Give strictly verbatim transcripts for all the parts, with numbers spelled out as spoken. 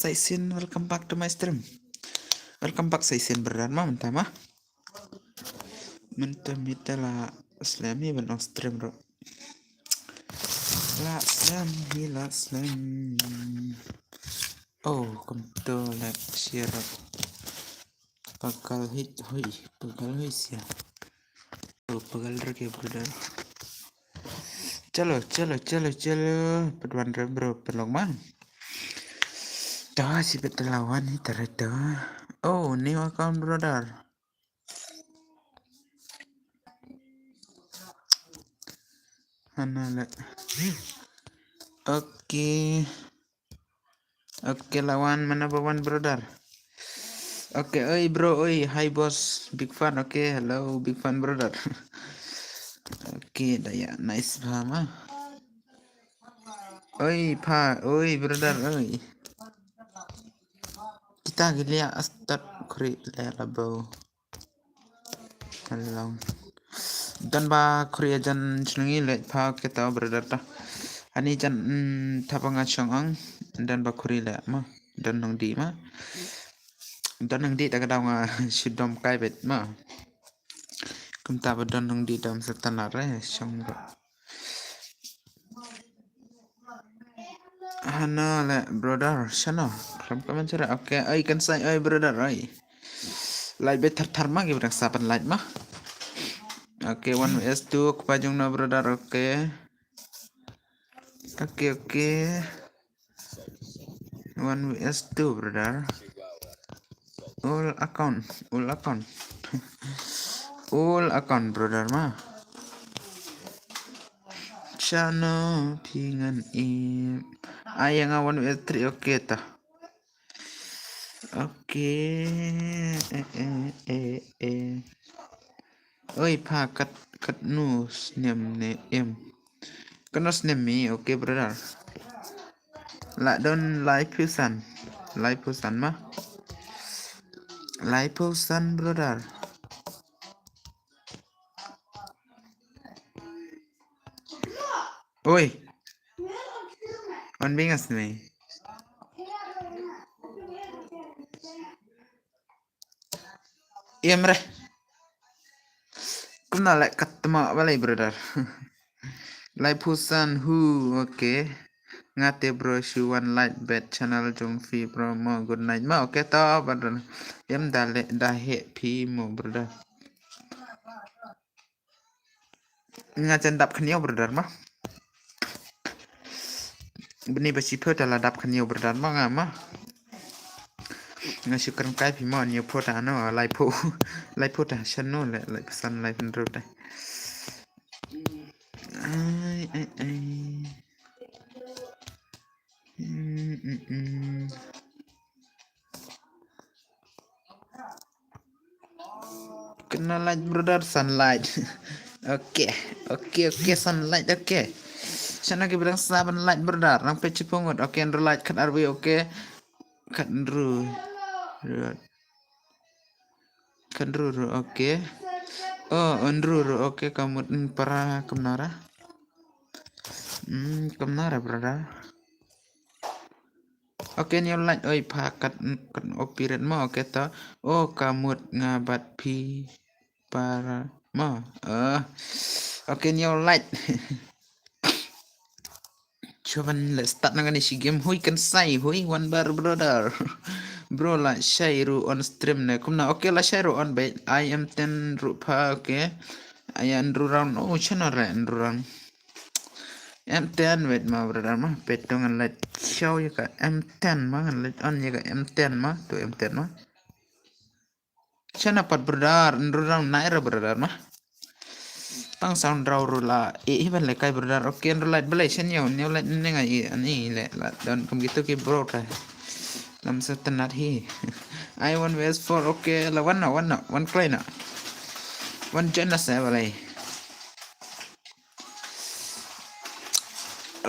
Saisin, welcome back to my stream. Welcome back Saisin brother ma mynta ma. Mynta mynta la slem hi ban ong stream ruh. La slem hi la slem. Oh, kumto la share ruh. Pagal hit hui, pagal hui sia. Oh, pagal rake brother. Chalo, chalo, chalo, chalo. Pat wan re bro, pynlong ma. Ta si pat la wan hi tare ta. Oh, new account brother. Hana le. Okay. Okay, la wan mana ba wan brother. Okay, oi bro, oi, hi boss, big fan. Okay, hello, big fan brother. Okay, da ya, nice pha ma. Oi pha, oi brother, oi. Kita gilia astat kri le la bro. Hello. Don ba khuri jan chnungi le pha kita brother ta. Ani jan mm, thapa nga chong ang. Don ba khuri le ma. Don nong di ma. Don nong di ta ka daw nga shudom kai bet ma. Kumta ba don nong di dam sa tanar eh chong ba. Hana le brother shano. Klam kaman chara. Okay, ai kan sai ai brother ai. Like bet thar thar ma ki brother sapan like ma. Okay, one vs two kpa jong na brother. Okay. Okay, okay. One vs two brother. All account, all account. All account brother ma. Chano pingan im. Ayang awan vs three okay ta. Okay. Eh, eh, eh, eh. Oi pha kat kat nu snem ne em. Kano snem mi, okay brother. La don lai phusan. Lai phusan ma. Lai phusan brother. Oi. On bingas ni. Em re. Kumna le katma balai brother. Lai phusan hu, okay. Ngate bro shu wan like bet channel jong phi bro mo good night ma okay to brother. Em da le da he phi mo brother. Nga jan dap khniaw brother ma. Bini ba shi pho ta la dap khniaw brother ma nga ma. Nga shi kren kai phi ma niaw pho ta no lai pho. Lai pho ta shan no le lai phusan lai phin ru ta. Ai ai ai. Mm, mm, mm. Kena light brother sunlight. Okay, okay, okay sunlight okay. Sana ki brang saban light brother. Nang peci pungut. Okay, nru light kat arwi okay. Kat nru. Kat nru ru okay. Oh, nru ru okay kamut para kemnara. Hmm, kemnara brother. Okay, new light oi pha kat kat opiret mo okay to. Oh, kamut nga bat phi para mo. Eh. Okay, new light. Chuban le start na kani shi game hui kan sai hui one bar brother. Bro la shai ru on stream ne kumna okay la shai ru on bai I am ten ru pha okay. Ayan ru round oh chana re ru round. M ten wait ma brother ma petung ngan let show ya ka M ten ma ngan let on ya ka M ten ma tu M ten ma. Chana pat brother nru rang nai ra brother ma. Tang sound rau ru la e hi ban le kai brother okay nru light belai chen yo neu light ne ngai ani le la don kum gitu ki bro ta. Lam sa tenat hi. I one vs four okay la one na one na one klai na. One jen na sa belai.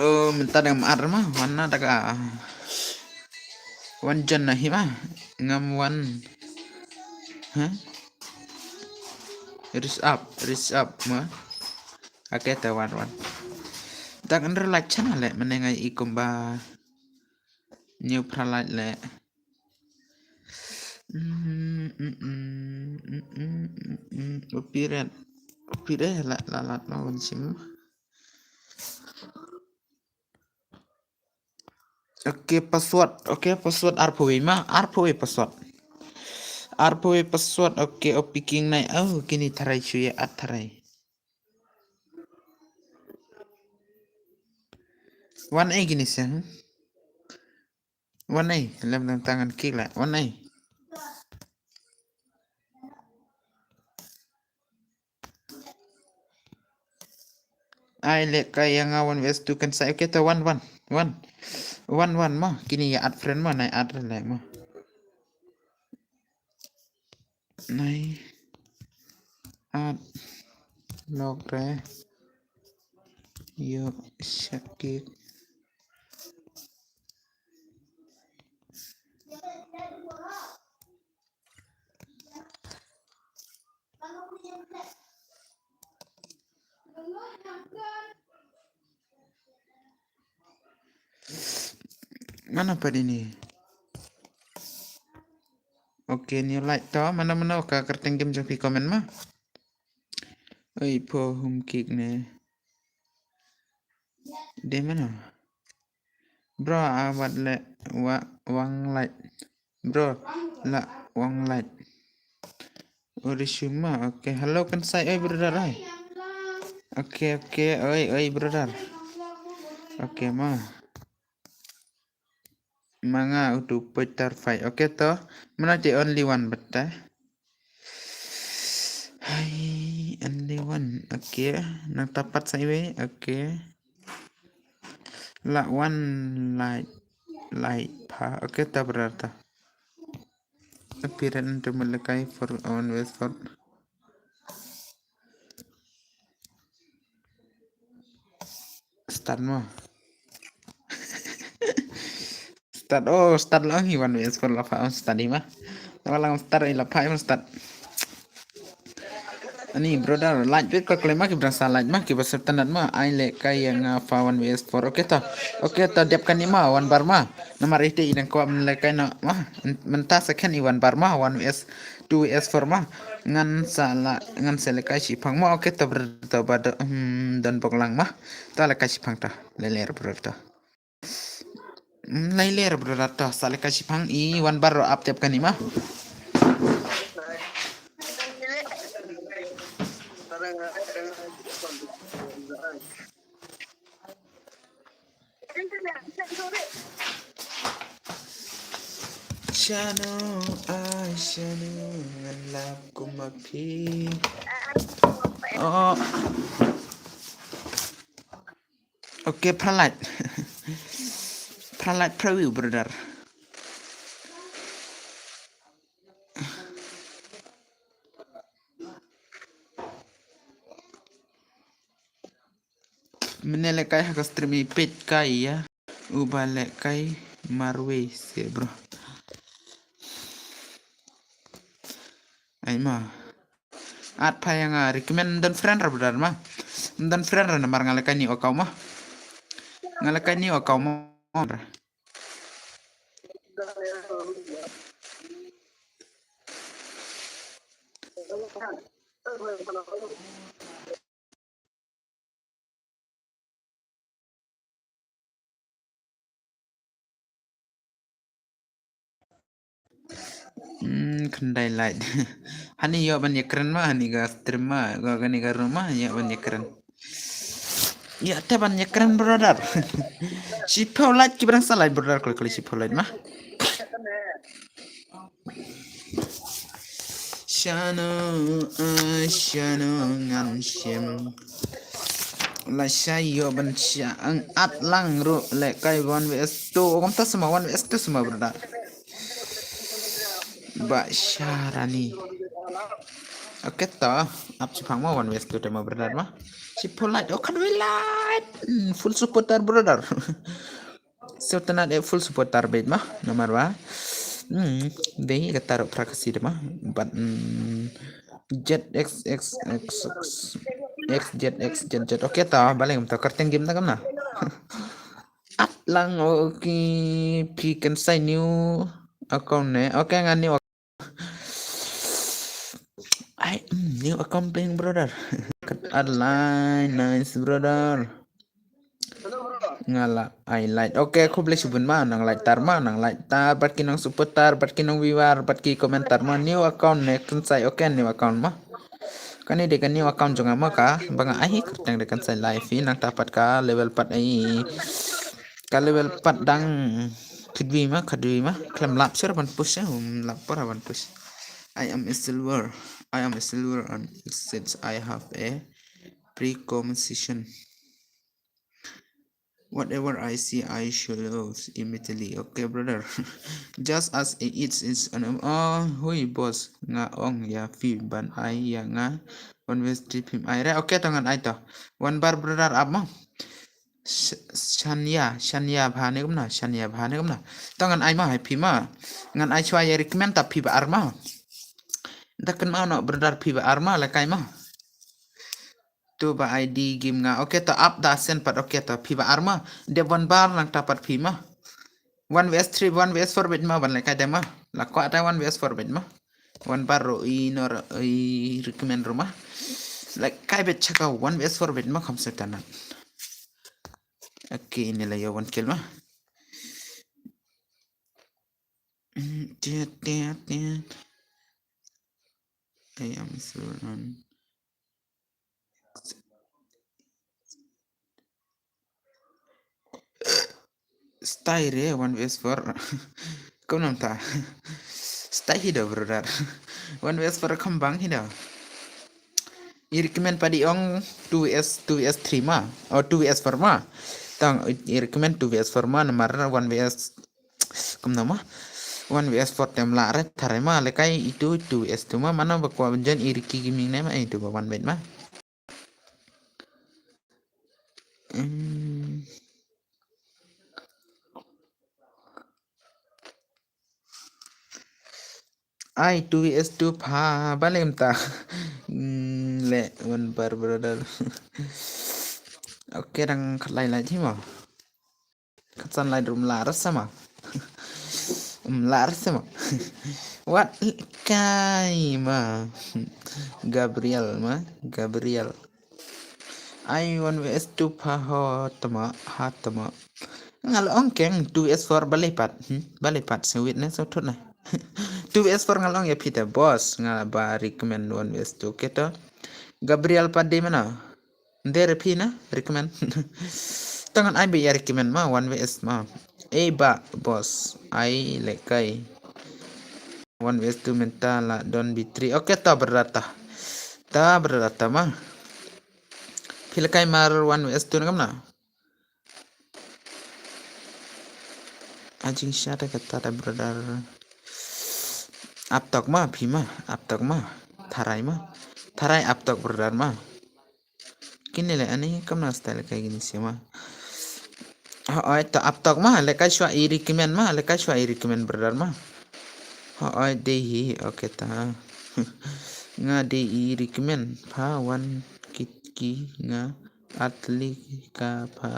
Oh, minta dengan ar ma, wan na daga. Wan jan na hi ma, ngam wan. Huh? Ris up, ris up ma. Ake ta wan wan. Dak under like channel le menengai ikum ba. New pralait le. Mm, mm, mm, mm, mm, mm, mm. Upiret. Upiret la, la, la, la, wan sim. Okay, password. Okay, password arphew wei ma. Arphew wei password. Arphew wei password. Okay, o picking nai. Oh, kini tharai shu ïa at tharai. Wan ei kini se, hmm? Wan ei, lem lem tangan kik la. Wan ei. Ai le ka ïa nga one vs two kan sai. Okay, to one, one, one. One, one ma. Kini ïa add friend ma, nai add re le ma. Nai add lok re. Ïoh shakik. Mano pat ini? Okay, new light to. Mano mano ka kyrteng game jong phi, comment ma. Oi, pho hum kik ne. Dei mano? Bro, a wat le wa, wang light. Bro, la wang light. Uri shuma. Okay, hello kan sai oi brother ai. Okay, okay, oi, oi brother. Okay ma. Ma nga utu poitar fight. Okay to. Mana te only one bata. Hai, only one. Okay, nang tapat sai we. Okay. La one light, light pha. Okay, ta brother ta. Appearance to Malakai for one vs four. Start mo. Start, oh, start lang hi one vs four la pha, start hi ma. Nama lang start hi la pha, start. Ani brother, light bit ka klem ma ki brang sa light ma ki ba sep tanat ma. Ai le kai yang, ah, fa one vs four. Okay ta. Okay ta, dep kani ma one bar ma. Namar ite i dang kwah men le kai na ma. Mynta second i one bar ma, one vs two vs four ma. Ngan sa la, ngan sa le kai shi phang ma. Okay ta brother ta ba da, hmm, don bok lang ma. Ta le kai shi phang ta. Le le brother ta. Lai ler brother ta, sa le kai shi phang i one bar ro ap tep kani ma. Shano, ai shano, ngan lap kum ma phi. Oh. Okay, Pralite. Pralite preview, brother. Mene le kai ha ka stream i peit kai ya. Uba le kai marwei se, bro. Ai ma. At pha ïa nga recommend don friend ra brother ma. Don friend ra namar nga la kai ni o kau ma. Nga la kai ni o kau ma. Hmm, khyndai light. Hani ïoh ban ïakren ma, hani ka stream ma, ka, kani ka room ma, ïoh ban ïakren. Ïa te ban ïakren brother. Shiphew light ki brang sa light brother, kali kali shiphew light ma. Shano, ah, shano ngan shim. La shai ïoh ban shah ang at lang ruh le kai one vs two. Kam ta sama one vs two sama brother. Ba sharani. Okay ta, ap shi phang ma one vs two te ma brother ma. Shiphew light, oh khyndai light. Hmm, full supporter brother. Sultanat e full supporter beit ma, namar ba. Hmm, dei ka taruh prakasi de ma. But, hmm, Z X X X X Z X Z Z. Okay ta, baleng ta kyrteng game ta kam na. At Lang, okay, phi Kynsai new account ne? Okay, nga new account. Ai, mm, new account playing brother. Kat alai, nice brother. Nga la ai like. Okay, khublei shibun ma, nang like tar ma, nang like tar, bad ki nang supporter, bad ki nang viewer, bad ki commenter ma, new account ne Kynsai, okay, new account ma. Kane dei ka new account jong nga ma ka, ba nga ai hi kyrteng dei Kynsai Live hi, nangta pat ka level pat ai. Ka level pat dang khatwi ma, khatwi ma, khlem lap shuh ban push, eh, um, lap por ban push. I am a silver. I am a silver and since I have a pre-composition. Whatever I see, I should lose immediately. Okay, brother. Just as it is, is an, oh, hui, boss. Nga ong ïa phi ban ai ïa nga one verse three phim ai re. Okay, to ngan ai to. One bar, brother, up mo. Sh-, Shania, Shania bha ne kumno, Shania bha ne kumno. To ngan ai mo, hai phi mo. Ngan ai shuwa ïa recommend ta phi ba ar mo. Da kynmaw noh, brother, phi ba ar mo, la kai mo. Tu ba I D game nga. Okay, to up da sen pat. Okay, to phi ba ar mo. Dep one bar nangta pat phi mo. One verse three, one verse four bit mo ban lehkai de mo. La kwah da one verse four bit mo. One bar ruh i nor i recommend ruh mo. Lehkai bit chaka one verse four bit mo kham setanat. Okay, ini la ïa one kill mo. Tiat, tiat, tiat. I am so run. Style re one verse four. Kumno mynta? Style hi da, brother. One verse four kham bang hi da. I recommend pat i ong two verse, two verse three mo. Oh, two verse four mo. Tang i recommend two verse four mo, namar one verse Kumno mo? One verse four te ym lah re, tharai mo, lehkai itu two verse two mo, mano ba kwah ban join i Ricky Gaming ne mo, eh, itu ba one verse mo. Hmm. Ai, two verse two pha, balei mynta? Hmm, le, one bar, brother. Okay, dang khatlai lai hi mo. Khatsan lai ruh ym lah re sa mo. Ym lah re sa mo. Wat kai mo. Gabriel mo, Gabriel. Ai one verse two pha, ho tama, ha tama. Nga la ong keng two verse four balei pat. Hmm? Balei pat, se wit ne, se thut ne. Two verse four nga la ong ïa phi te, boss, nga ba recommend one verse two, okay to. Gabriel pat dei mano. Ym dei re phi na recommend. To ngan ai beit ïa recommend mo, one verse mo. Eh, ba, boss, ai lehkai. One verse two mynta la don B three. Okay, ta brother ta. Ta brother ta mo. Phi lehkai mar one verse two ne kumno? Ajing shata kata da, brother. Aptok mo, phi mo, aptok mo. Tharai mo. Tharai aptok, brother mo. Kine le ani kumno style kai kine sia mo. Hooid, to aptok mo, lehkai shuwa i recommend mo, lehkai shuwa i recommend, brother mo. Hooid, dei hi, okay ta. Nga dei i recommend pha, one kit ki nga atli ka pha.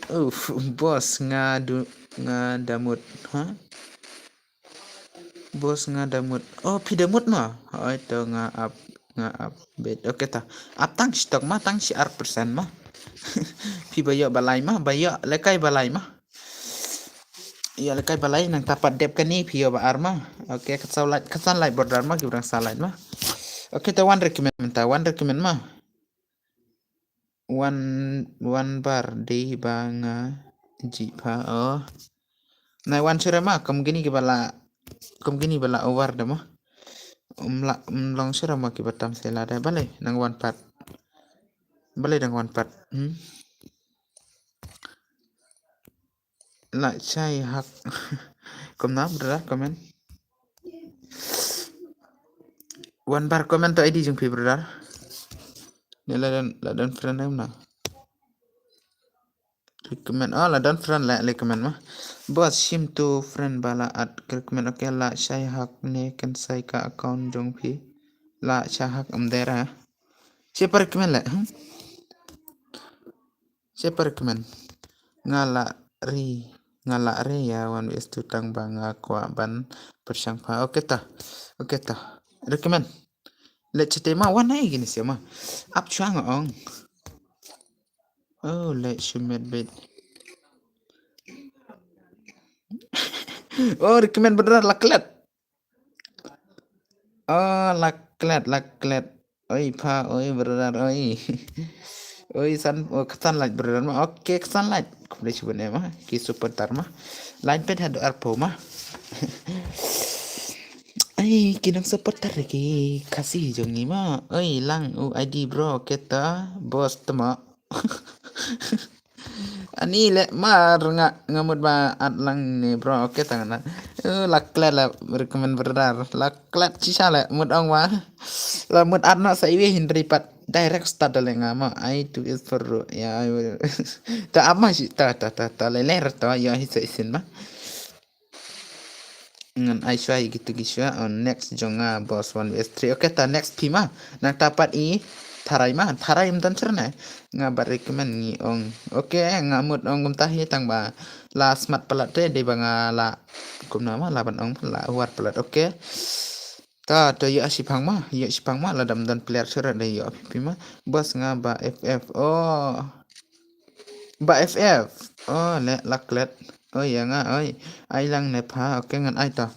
Uf, boss, nga du, nga da mut, ha? Boss, nga da mut. Oh, phi da mut mo? Hooid to, nga ap, nga ap beit. Okay ta. Ap tang shi tok mo, tang shi ar percent mo. Phi ba ïoh ba lai mo, ba ïoh lehkai ba lai mo. Ïoh lehkai ba lai, nangta pat dep kane phi ïoh ba ar mo. Okay, khatsan lai, khatsan lai, brother mo, ki ba dang san lai mo. Okay, ta one recommend mynta, one recommend mo. One, one bar dei ba nga jia pha, oh. Nai one shuh re mo, kum kine ki ba la, kum kine ba la over de mo. Ym la, ym long shuh re mo ki ba tam se la de, balei nang one pat. Balei dang one pat. Hmm? La shai hak. Kumno, brother, comment. One bar comment to I D jong phi, brother. Ne la don, la don friend em na. Recommend. Oh, la don friend la, recommend mo. Boss, shim tu friend ba la add recommend. Okay, la shai hak ne Kynsai ka account jong phi. La shai hak, ym dei re. Shai pa recommend le. Hmm? Shai pa recommend. Nga la ri, nga la ri ïa one vs two tang ba nga kwah ban pyrshang pha. Okay ta. Okay ta. Recommend. Leh chete ma wan ai gini sia ma. Ap chuang ong. Oh, leh shumet bit. Oh, recommend brother la klet. Oh, la klet, la klet. Oi pha, oi brother, oi. Oi san, oh, ksan lait brother ma. Okay, ksan lait. Khublei shibun eh ma. Ki supporter ma. Lait pet haduh arphew ma. Ai, ki nang supporter ki Khasi jong ngi ma. Oi, lang u I D bro, kita boss tama. Ani leh mar nga, nga mut ba at lang ne bro. Okay ta ngan. Eh, la klet la recommend brother. La klet shisha leh mut ong wa. La mut at na sa iwi hindri pat direct start da leh nga ma. I two is for ro. Ya, I will. Ta ama shi ta ta ta ta leh leh ta ya hi sa isin ma. Ngan ai shuwa ïa kitu ki shuwa. Oh, next jong nga boss one vs three. Okay ta next phi ma. Nangta pat i tharai ma. Tharai ym don shuh ne. Nga ba recommend ngi ong. Okay, nga mut ong kumta hi tang ba la smat palat te dei ba nga la kumno ma la ban ong la war palat. Okay. Ta to ïa shiphang ma, ïa shiphang ma la dam don player shuh de ïa phi phi ma. Boss nga ba F F. Oh. Ba F F. Oh, leh la klet. Oh, ïa nga, oi. Ai lang ne pha. Okay, ngan ai to.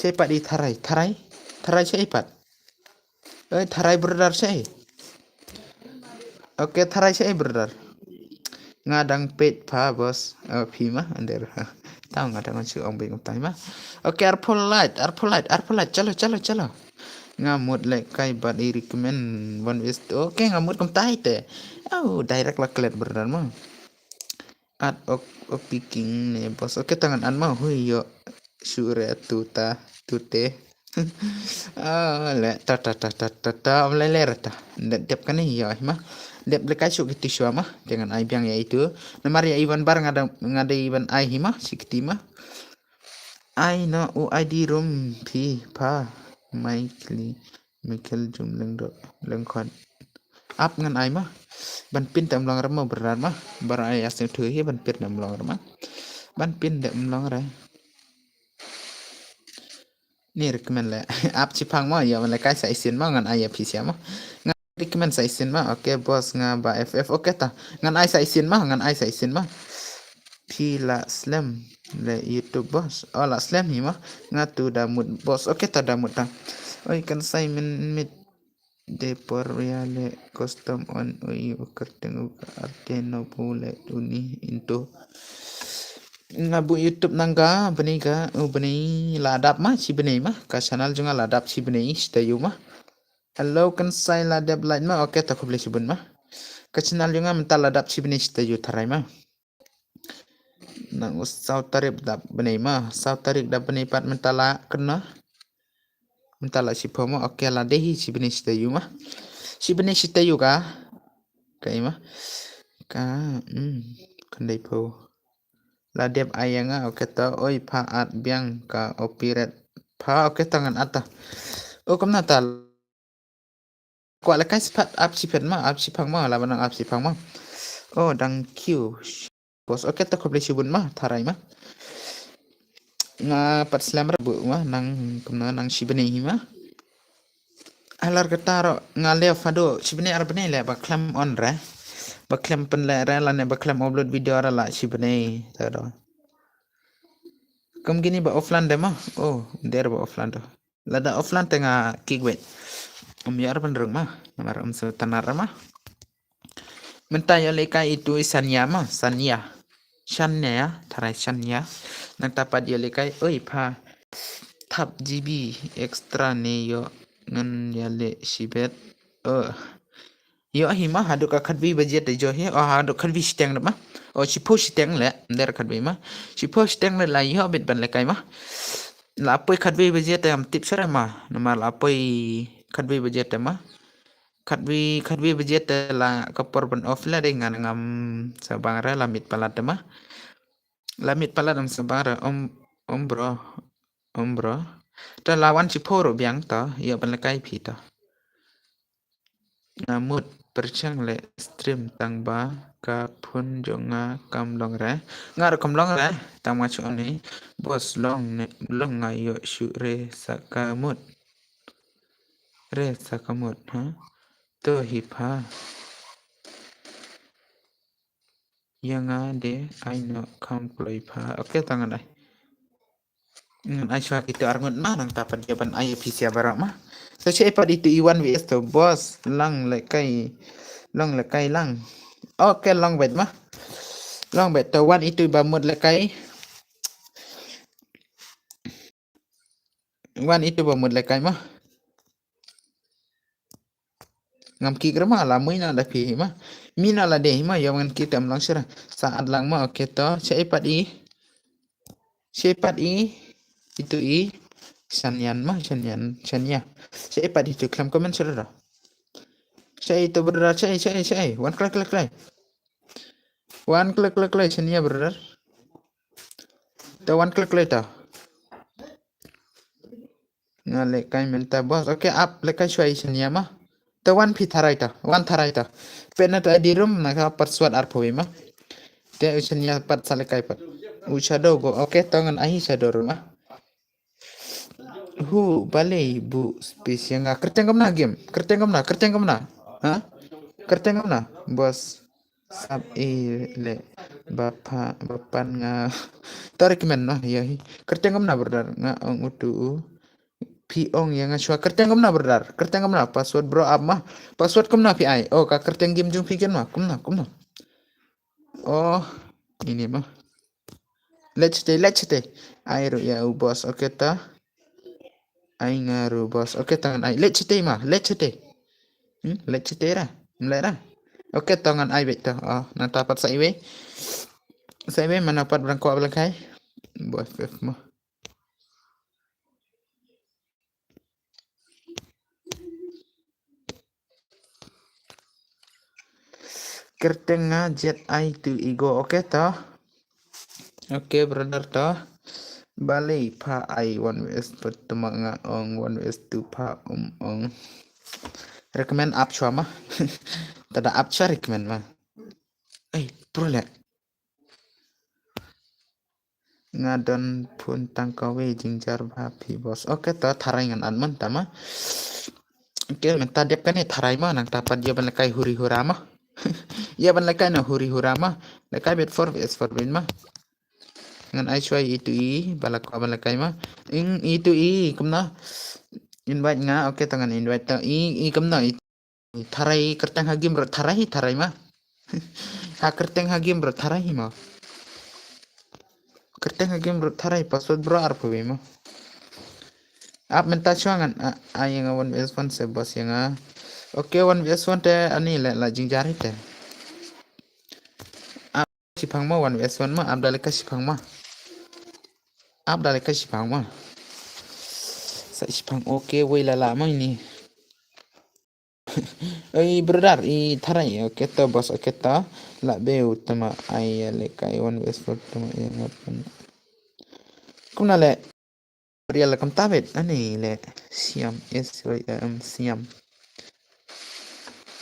Sai pat i tharai, tharai. Tharai sai pat. Oi, tharai brother sai. Okay, tharai sai brother. Nga dang peit pha boss. Oh, phi ma under. Taw nga dang shu ong bing tai ma. Okay, arphew lait, arphew lait, arphew lait. Chalo, chalo, chalo. Nga mut leh kai bad i recommend one vs two. Okay, nga mut kumtai te. Oh, direct la klet brother ma. At ok, ok picking ne boss. Okay, ta ngan an ma hui ïoh. Sure tu ta, tu te. Ah, leh ta ta ta ta ta ta am leh leh ta. Dep dep kane ïoh hi ma. Dep leh kai shu kiti shuwa ma. Te ngan ai biang ïa itu. Namar ïa i wan bar nga da, nga da i wan ai hi ma. Shi kiti ma. Ai no u I D room phi pha. Mai kli. Michael Jum Lengdo, Lengkhot. Ap ngan ai ma. Ban pin tam long rama brother ma. Bar ai asem thu hi ban pin tam long rama. Ban pin tam long re. Ni recommend leh. Ap chiphang ma, ïa man leh kai sa isin ma ngan ai ïa phi sia ma. Ngan recommend sa isin ma. Okay boss nga ba F F. Okay ta. Ngan ai sa isin ma, ngan ai sa isin ma. Phi la slem leh YouTube boss. Oh, la slem hi ma. Nga tu da mut boss. Okay ta da mut ta. Oi kan sai min mit de por ïa leh custom on oi u kyrteng u ka arte no bu leh uni into. Nga bu YouTube nang ga bni ga u bni la dap ma shi bni ma. Ka channel jong nga la dap shi bni sta yu ma. Hello kan sai la dep light ma. Okay ta khublei shibun ma. Ka channel jong nga mynta la dap shi bni sta yu tharai ma. Nang u saw tarik da bnei ma, saw tarik da bnei pat mynta la kena. Mynta la shiphew ma, okay la dei hi shi bnei shi taïew ma. Shi bnei shi taïew ka. Ka i ma. Ka, hmm, kan dei phew. La dep ai ïa nga, okay ta, oi pha at biang ka operate. Pha, okay ta ngan at ta. O kumna ta. Kwah lehkai spat ap shiphet ma, ap shiphang ma, la ba nang ap shiphang ma. Oh, dang kiew. Boss, okay ta khublei shibun ma, tharai ma. Nga pat slem ra bu ma, nang kumno nang shi bnei hi ma. Halar kata ro nga leh fado, shi bnei ar bnei leh ba khlem on re. Ba khlem pynleh re lane ba khlem upload video re la shi bnei ta do. Kum kine ba offline de ma. Oh, der ba offline do. Lada offline te nga kick wait. Um ïar ban rung ma. Namar um su tanar ma. Mynta ïa lehkai itu i Sanya ma, Sanya. Sanya, tharai Sanya. Nangta pat ïa lehkai, oi pha. Thap G B extra ne ïoh ngan ïa leh shibet. Oh. Ïoh hi ma, haduh ka khatwi baje te jo hi, oh haduh khatwi shiteng ma. Oh shiphew shiteng leh, nder khatwi ma. Shiphew shiteng leh la ïoh bit ban lehkai ma. La poi khatwi baje te am tip sore ma. Namar la poi khatwi baje te ma. Khatwi, khatwi baje te la ka por ban off la dei ngan ngam sa bang re la mit palat te ma. La mit palat am sa bang re om, om bro. Om bro. Ta la wan shiphew ro biang ta, ïa ban lehkai phi ta. Nga mut. pyrshang leh stream tang ba ka phone jong nga kam long re. Nga ruh kam long re, tang ma shu ani. Boss long ne, long nga ïoh shu re sa ka mut. Re sa ka mut, ha? To hi pha. Ïa nga de ai noh kham kloi pha. Okay, tang ngan ai. Ngan ai shuwa kito arngut ma nangta pat ïa ban ai phi sha baroh ma. So sha i pat itu i one V S to boss lang lekai. Long lekai lang. Okay, long bet ma. Long bet to one itu ba mut lekai. One itu ba mut lekai ma. Ngam ki grama la mui na la phi ma. Mi na la de ma ïa ngan ki tem lang shira. Sa at lang ma okay to. Sha i pat i. Sha i pat i. Itu i. Shanyan ma shanyan shanya. Sha i pat itu klem comment shira. Sha itu brother sha i sha i sha i. One klik klik klik. One klik klik klik shanya brother. To one klik klik to. Nga lekai mynta boss. Okay, ap lekai shuwa i shania ma. Te wan phi tharai ta, wan tharai ta. Pynat ID room na ka password arphew ma. Te u shania pat sa lekai pat. U shadow go. Okay, to ngan ai shadow room ma. Hu balei bu space ïa nga. Kyrteng kumna game. Kyrteng kumna, kyrteng kumna. Ha? Kyrteng kumna boss. Sap i le bapa bapan nga. Tarik men noh ïa hi. Kyrteng kumna brother nga ong utu u. Phi ong ïa nga shuwa kyrteng kumna brother. Kyrteng kumna password bro ap ma. Password kumna phi ai. Oh ka kyrteng game jong phi ken ma. Kumna kumna. Oh ini ma. Let's stay let's stay. Ai ruh ïa u boss okay ta. Ai nga ruh boss. Okay ta ngan ai. Let's stay ma. Let's stay. Hmm, let's stay ra. Mlai ra. Okay ta ngan ai bek ta. Oh, nangta pat sa iwei. Sa iwei mana pat brang kwah belkai. Boss F ma. Kyrteng nga jet ai tu igo okay to. Okay brother to. Balei pha ai one vs per tuma nga ong one vs two pha um ong. Recommend app shwa ma. Tada app shwa recommend ma. Ai pro le. Nga don phone tang kawei jingjar bha phi boss. Okay to tharai ngan an man ta ma. Okay mynta dep kane tharai ma nangta pat ïa ban lekai huri hura ma. Ïa ban lekai na huri hura ma. Lekai bet four vs four bin ma. Ngan ai shwa itu i bala ko ban lekai ma. Ing itu i kumna. Invite nga okay to ngan invite to i i kumna i. Tharai kyrteng ha game ruh tharai hi tharai ma. Ha kyrteng ha game ruh tharai hi ma. Kyrteng ha game ruh tharai password bro arphew ma. Ap mynta shwa ngan ai ïa nga one vs one se boss ïa nga. Okay one vs one te ani le la jingjar hi te. Ap shipang ma one vs one ma ap da le ka shipang ma. Ap da le ka shipang ma. Sa shipang okay wei la la ma ini. Ei brother i tharai okay to boss okay to la be u tama ai le kai one vs four tama ai ngapan. Kumna le Gabriel kam tabit ani le siam is siam.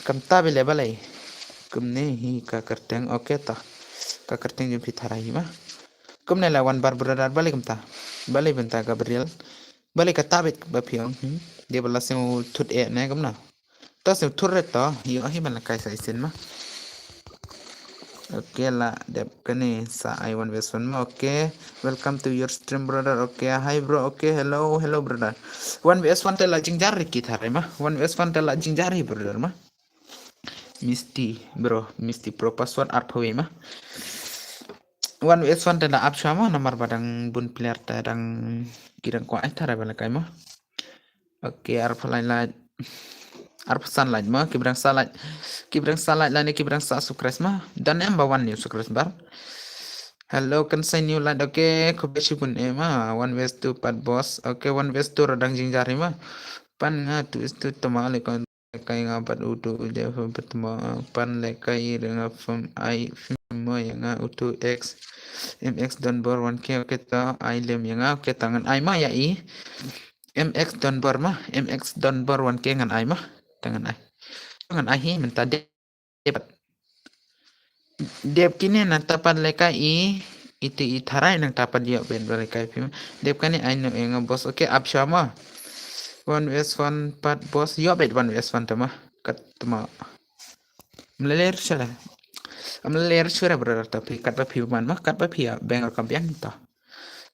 Kam tabit le balai. Kumne hi ka kyrteng okay to. Ka kyrteng jong phi tharai ma. Kumne le wan bar brother balai kumta. Balai benta Gabriel. Balai ka tabit ba phi ong. Dia bala sing thut e ne kumna. To sing thut re to. Yo ahi ban la kai sa isin ma. Okay la dep kane sa ai one vs one ma. Okay. Welcome to your stream brother. Okay. Hi bro. Okay. Hello. Hello brother. One vs one te la jingjar ki tharai ma. One vs one te la jingjar hi brother ma. Misty bro, Misty pro password arphew ma. One vs one te la ap shwa ma namar ba dang bun player te dang ki dang kwah ai tharai ba la kai ma. Okay, arphew lai lai. Arphew san lai ma ki brang sa lai. Ki brang sa lai la ne ki brang sa subscribe ma. Dan em ba one new subscribe bar. Hello kan sai new light okay ko be shi bun e ma one vs two pat boss okay one vs two ra dang jingjar ma pan nga two vs two tama le kon kai nga pat utu je pat ma pan le kai re nga phone ai phim mo ya nga utu x mx don bor one k okay ta ai lem ya nga okay ta ngan ai ma ya i mx don bor ma mx don bor one k ngan ai ma ta ngan ai ngan ai hi mynta dep. Dep kine nangta pat lehkai i, iti i tharai nangta pat ïoh bet ba lehkai phi. Dep kane ai no ïa nga boss. Okay, ap shuwa ma. One vs one pat boss, ïoh bet one vs one ta ma. Kat ta ma. Am la ler shuwa. Am la ler shuwa brother ta phi, kat ba phi man ma, kat ba phi ïa beng rakam biang ta.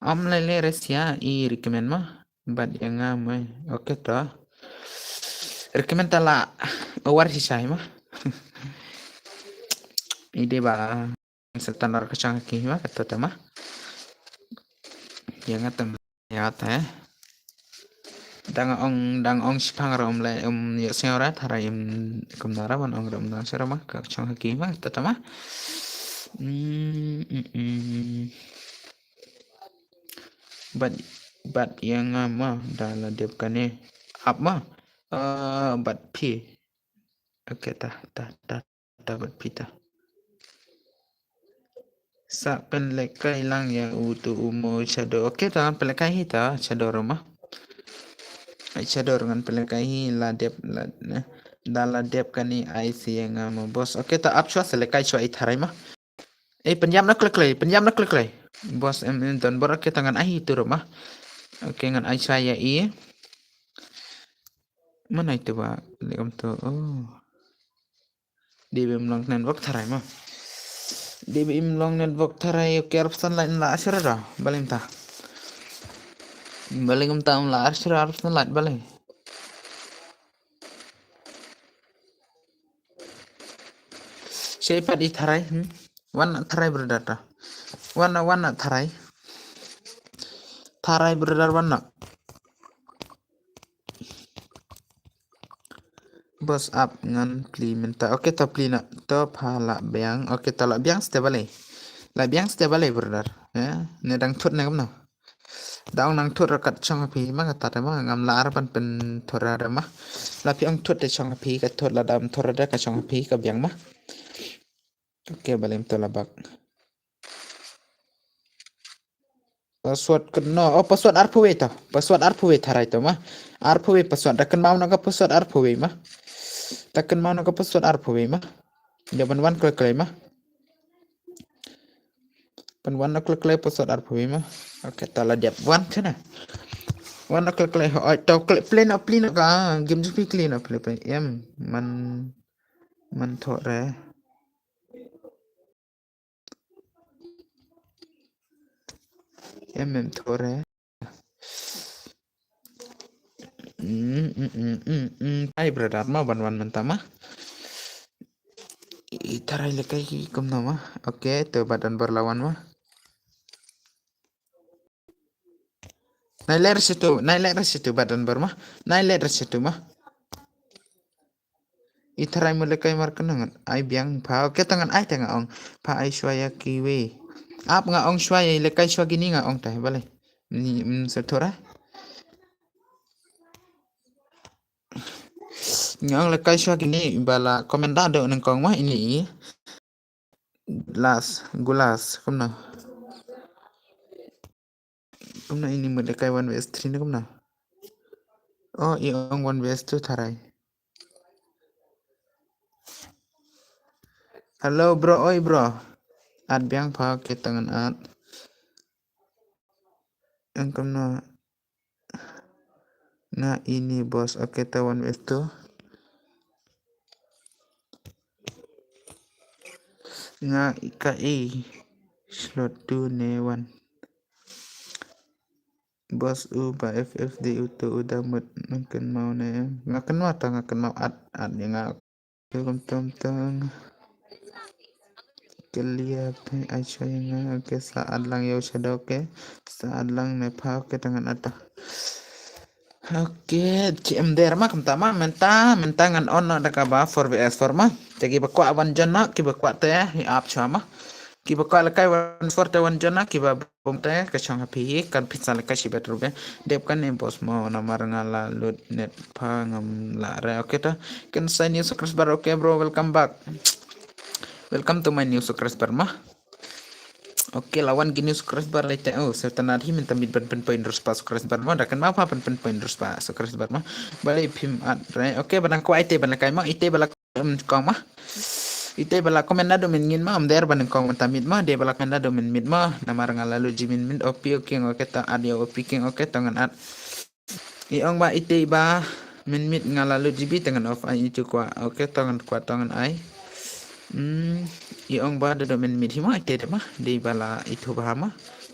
Am la ler shuwa i recommend ma. Bad ïa nga mai. Okay to. Recommend ta la awar shisha hi ma. Ide ba sa tanar ka chang ki hi ma, kato ta ma. Ïa nga tam ïa ta eh. Dang ong, dang ong shipang ra um le, um ïa sngewra tharai um kumno ra ban ong ra um dang sngewra ma, ka chang ki hi ma, kato ta ma. Mm, mm, mm. Bad, bad ïa nga ma, da la dep kane. Ap ma. Ah, bad phi. Okay, ta, ta, ta, ta, bad phi ta. Sa pynlehkai lang ïa uto u mo shadow. Okay, ta pynlehkai hi ta shadow ruh ma. Ai shadow ruh ngan pynlehkai hi la dep la, ne. Da la dep kane ai sa ïa nga ma boss. Okay, ta ap shuwa sa lehkai shuwa i tharai ma. Eh, pynïap na klik lei, pynïap na klik lei. Boss em em don bor, okay, ta ngan ai hi tu ruh ma. Okay, ngan ai shuwa ïa i. Mana itu ba leh kumto. Oh. Dei ba im long network tharai ma. Dei ba im long network tharai, okay, arphew san light la shuwa da. Balei mynta. Balei mynta la shuwa arphew san light balei. Shei pat i tharai, hmm? Wan na tharai brother ta. Wan na, wan na tharai. Tharai brother wan na. Boss ap ngan plie mynta. Okay, ta plie na. To pha la biang. Okay, ta la biang step balei. La biang step balei brother. Ya, ne dang thut ne kumno. Da ong nang thut ra kat chong ha phi ma, kata te ma ngam lah ar ban pynthut ra da ma. La phi ong thut te chong ha phi, ka thut, la dam thut ra da ka chong ha phi ka biang ma. Okay, balei mynta la bak. Password kano? Oh, password arphew wei to. Password arphew wei tharai to ma. Arphew wei password. Da kynmaw na ka password arphew wei ma. Da kynmaw na ka password arphew wei ma. Ïa ban wan kloi kloi ma. Ban wan na kloi kloi password arphew wei ma. Okay, ta la dep wan chana. Wan na kloi kloi ho, oi, to kloi play na, play na ka game ju phi kloi na, play play. Em man, man thoh re. Em em thoh re. Mm, mm, mm, mm, mm. Ai brother ma ban wan mynta ma. I tharai lehkai kumno ma. Okay, to bad don bor la wan ma. Nai ler situ, nai ler situ bad don bor ma. Nai ler situ ma. I tharai mo lehkai mar kano ngan ai biang pha. Okay, ta ngan ai ta nga ong. Pha ai shuwa ïa kiwei. Ap nga ong shuwa ïa lehkai shuwa kine nga ong ta balei. Ni, mm, sa thora. Nga ong lehkai shuwa kine ba la comment da do nyngkong ma ini i. Last, gulas, kumno. Kumno ini mut lehkai one vs three ne kumno. Oh, i ong one vs two tharai. Hello bro, oi bro. At biang pha, okay, ta ngan at. Ong kumno. Nga ini boss, okay, ta one vs two. Nga i ka i slot two ne one. Boss u ba F F D u to u da mut nang kynmaw ne. Nga kynmaw ta nga kynmaw at at ïa nga. Welcome tam tam. Kelia phi ai shuwa ïa nga. Okay, sa at lang ïa u shadow, okay. Sa at lang ne pha, okay, ta ngan at ta. Okay, chi em der ma kumta ma mynta, mynta ngan on noh da kaba four vs four ma. Te kiba kwah wan join noh, kiba kwah te hi ap shuwa ma. Kiba kwah lehkai one four te wan join noh, kiba bym te ka chong ha phi hi, kan phin sa lehkai shi bet ruh be. Dep kane boss mo namar nga la lut net pha ngam lah re. Okay to. Kan sa new subscriber, okay bro, welcome back. Welcome to my new subscriber ma. Okay, la wan ki new subscriber lei te. Oh, sa tang hi mynta mit ban pynpoi hynriew spah subscriber ma. Da kynmaw pha ban pynpoi hynriew spah subscriber ma. Balei phim at re. Okay, ba dang kwah ite ban lehkai ma, ite ba la Em, kong ma. Ite ba la comment naduh mynngin ma, em der ba nyngkong mynta miet ma, de ba la comment naduh mynmiet ma, namar nga la lut ji mynmiet, O P King, okay to, add ïa O P King, okay to ngan add. I ong ba ite ba mynmiet nga la lut ji bi te ngan off ai itu kwah, okay to ngan kwah to ngan ai. Hmm, i ong ba duh mynmiet hi ma ite de ma, de ba la itu ba ha ma.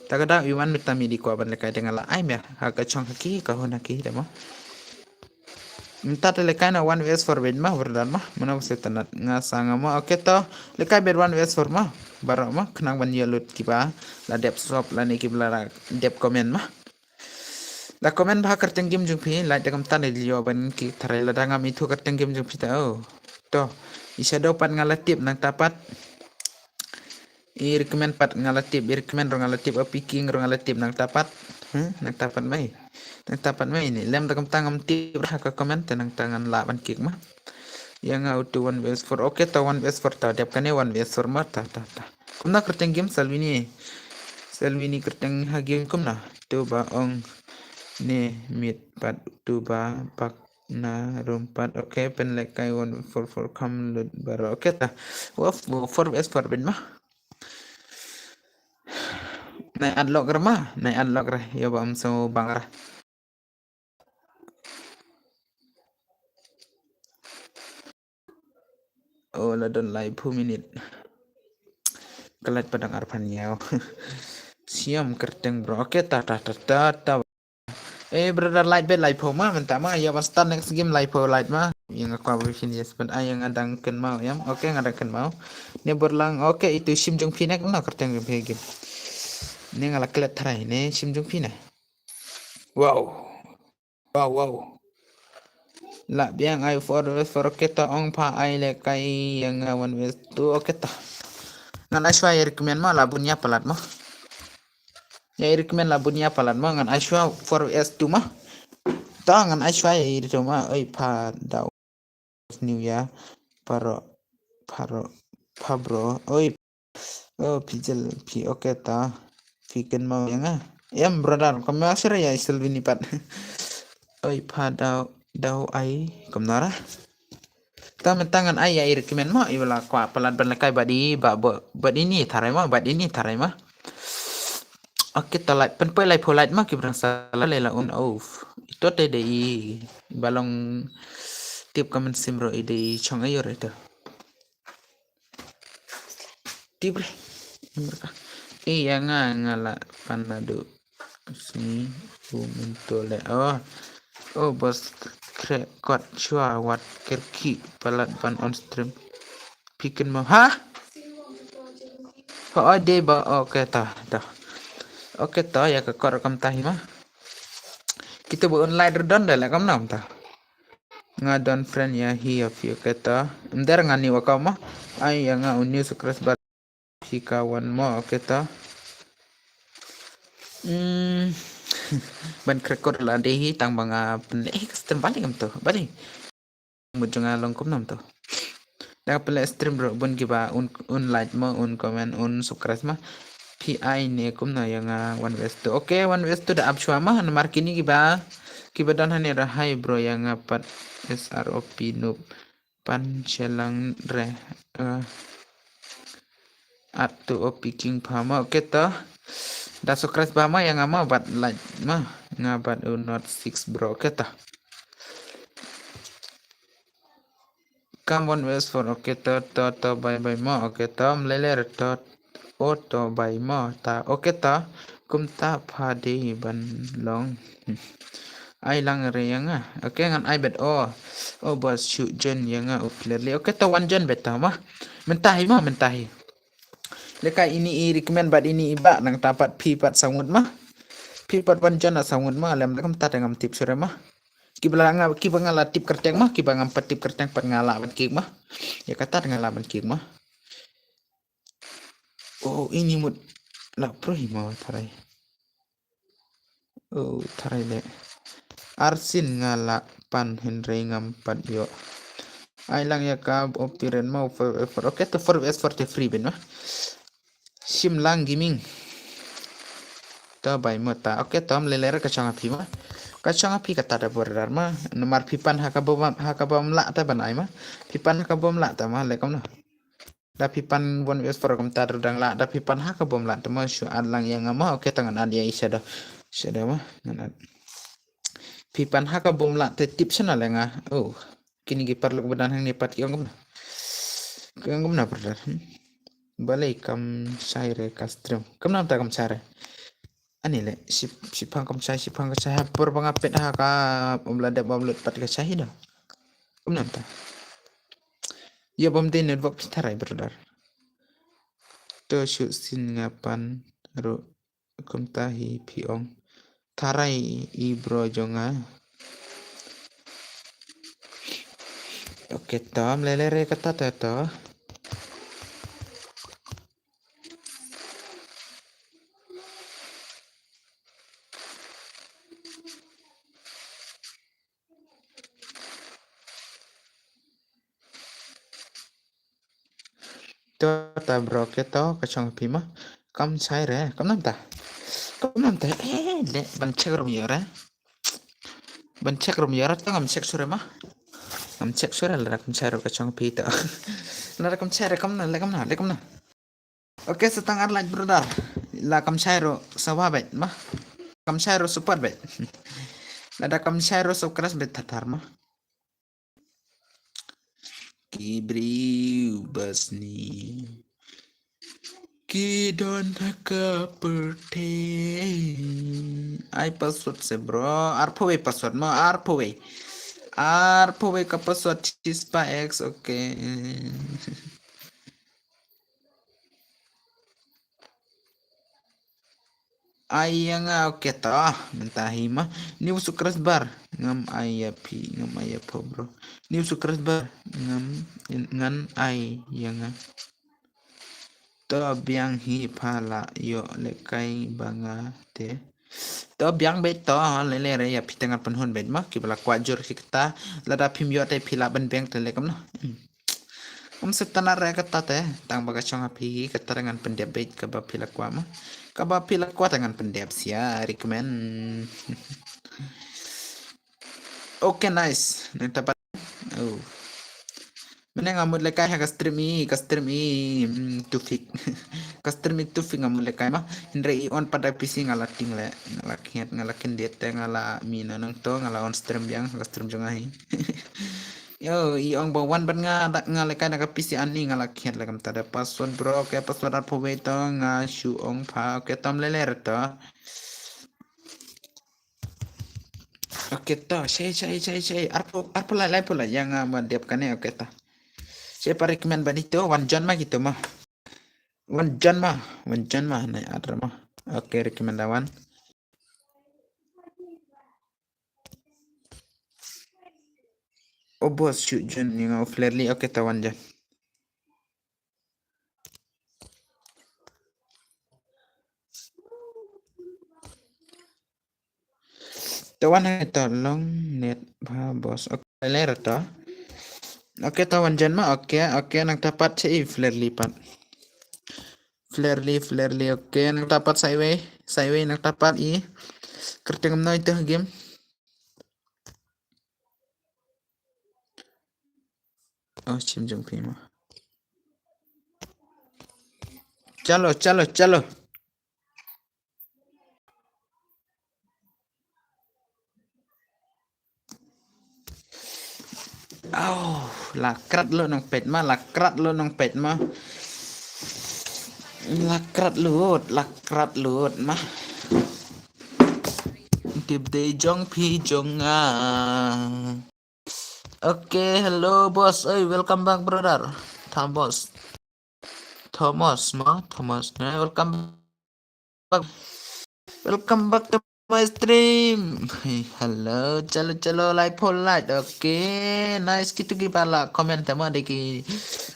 Ta ka da i wan mynta miet i kwah ban lehkai te nga la ai ma, ha ka chong ha ki, ka hun ha ki de ma. Mynta te lehkai na one vs four beit ma, byrdan ma, mano ba sngewtynnat nga sa nga ma, okay to, lehkai beit one vs four ma, baroh ma, khnang ban ïa lut kiba la dep sub lane kiba la dep comment ma. Da comment bha kyrteng game jong phi, like da kumta ne lyo ban ki tharai lada ngam ithuh kyrteng game jong phi ta, oh. To, i Shadow pat nga la tip nangta pat. I recommend pat nga la tip, i recommend ruh nga la tip, O P King ruh nga la tip nangta pat. Hmm, nangta pat mai. Nangta pat mai ne. Lem da kumta ngam tip ruh ha ka comment te nangta ngan lah ban kik ma. Ïa nga utu one vs four. Okay to one vs four ta. Dep kane one vs four ma ta ta ta. Kumno kyrteng game Salwini. Salwini kyrteng ha game kumno. Tu ba ong ne miet pat tu ba pak na room pat. Okay, pynlehkai one four four kham lut baroh. Okay ta. Wa four vs four beit ma. Nai unlock ra ma, nai unlock ra, ïa ba ym sngewbang ra. Oh, la don laiphew minit. Ka lait pat dang arphew hynñiew. Siam kyrteng bro. Okay, ta ta ta ta ta. Eh, brother, lait beit laiphew ma, mynta ma, ïa ban start next game laiphew lait ma. Ïa nga kwah ba phin ïa spend, ah, ïa nga dang kynmaw, ïa. Okay, nga dang kynmaw. Ne Burlang, okay, itu shim jong phi ne kumno kyrteng jong phi game. Ne nga la klet tharai, ne shim jong phi ne. Wow. Wow, wow. Lah biang ai four vs four, okay to ong pha ai lehkai ïa nga one vs two, okay to. Ngan ai shuwa ïa recommend ma la bun ïa palat ma. Ïa recommend la bun ïa palat ma ngan ai shuwa four vs two ma. To ngan ai shuwa ïa itu ma, oi pha dau. New Year, paro, paro, pha bro, oi. Oh, phi jel, phi okay ta. Phi kynmaw ïa nga. Em, brother, kumno shuh ïa i Salwini pat. Oi, pha dau, dau ai, kumno ra. Ta mynta ngan ai ïa i recommend ma, i ba la kwah palat ban lehkai bad i, ba, ba, bad ini tharai ma, bad ini tharai ma. Okay, ta lait, pynpoi laiphew lait ma, ki brang sa la leh la un off. Ito te de i, ba long tip ka mynsiem ruh i de i chong aiu ruh ito. Tip re. Ïa nga nga la pan naduh sngi u mynta le. Oh. Oh, boss, khreh kot shuwa wat kyrkieh palat ban on stream. Phi kynmaw ha? Pha oi dei ba, okay ta, ta. Okay ta, ïa ka kot kam ta hi ma. Kita ba online ruh don da la kam nam ta. Nga don friend ïa hi ïa phi, okay ta. Ym der nga ni wa ka ma. Ai ïa nga u new subscriber. Phi ka wan mo, okay to. Hmm. Ban krekor la dei hi tang ba nga pynleh hi custom bali kam to. Bali. Mut jong nga long kumno to. Da pynleh stream ruh bun kiba un, un like mo, un comment, un subscribe ma. Phi ai ne kumno ïa nga one vs two. Okay, one vs two da ap shuwa ma, namar kine kiba, kiba don hangne ra hi bro ïa nga pat S R O P noob. Pan shelang re, eh, atu O P King pha ma, okay to. Da subscribe ba ma ïa nga ma bad like ma, nga bad u not six bro, okay to. Come one vs four, okay to, to, to, bye bye ma, okay to, mlele re to. O to bai mo ta. Okay ta. Kumta pha dei ban long. Ai lang re ïa nga. Okay ngan ai bet o. O ba shu jen ïa nga u clearly. Okay ta wan jen bet ta ma. Mynta hi ma mynta hi. Lehkai ini i recommend bad ini i ba nangta pat phi pat sangut ma. Phi pat wan jen a sangut ma lem da kumta te ngam tip sure ma. Kiba la nga kiba nga la tip kyrteng ma kiba ngam pat tip kyrteng pat nga la ban kik ma. Ïa kata nga la ban kik ma. Oh, ini mut la proi ma tharai. Oh, tharai le. Arsin nga la pan hynrei ngam pat ïoh. Ai lang ïa ka opiren ma four vs four. Okay, to four vs four te free bin ma. Shim lang gaming. To bai ma ta. Okay, to mlele re ka chang api ma. Ka shong ha phi kata da brother ma. Namar phi pan ha ka bym, ha ka bym lah te ban ai ma. Phi pan ha ka bym lah te ma, leh kumno. Da phi pan one vs four kumta ruh dang lah, da phi pan ha ka bym lah te ma shu add lang ïa nga ma. Okay, to ngan add ïa i shadow. Shadow ma, ngan add. Phi pan ha ka bym lah te tip shano leh nga. Oh, kine ki paralok ba don hangne pat ki ong kumno. Ki ong kumno brother. Hmm? Balei kam shai re ka stream. Kam namar kam shai re. Ani leh, ship, shipang kam shai, shipang kam shai, ha por ba nga peit ha ka, um la dep upload pat ka shai hi da. Kam namar. Ïa bym dei network phi tharai brother. To shu sien nga pan ruh kumta hi phi ong. Tharai i bro jong nga. Okay, to, mlele re kata to, to. To ta bro, okay to, ka shong phi ma. Kam shai re, kam namar. Kam namar, eh, leh, ban check ruh ym ïoh re. Ban check ruh ym ïoh re, to ngam check shuh re ma. Ngam check shuh re, lada kam shai ruh ka shong phi to. Lada kam shai re, kam na, leh kam na, leh kam na. Okay, sa tang ar like brother. La kam shai ruh sawa beit ma. Kam shai ruh support beit. Lada kam shai ruh subscribe beit thathar ma. Ki briew basni ki don ha ka pyrthei. Ai password se bro. Arphew wei password ma, arphew wei. Arphew wei ka password, shispah X, okay. Ai ïa nga, okay to, mynta hi ma. New subscriber, ngam ai ïa phi, ngam ai ïa pha bro. New subscriber, ngam, ngan ai ïa nga. To biang hi pha la ïoh lehkai ba nga te. To biang beit to, lele re ïa phi te ngan pynhun beit ma, kiba la kwah jur hi kata, lada phim ïoh te phi lah ban biang te leh kumno. Hmm. Ym sngewtynnat re kata te, tang ba ka shong ha phi hi kata re ngan pyndep beit kaba phi la kwah ma. Kaba phi la kwah te ngan pyndep sia, recommend. Okay, nice. Nangta pat. Oh. Mynne nga mut lehkai ha ka stream i, ka stream i, mm, Tufik. Ka stream i Tufik nga mut lehkai ma. Hynrei i on pat da P C nga la tieng leh. Nga la kyndiat, nga la kyndiat te nga la mih na nangto, nga la on stream biang, ka stream jong nga hi. Yo, i ong ba wan bad nga da, nga lehkai da ka P C ani, nga la kyndiat leh kumta da password bro, okay, password arphew wei to, nga shu ong pha, okay, to mlele re to. Okay to, shai, shai, shai, shai. Arphew, arphew lai, laiphew lai, ïa nga ma dep kane, okay to. Shai pa recommend bad ito, wan join ma kito ma. Wan join ma, wan join ma, nai adra ma. Okay, recommend da wan. O boss, shu join ïa nga u Flerly, okay to wan join. To wan ha to long net ba boss. Okay, leh re to. Okay, to wan join ma. Okay, okay, nangta pat sha i Flerly pat. Flerly, Flerly, okay, nangta pat sa iwei, sa iwei nangta pat i. Kyrteng kumno ito game. Oh, shim jong phi ma. Chalo, chalo, chalo. Au, la krat lut nongpeit ma, la krat lut nongpeit ma. La krat lut, la krat lut ma. Tip dei jong phi jong nga. Okay, hello boss. Oi, welcome back brother. Thomas. Thomas ma, Thomas. Eh, welcome back. Welcome back to my stream. Hey, hello, chalo chalo, like for like. Okay, nice, kitu ki ba la comment ma de ki.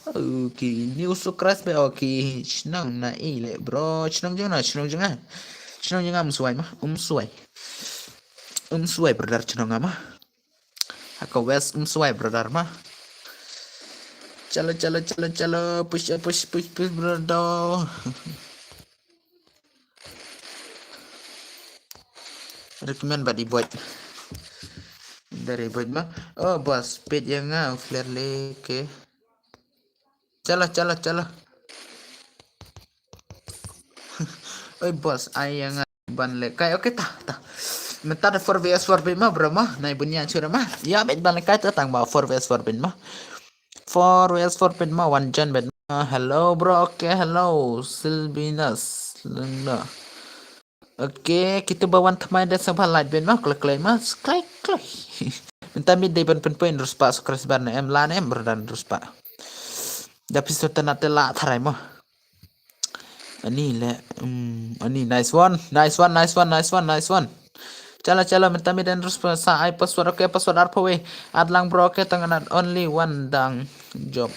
Okay, new subscribe, okay. Shnong na i leh bro, shnong jong nga, shnong jong nga. Shnong jong nga Umswai ma, Umswai. Umswai brother, shnong nga ma. Ha ka West Umswai brother ma. Chalo chalo chalo chalo, push push push push brother. Recommend bad i boy. Dari bait ma. Oh boss, peit ïa nga u flare le ke. Chala chala chala. Oi boss, ai ïa nga ban lehkai. Okay ta ta. Mynta da four V S four peit ma bro ma. Nai bunya chura ma. Ïa beit ban lehkai ta tang ba four V S four peit ma. Four V S four peit ma, wan jan beit ma. Hello bro. Okay, hello Silvinus. Lengda. Okay, kita ba wan thymmai da sa ba light beit ma, klek klek ma, klek klek. Mynta mi dei ban pynpoi ndrus pa sukres bar ne em la ne em berdan ndrus pa. Da phi sota na te la tharai ma. Ani le, mm, ani nice one, nice one, nice one, nice one, nice one. Chala chala mynta mi den rus sa ai password, okay, password ar phawe. At lang bro, okay, tang anat only one dang job.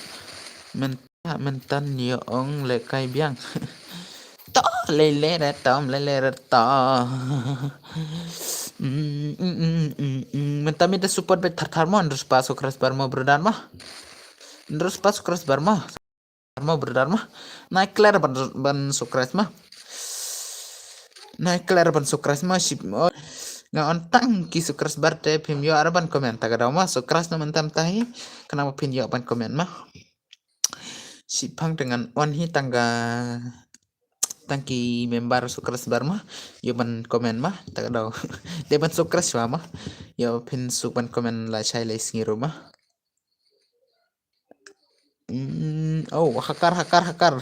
Mynta mynta nyo ong le kai biang. To le le re tom le le re to. Mm, mm, mm, mm, mm. Mynta mi da support bet thar thar mo, ndrus pa sukres bar mo, brother mo. Ndrus pa sukres bar mo. Mo brother ma. Nai clear ban ban sukres ma. Nai clear ban sukres ma sip mo. Nga on tang ki sukres bar te phim ïoh ar ban comment ta ka daw ma sukres na mentam tahi. Kena ma phin ïoh ban comment ma. Sip phang dengan on hi tang ka tang ki member sukres bar ma. Ïoh ban comment ma ta ka daw. De ban sukres wa ma. Ïoh phin suk ban comment la chai lai sngi ru ma. Mm, oh, hakar, hakar, hakar.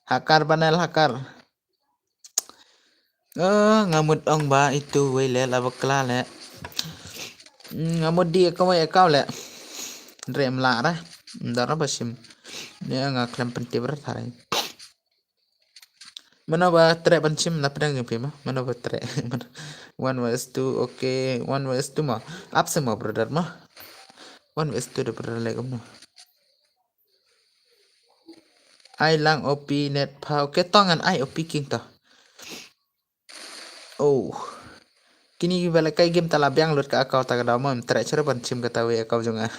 Hakar banel, hakar. Oh, ngamut ong ba itu wei le la bakla le. Mm, ngamut di ko wei kau le. Rem la ra. Ndar ba sim. Ne nga klem pentip ra tharai. Mano ba trek ban chim na pedang jong phi ma? Mano ba trek? One versus two, okay. One versus two ma. Up se ma brother ma. One versus two da brother le kumno. Ai lang O P net pha. Okay, tong an ai O P king to. Oh. Kini ba la kai game ta la biang lut ka account ta ka daw ma, em trek chero ban chim ka ta wei account jong nga.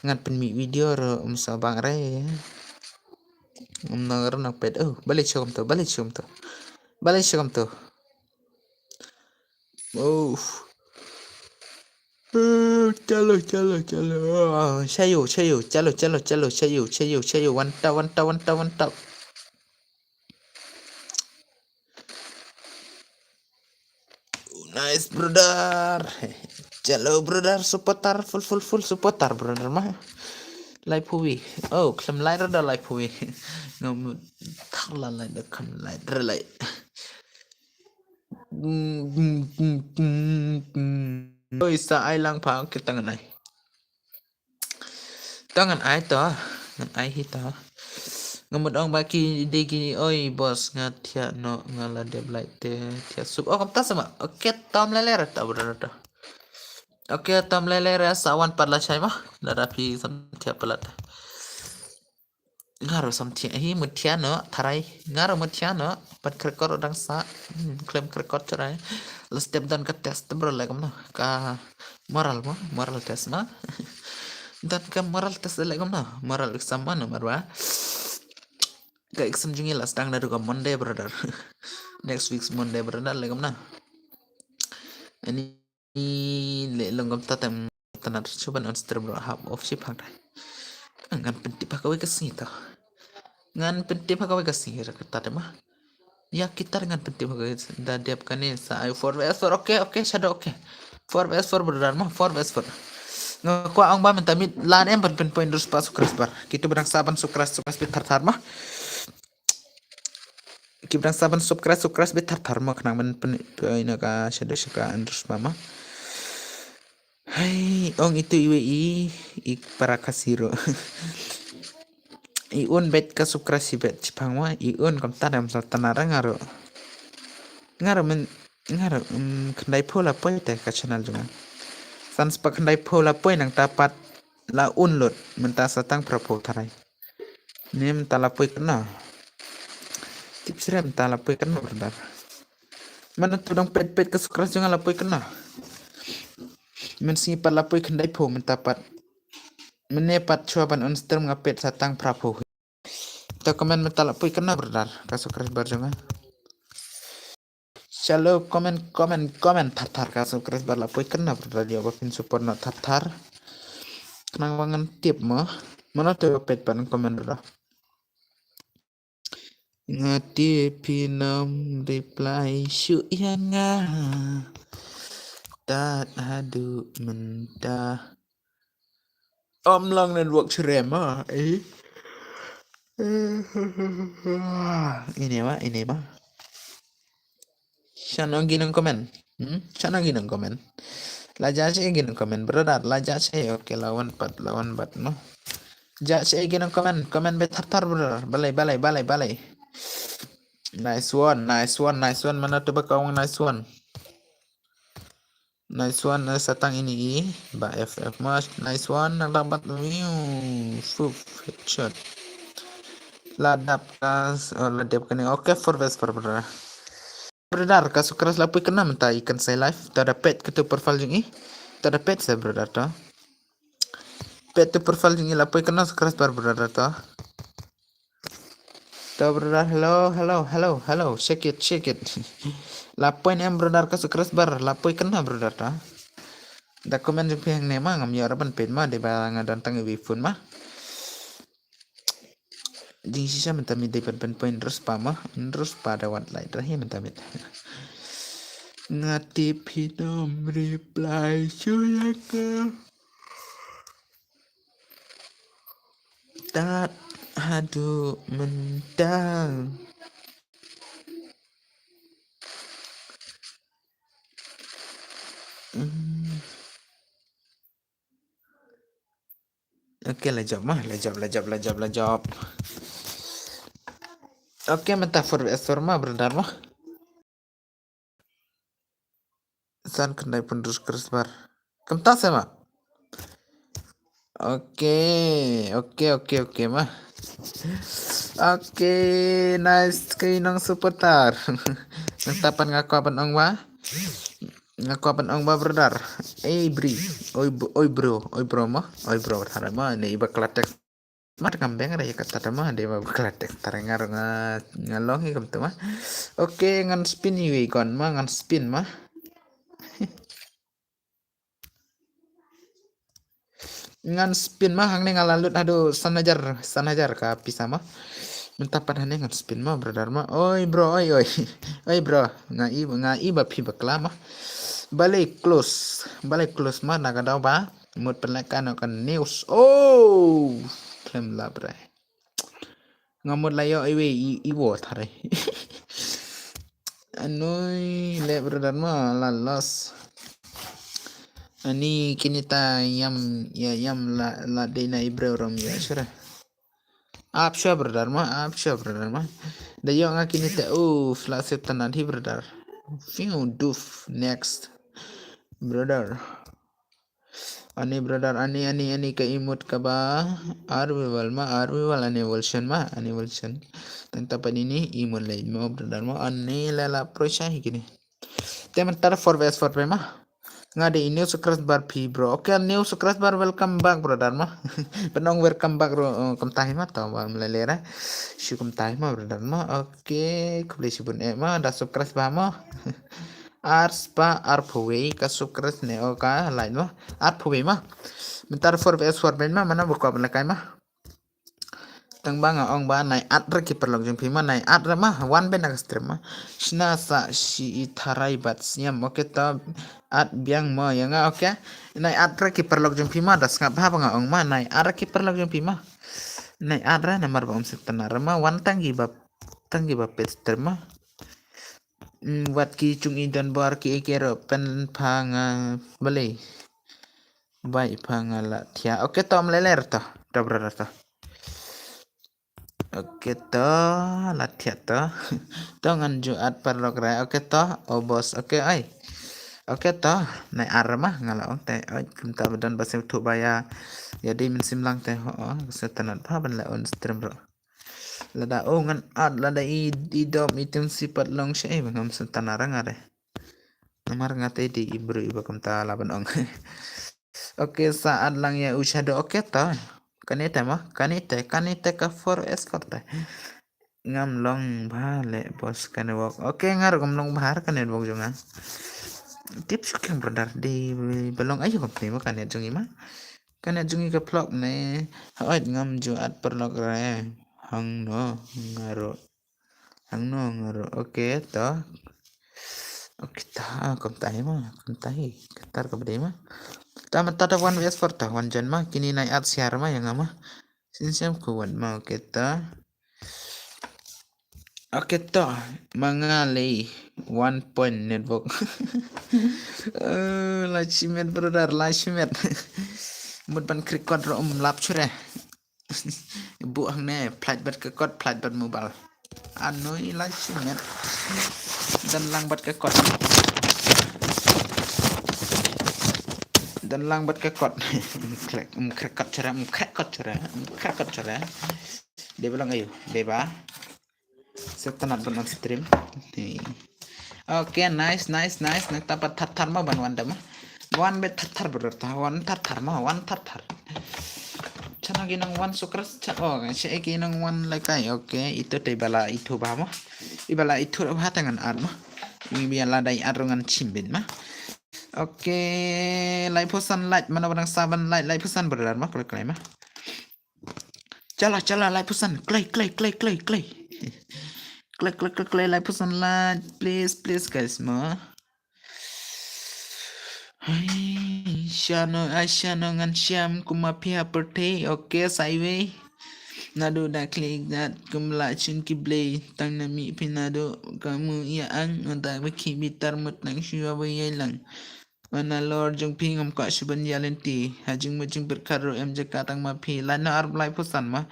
Ngan pynmih video ro um sa bang re. Um nang ro nang pet. Oh, balik chom to, balik chom to. Balik chom to. Oh. Eh, chalo, chalo, chalo. Ah, chayo, chayo, chalo, chalo, chalo, chayo, chayo, chayo. One tap, one tap, one tap, one tap. Nice brother. Chalo brother, supporter, full full full supporter brother ma. Lai phuwi. Oh, klem lai rada lai phuwi. Ngam thar la lai da klem lai rada lai. Oi sa ai lang pha kita ngan ai. Ta ngan ai to, ngan ai hi to. Nga mut ong ba ki dei ki oi boss nga thiah noh nga la dep lai te thiah suk. Oh, kumta sa ma. Okay, tom lele ra ta bra ta. Okay, tom lele ra sa wan pat la chai ma. Lada phi sam thiah palat. Nga ro sam thiah hi mut thiah noh tharai. Nga ro mut thiah noh pat krekor dang sa. Hmm, klem krekor tharai. La step don ka test bro le kumno. Ka moral mo, moral test ma. Don ka moral test le kumno. Moral exam ma no marwa. Ka exam jong ngi la sdang na ruka Monday brother. Next week's Monday brother le kumno. Ani le long kumta tem tanat chuban on stream ro hap off shi phang dai. Ngan pynti pa kawei ka sngi to. Ngan pynti pa kawei ka sngi ra kata te ma. Ya kita ngan pynti pa kawei da dep kane sa ai four vs four. Okay, okay, shadow, okay. Four vs four brother ma, four vs four. Nga kwah ong ba mynta mid lan em ban pynpoi ndrus pa sukres bar. Kitu badang sa ban sukres sukres bit thar thar ma. Ki badang sa ban sukres sukres bit thar thar ma khnang ban pynpoi na ka shadow shaka ndrus ma ma. Hai, ong itu iwe i, i para kasiro. I un bet ka subscribe bet chipang wa, i un kam tadam sa tanara ngaro. Ngaro men, ngaro, um, khandai pho la poi te ka channel jong nga. San spa khandai pho la poi nang tapat la un lot, mynta sa tang pra pho tharai. Nim ta la poi kna. Tip srem ta la poi kna brother. Mana tu dong pet pet ka subscribe jong nga la poi kna. Men sngi pat la poi khandai pho mynta pat. Mene pat chua ban on stream nga pet sa tang pra pho. Ta comment mynta la poi kna brother. Ka subscriber jong nga. Chalo, comment, comment, comment thar thar ka subscribe bar la poi kynna brother, ïa ba phin support noh thar thar. Khnang ba ngan tip mo. Mano te ba peit ban comment brother. Nga tip phin ym reply shuh ïa nga. Tad haduh mynta. Ym long network syrem ah, eh. Ine ma, ine ma. Shano ki nang comment. Hmm? Shano ki nang comment. La judge eh ki nang comment, brother. La judge eh, okay, la wan pat, la wan pat, no. Judge eh ki nang comment, comment beit thar thar, brother. Balei, balei, balei, balei. Nice one, nice one, nice one. Mano te ba ka ong nice one. Nice one, eh, sa tang ine i ba F F mas. Nice one, nang dang bat view. Fuf, headshot. La dap ka, oh, la dap kane. Okay, four versus four, brother. Brother, ka subscribe la poi kynna mynta i kan sai live. Ta da peit ka tu profile jong i. Ta da peit sa brother to. Peit tu profile jong i la poi kynna subscribe bar brother to. To brother, hello, hello, hello, hello. Shake it, shake it. La poi ne em brother ka subscribe bar, la poi kynna brother to. Da comment jong phi hangne ma ngam ïoh ra ban peit ma, dei ba nga don tang iwei phone ma. Jingshisha mynta miet dei pat ban poi hynriew spah ma, hynriew spah da wat lai trai hi mynta miet. Nga tip phin ym reply shuh ïa nga. Tad haduh mynta. Hmm. Okay, la jop ma, la jop, la jop, la jop, la jop. Okay, mynta four versus four ma, brother ma. San khyndai pynrus kris bar. Kumta se ma. Okay, okay, okay, okay ma. Okay, nice ki nong supporter. Nangta pat nga kwah ban ong ba. Nga kwah ban ong ba brother. Ey bri. Oi, b- oi bro, oi bro ma. Oi bro, thara ma. Ni iba kla text. Mat kam beng ra ïa kata ma, dei ma ba kla text tara nga nga nga long hi kumta ma. Okay, ngan spin iwei kon ma, ngan spin ma. Ngan spin ma, hangne nga la lut haduh san hajar, san hajar ka pisa ma. Mynta pat hangne ngan spin ma, brother ma. Oi bro, oi oi. Oi bro, nga i nga i ba phi bakla ma. Balei close, balei close ma, na ka daw ba mut pynleh ka noh ka news. Oh, khlem la bre. Nga mut la ïoh iwei i, i wo thare. Anoi le brother ma la loss. Ani kini ta ïam, ïa ïam la, la dei na i briew rom ïa shuwa. Ap shuwa brother ma, ap shuwa brother ma. Da ïoh nga kini ta, uff, la sep tanat hi brother. Fiu duf, next. Brother. Ani brother, ani, ani, ani ka emote kaba. Ar wal ma, ar wal ani Wilson ma, ani Wilson. Tang ta pa ni ni emote le mo brother ma, ani le la pressure hi kini. Te mynta four versus four pe ma. Nga dei new subscriber phi bro. Okay, new subscriber, welcome back brother ma. Pynong welcome back ro, uh, kumta hi ma, to ba mle le ra. Shu kumta hi ma brother ma. Okay, khublei shibun eh ma da subscribe ba ma. Ar spah arphew wei ka subscribe ne o ka like ma. Arphew wei ma. Mynta four versus four ben ma, mano ba kwah ban lehkai ma. Tang ba nga ong ba nai at re ki paralok jong phi ma, nai at re ma, wan ben na ka stream ma. Shna sa shi i tharai bat sniam, okay to at biang mo ïa nga, okay. Nai at re ki paralok jong phi ma, da sngap ha ba nga ong ma, nai at re ki paralok jong phi ma. Nai at re namar ba um sep tana re ma, wan tang ki ba, tang ki ba pet stream ma. Mm, wat ki chung i don bor ki eke ro pen pha nga balei. Bai pha nga la thia. Okay to, mlele to. To brother to. Okay to, la thia to. To ngan ju at paralok re. Okay to, o boss. Okay ai. Okay to, nai ar ma nga la ong te. Ai, kumta ba don ba sim thu ba ïa. Ïa dei mynsiem lang te ho. Ka se tanat pha ban la on stream ro. Lada o ngan at lada i, i dom i tim sipat long sha i ba ngam sentana rang are. Namar nga te dei i bru i ba kumta la ban ong. Okay, sa at lang ïa u shadow. Okay to. Kane te ma, kane te, kane te ka four S ka te. ngam long bha le boss ka network. Okay, nga ruh ngam long bha ka network jong nga. Tip shu khang brother, dei ba long aïu company ma ka net jong i ma. Ka net jong i ka phlok ne. Hooid ngam ju at paralok re. Hangno nga ruh. Hangno nga ruh. Okay to. Okay to. Ah, kumta hi ma. Kumta hi. Katar ka bdei ma. Ta ma ta ta one vs four ta. One jan ma. Kini nai at siar ma ïa nga ma. Sinsem ku wan ma. Okay to. Okay to. Ma nga lei. One point network. Eh, la shimet brother, la shimet. Mut ban krik kot ruh um lap shuh re. Bu hangne, phlait bad ka kot, phlait bad mobile. Anoi la shimet. Don lang bad ka kot. Don lang bad ka kot. Krik, um, krik kot shuh re, um, krik kot shuh re, um, krik kot shuh re. Dei ba long aïu, dei ba. Sngewtynnat ban on stream. Hey. Okay, nice, nice, nice. Nangta pat thar thar ma ban wan da ma. Wan beit thar thar brother, ta wan thar thar ma, wan thar thar. Chana ki nang wan sukras cha, oh, che ki nang wan lekai. Okay, ito te ba la ithuh bha ma. I ba la ithuh bha te ngan at ma. I ba la dei at ruh ngan shim beit ma. Okay, laiphew san like, mano ba dang sa ban like, laiphew san brother ma, kloi kloi ma. Chala, chala, laiphew san. Kloi, kloi, kloi, kloi, kloi. Kloi, kloi, kloi, kloi, laiphew san like. Please, please, guys, ma. Hai, shano, ai, shano ngan sham kum ma phi ha pyrthei. Okay, sa iwei. Naduh da klik dat kum la chun ki blei. Tang na mih phi naduh ka mu ïa ang. Ngan ta ba ki bitar mut nang shuwa ba ïai lang. Mana lor jong phi ngam kwah shu ban ïa lynti. Ha jingmut jingpyrkhat ruh em jaka tang ma phi. Lai na ar laiphew san ma.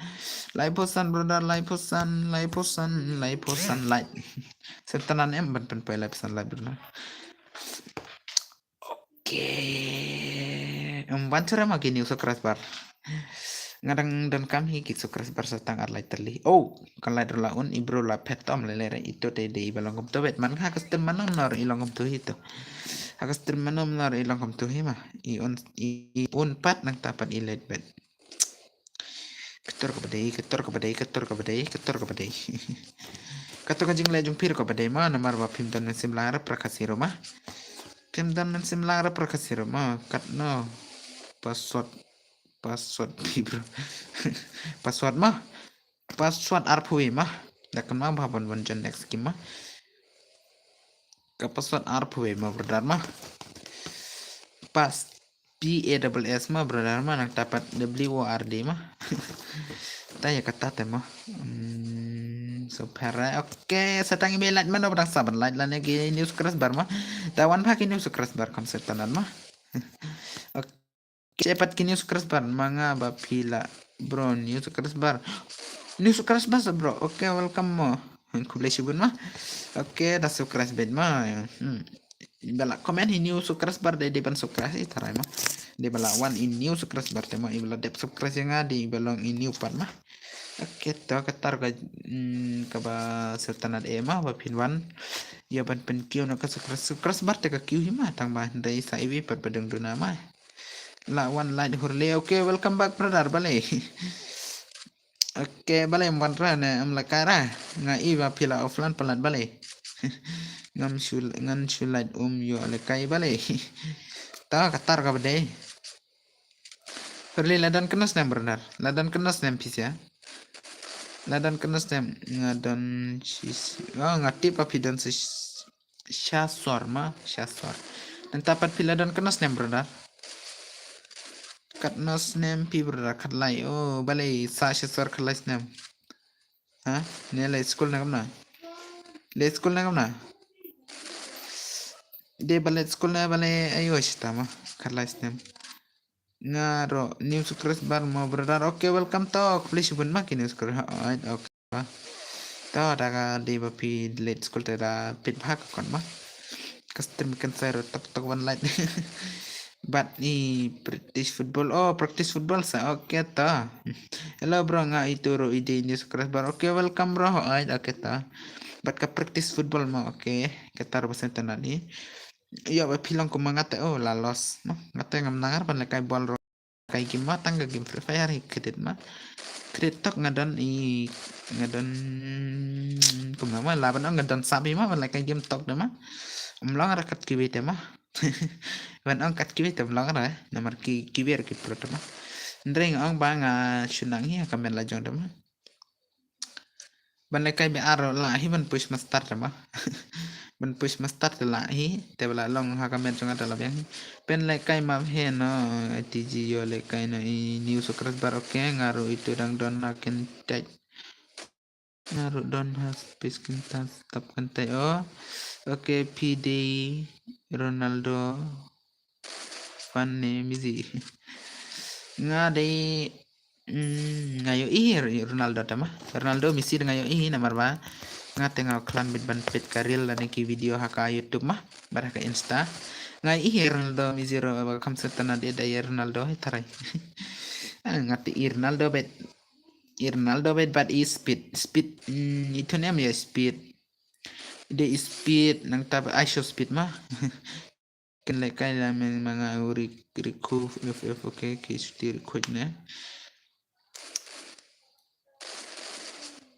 Laiphew san brother, laiphew san, laiphew san, laiphew san like. Sngewtynnat em ban pynpoi laiphew san like brother. Okay. Em ban chura ma ki new subscriber. Nga dang donkam hi ki subscriber sa tang ar lai tylli. Oh, kan lai la un i bro la phet tom lele re ito te dei ba long kumto bet man ha ka stream mano nor i long kumto hi to. Ha ka stream mano nor i long kumto hi ma. I un, i, i un pat nangta pat i leit bet. Kator ka ba dei, kator ka ba dei, kator ka ba dei, kator ka ba dei. Kator ka jingleh jong phi ka ba dei ma namar ba phim don mynsiem lang re pra ka siro ma. Phim don mynsiem lang re pra ka siro ma. Katno. Password. Password phi bro. Password ma. Password arphew ma. Da kan ma ba ban ban jon next game ma. Ka password arphew ma brother ma. Pass P A double S ma brother ma nangta pat W O R D ma. Ta ïa kata te ma. Hmm, so para. Okay, sa tang i ba like mano ba dang sa ban like lane ki new subscriber ma. Ta wan pha ki new subscriber kam sngewtynnat ma. Okay. Che pat ki new subscriber ma nga ba phi la bro new subscriber. New subscriber sa bro. Okay, welcome mo. Khublei shibun ma. Okay, da subscribe beit ma. Hmm. Ba la comment hi new subscriber dei dei ban subscribe i tharai ma. Dei ba la wan i new subscriber te ma i ba la dep subscribe ïa nga dei ba long i new pat ma. Okay, to katar ka, hmm, ka ba sngewtynnat e ma ba phin wan. Ïa ban pynkiew na ka subscribe, subscriber te ka kiew hi ma tang ba hynrei sa iwi pat ba dang duna ma. La wan like hurle. Okay, welcome back brother, balei? Okay, balei em wan ra ne em la kai ra. Nga i ba phi la offline palat balei. Ngam shu, ngan shu like um ïoh le kai balei. Ta katar ka ba dei. Hurle la don kano snem brother. La don kano snem phi sia. La don kano snem nga don sis. Oh, nga tip ba phi don sis. Sha sor ma, sha sor. Nangta pat phi la don kano snem brother. Katno snem phi brother, khatlai. Oh, balei sa sha sor khatlai snem. Ha? Ne leit skul ne kumno? Leit skul ne kumno? Dei ba leit skul ne balei ayo shita ma, khatlai snem. Nga ruh new subscriber mo brother. Okay, welcome to. Khublei shibun ma ki new subscriber. Alright, okay. To da ka dei ba phi leit skul te da peit bha ka kon ma. Ka stream kan sai ruh tok tok ban like. But i practice football. Oh, practice football sa. Okay to. Hello bro, nga itu ruh i dei new subscriber. Okay, welcome bro. Alright, okay to. But ka practice football mo. Okay. Katar ba sngewtynnat i. Ïa ba phi long kum ma nga te, oh, la loss. No? Nga te ngam nang ar ban lehkai bol ruh. Kai game ma tang ka game Free Fire hi kredit ma. Kredit tok nga don i nga don kumno ma, lah ban ong nga don sap hi ma ban lehkai game tok de ma. Ym long re kat kiwei te ma. Ban ong kat kiwei te ym long re, namar ki kiwei re ki pro te ma. Hynrei nga ong ba nga shu nang hi ha ka met la jong te ma. Ban lehkai ba ar lah hi ban push master te ma. Ban push master te lah hi, te ba la long ha ka met jong nga te la biang hi. Pynlehkai map hi no, T G ïoh lehkai no i new subscriber, okay, nga ruh itu dang don ha kyntait. Nga ruh don ha space kyntait, stop kyntait, oh. Okay, P D, Ronaldo, fan ne Messi. Nga dei, mm, nga ïohi Ronaldo te ma. Ronaldo, Messi de nga ïohi namar ba nga te nga khlem bit ban peit ka reel lane ki video ha ka YouTube ma, bad ha ka Insta. Nga ïohi Ronaldo, Messi ruh ba kham sngewtynnat ïa da ïa Ronaldo hi tharai. Ah, nga te i Ronaldo beit, i Ronaldo beit bad i Speed, Speed, mm, itu ne em ïa Speed. Dei i Speed nangta ba ai show Speed ma. Kan lehkai la meng ma nga u Rick, Rick F F, okay, ki shuti Rick F F ne.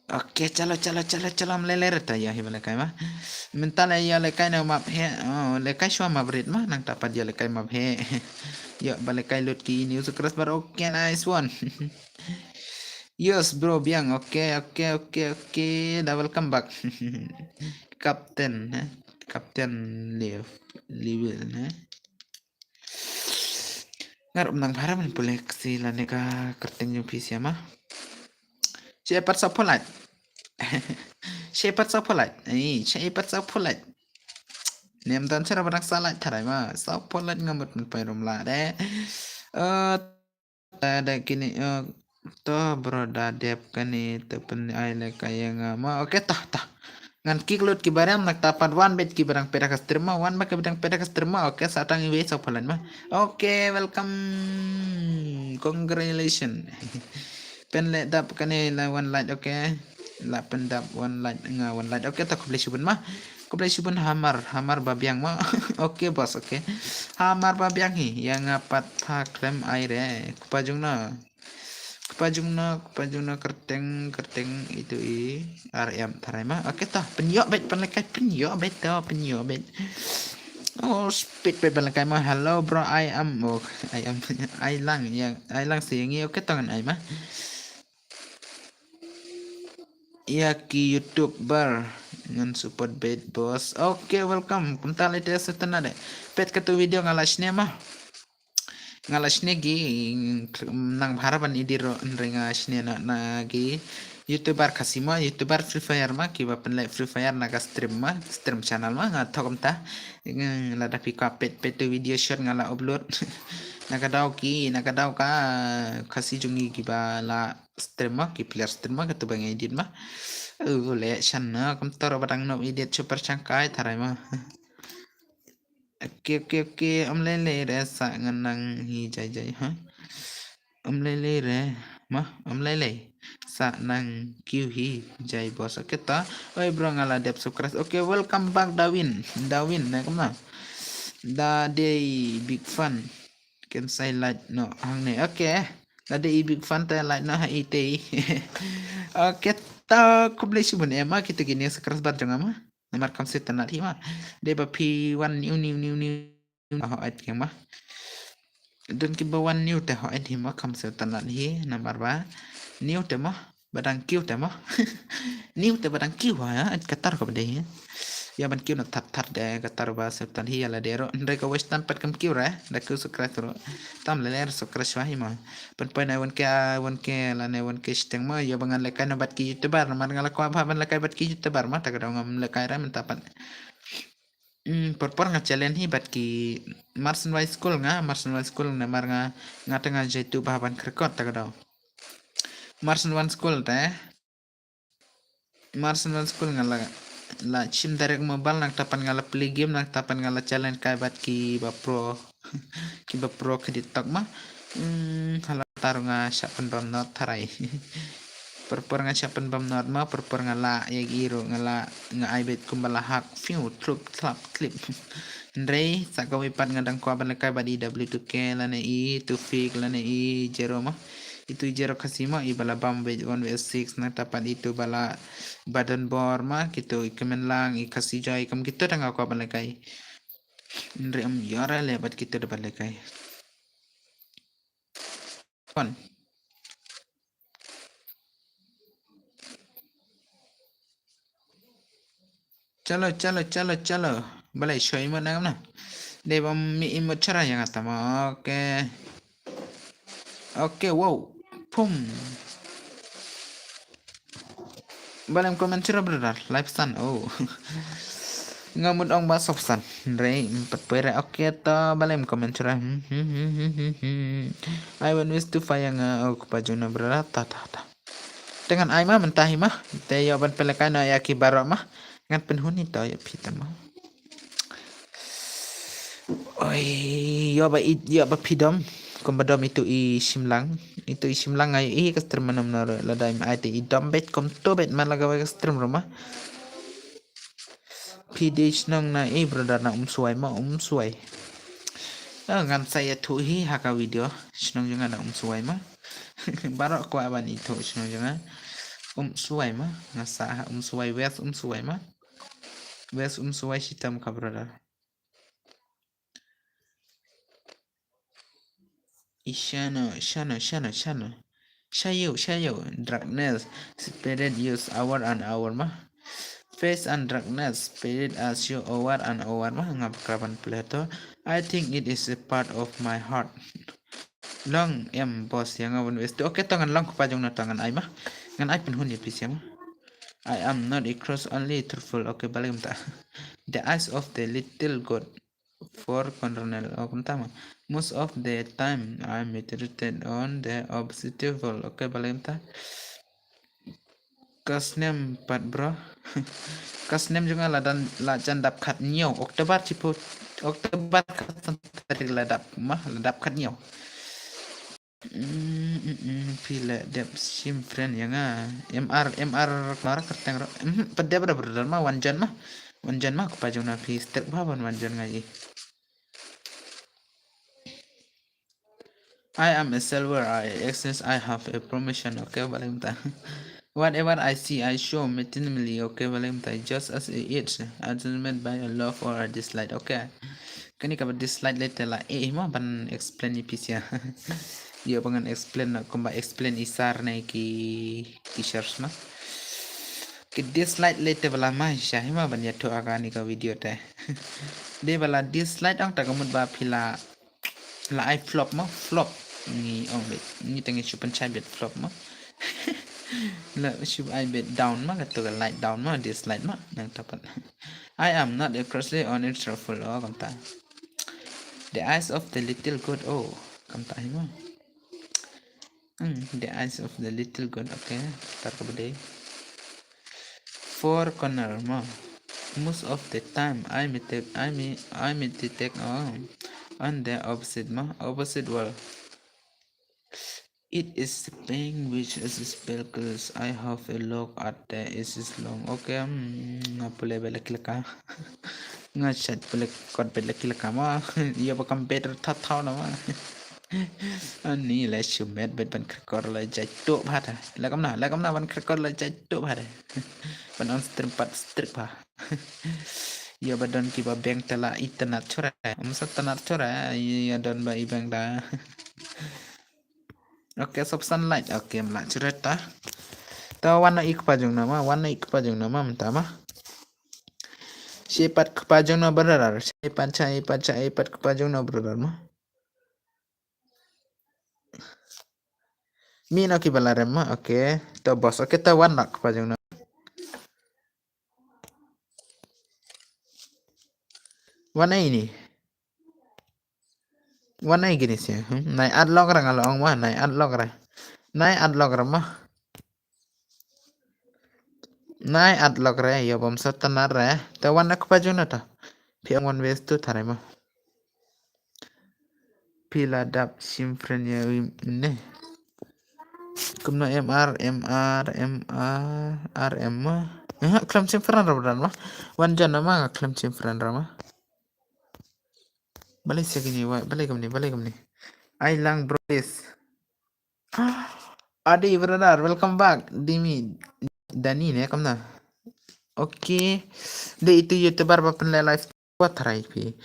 Okay, chalo, chalo, chalo, chalo, ym lei lei re ta ïa hi ba lehkai ma. Mynta la ïa lehkai na map hi, oh, lehkai shuwa map rit ma, nangta pat ïa lehkai map hi. Ïa ba lehkai lut ki new subscriber, okay, nice one. Yes, bro, biang, okay, okay, okay, okay, da welcome back. Captain, eh? Captain Liv, Liv, eh? Nga ruh ym nang bha re ban pule ka si lane ka kyrteng jong phi sia ma. Shaei pat saw pholait. Shaei pat saw pholait. Ei, shaei pat saw pholait. Nem don sera ba dang saw lait tharai ma. Saw pholait nga mut mynpoi rum la de. Eh, ta da kine, eh, to bro da dep kane te pyn ai lehkai ïa nga ma. Okay, to, to. Ngan kick lut ki ba rem, nangta pat wan beit ki ba dang peit ha ka stream ma, wan beit ki ba dang peit ha ka stream ma. Okay, sa tang iwei saw pholait ma. Okay, welcome. Congratulations. Pynleh dap kane la wan lait, okay. La pyndap wan lait, nga wan lait. Okay, to khublei shibun ma. Khublei shibun Hamar, Hamar ba biang ma. Okay, boss, okay. Hamar ba biang hi, ïa nga pat pha khlem ai re. Kpa jong no. Kpa jong no, kpa jong no, kyrteng, kyrteng itu i R M tharai ma. Okay, to, pynïoh beit, pynlehkai, pynïoh beit, to, pynïoh beit. Oh, Speed beit, pynlehkai ma. Hello, bro, I am, oh, I am, I lang, ïa, I lang si ïa ngi, okay, to ngan ai ma. Ïa ki YouTuber ngan support beit, boss. Okay, welcome. Kumta lei te sngewtynnat de. Peit katu video nga la shne ma. Nga la shne ki, nang bha re ban edit ruh hynrei nga shne na, na ki YouTuber Khasi ma, YouTuber Free Fire ma, ki ba pynleh Free Fire na ka stream ma, stream channel ma, nga thok kumta. Lada phi kwah peit, peit tu video short nga la upload. Na ka daw ki, na ka daw ka Khasi jong ngi ki ba la stream ma, ki player stream ma, katu ba nga edit ma. Uh, leh shan na, kumta ruh ba dang nop edit super shangkai tharai ma. Okay, okay, okay, ym lei lei re sa ngan nang hi jai jai, ha. Ym lei lei re, ma, ym lei lei. Sa nang kiew hi jai, boss. Okay, to. Oi, bro, nga la dep subscribe. Okay, welcome back, Darwin. Darwin, ne kumno? Da dei big fan. Ken sai like no hangne. Okay. Da dei big fan te like no ha ite. Okay, to khublei shibun em ma, kita kine subscriber jong nga ma. Namar kam sngewtynnat hi ma. Dei ba phi wan new, new, new, new. Ho et kieng ma. Don ki ba wan new te ho et hi ma, kam sngewtynnat hi namar ba new te ma. Ba dang kiew te ma. New te ba dang kiew ha, et katar ko ba dei hi. Ïa ban kiew na that that de katar ba sngewtynnat hi ïa lade ruh. Hynrei ka watch time pat kam kiew re, da kiew subscribe ruh. Tam lei lei subscribe shuwa hi ma. Pynpoi na one K, one K lane one K shiteng ma, ïa ba ngan lehkai na bad ki YouTuber, namar nga la kwah bha ban lehkai bad ki YouTuber ma, ta ka daw ngam lehkai re mynta pat. Hmm, por por nga challenge hi bad ki Marson Wai School nga, Marson Wai School namar nga, nga te nga jai tu bha ban kyrkot ta ka daw. Marson Wai School te. Marson Wai School nga la, la shim direct mobile nangta pat nga la play game nangta pat nga la challenge kai bad ki ba pro. Ki ba pro kdit tok ma. Hmm, hala ta ruh nga shah pynbam not tharai. Por por nga shah pynbam not ma, por por nga la ïa ki ruh nga la, nga ai beit kumba la hack, fiu, tlup, tlap, tlip. Hynrei sa kawei pat nga dang kwah ban lehkai bad i W two K lane i Tufik lane i Jero ma. Itu i Jero Khasi ma, i ba la bam wei one wei six, nangta pat itu ba la ba don bor ma, kitu i Kmen Lang, i Khasi Joy, kam kitu tang aku ban lekai. Nri am yara le bat kitu da ban lekai. Kon. Chalo, chalo, chalo, chalo. Balei show emote na kamna? Dei bam mi emote chara yang atama. Okay. Okay, wow. Pum. Balem comment chara brother. Live san. Oh. Nga mut ong ba sop san. Re, empat poi re. Okay, to balem comment chara. Hmm, hmm, hmm, hmm, hmm, hmm. I want wish to fire nga. Oh, kpa juna brother. Ta, ta, ta. Te ngan ai ma mynta hi ma. Te ïoh ban pynlehkai noh ïa ki baroh ma. Ngan pynhun ito ïa phi te ma. Oi, ïoh ba i, ïoh ba phi dom. Kumba dom itu i Shimlang. Itu i Shimlang ai i ka stream manam na lada im ai te i dom bet kum to bet man laga ka stream roma. Phi dei shnong na i brother na Umswai ma, Umswai. Ah, ngan sa ïathuh hi ha ka video shnong jong nga na Umswai ma. Baroh kwah ban ithuh shnong jong nga. Umswai ma, nga sa ha Umswai, West Umswai ma. West Umswai shitam ka brother. Ishano, shano, shano, shano. Shayo, shayo, darkness, spirit use hour and hour ma. Face and darkness, spirit as you over and over ma. Nga bakra ban play to. I think it is a part of my heart. Long em boss yang awan west. Okay, to ngan long kpa jong na to ngan ai ma. Ngan ai pynhun ïa phi sia ma. I am not a cross, only truthful. Okay, balem ta. The eyes of the little god. For Colonel Okmtama. Most of the time, I meditated on the obstacle. Okay, balem ta. Ka snem pat bro. Ka snem jong nga la dan la jan dap khat nyau. October chipo. October ka san tarik la dap ma la dap khat nyau. Mm, mm, mm, phi la dep shim friend ïa nga. M R, M R, mara kyrteng ro. Mm, pat dep da brother ma, wan jan ma. Wan jan ma, kpa jong na phi stek ba ban wan jan nga i. I am a silver, I exist, I have a promotion, okay, balem ta. Whatever I see, I show, metinmili, okay, balem ta. Just as it is, I judgment by a love or a dislike, okay. Kani kaba dislike leh te la eh ma ban explain i pisia. Ïoh ba ngan explain na kumba explain i sar ne ki ki share ma. Ki dislike leh te bala ma sha hi ma ban ïathuh ha kani ka video te. Dei bala dislike ong ta ka mut ba phi la la ai flop ma flop. Ngi ong bit ngi te ngi shu pynshai bit flop ma. La shu ai bit down ma ka tu ka like down ma dislike ma nang tapat. I am not a crossly on it truthful. Oh, kumta. The eyes of the little god. Oh, kumta hi ma. Hmm, the eyes of the little god. Okay, tar ka bade. Four corner ma. Most of the time, I may take, I may, I may detect, oh, on the opposite ma, opposite wall. It is the pain which is spectacles. I have a look at the is is long. Okay, hmm, nga pule bela kilaka. Nga chat pule kot bela kilaka ma. Ïoh ba kam better tha thaw na ma. Ani la shu met bet ban krekor la jai tuk bha ta. La kam na, la kam na ban krekor la jai tuk bha ta. Ban on stream pat strik bha. Ïoh ba don ki ba beng ta la i tanat chura. Am sa tanat chura, ïoh don ba i beng da. Okay, sob sunlight. Okay, mla chura ta. Ta wan na ik pa jong na ma, wan na ik pa jong na ma mynta ma. Shi pat kpa jong na brother, shi pat, shi pat, shi pat kpa jong na brother ma. Mi no ki bala rem ma, okay. To boss, okay, to wan na kpa jong na. Wan ai ni. Wan ai gini sia. Hmm? Nai at lok ra nga la ong ma, nai at lok ra. Nai at lok ra ma. Nai at lok ra, ïoh bam sa tanar ra. Ta wan na kpa jong na ta. Phi ong wan wes tu tharai ma. Phi la dap shim friend ïa wi ne. Kumno M R, M R, M R, R M ma. Eh, khlem shim friend ra ma. Wan jan ma nga khlem shim friend ra ma. Balei sia kini wa, balei kumni, balei kumni. Ai lang bro please. Adi brother, welcome back. Dimi Dani ne kam na. Okay. Dei itu YouTuber ba pynleh live. Wat tharai phi.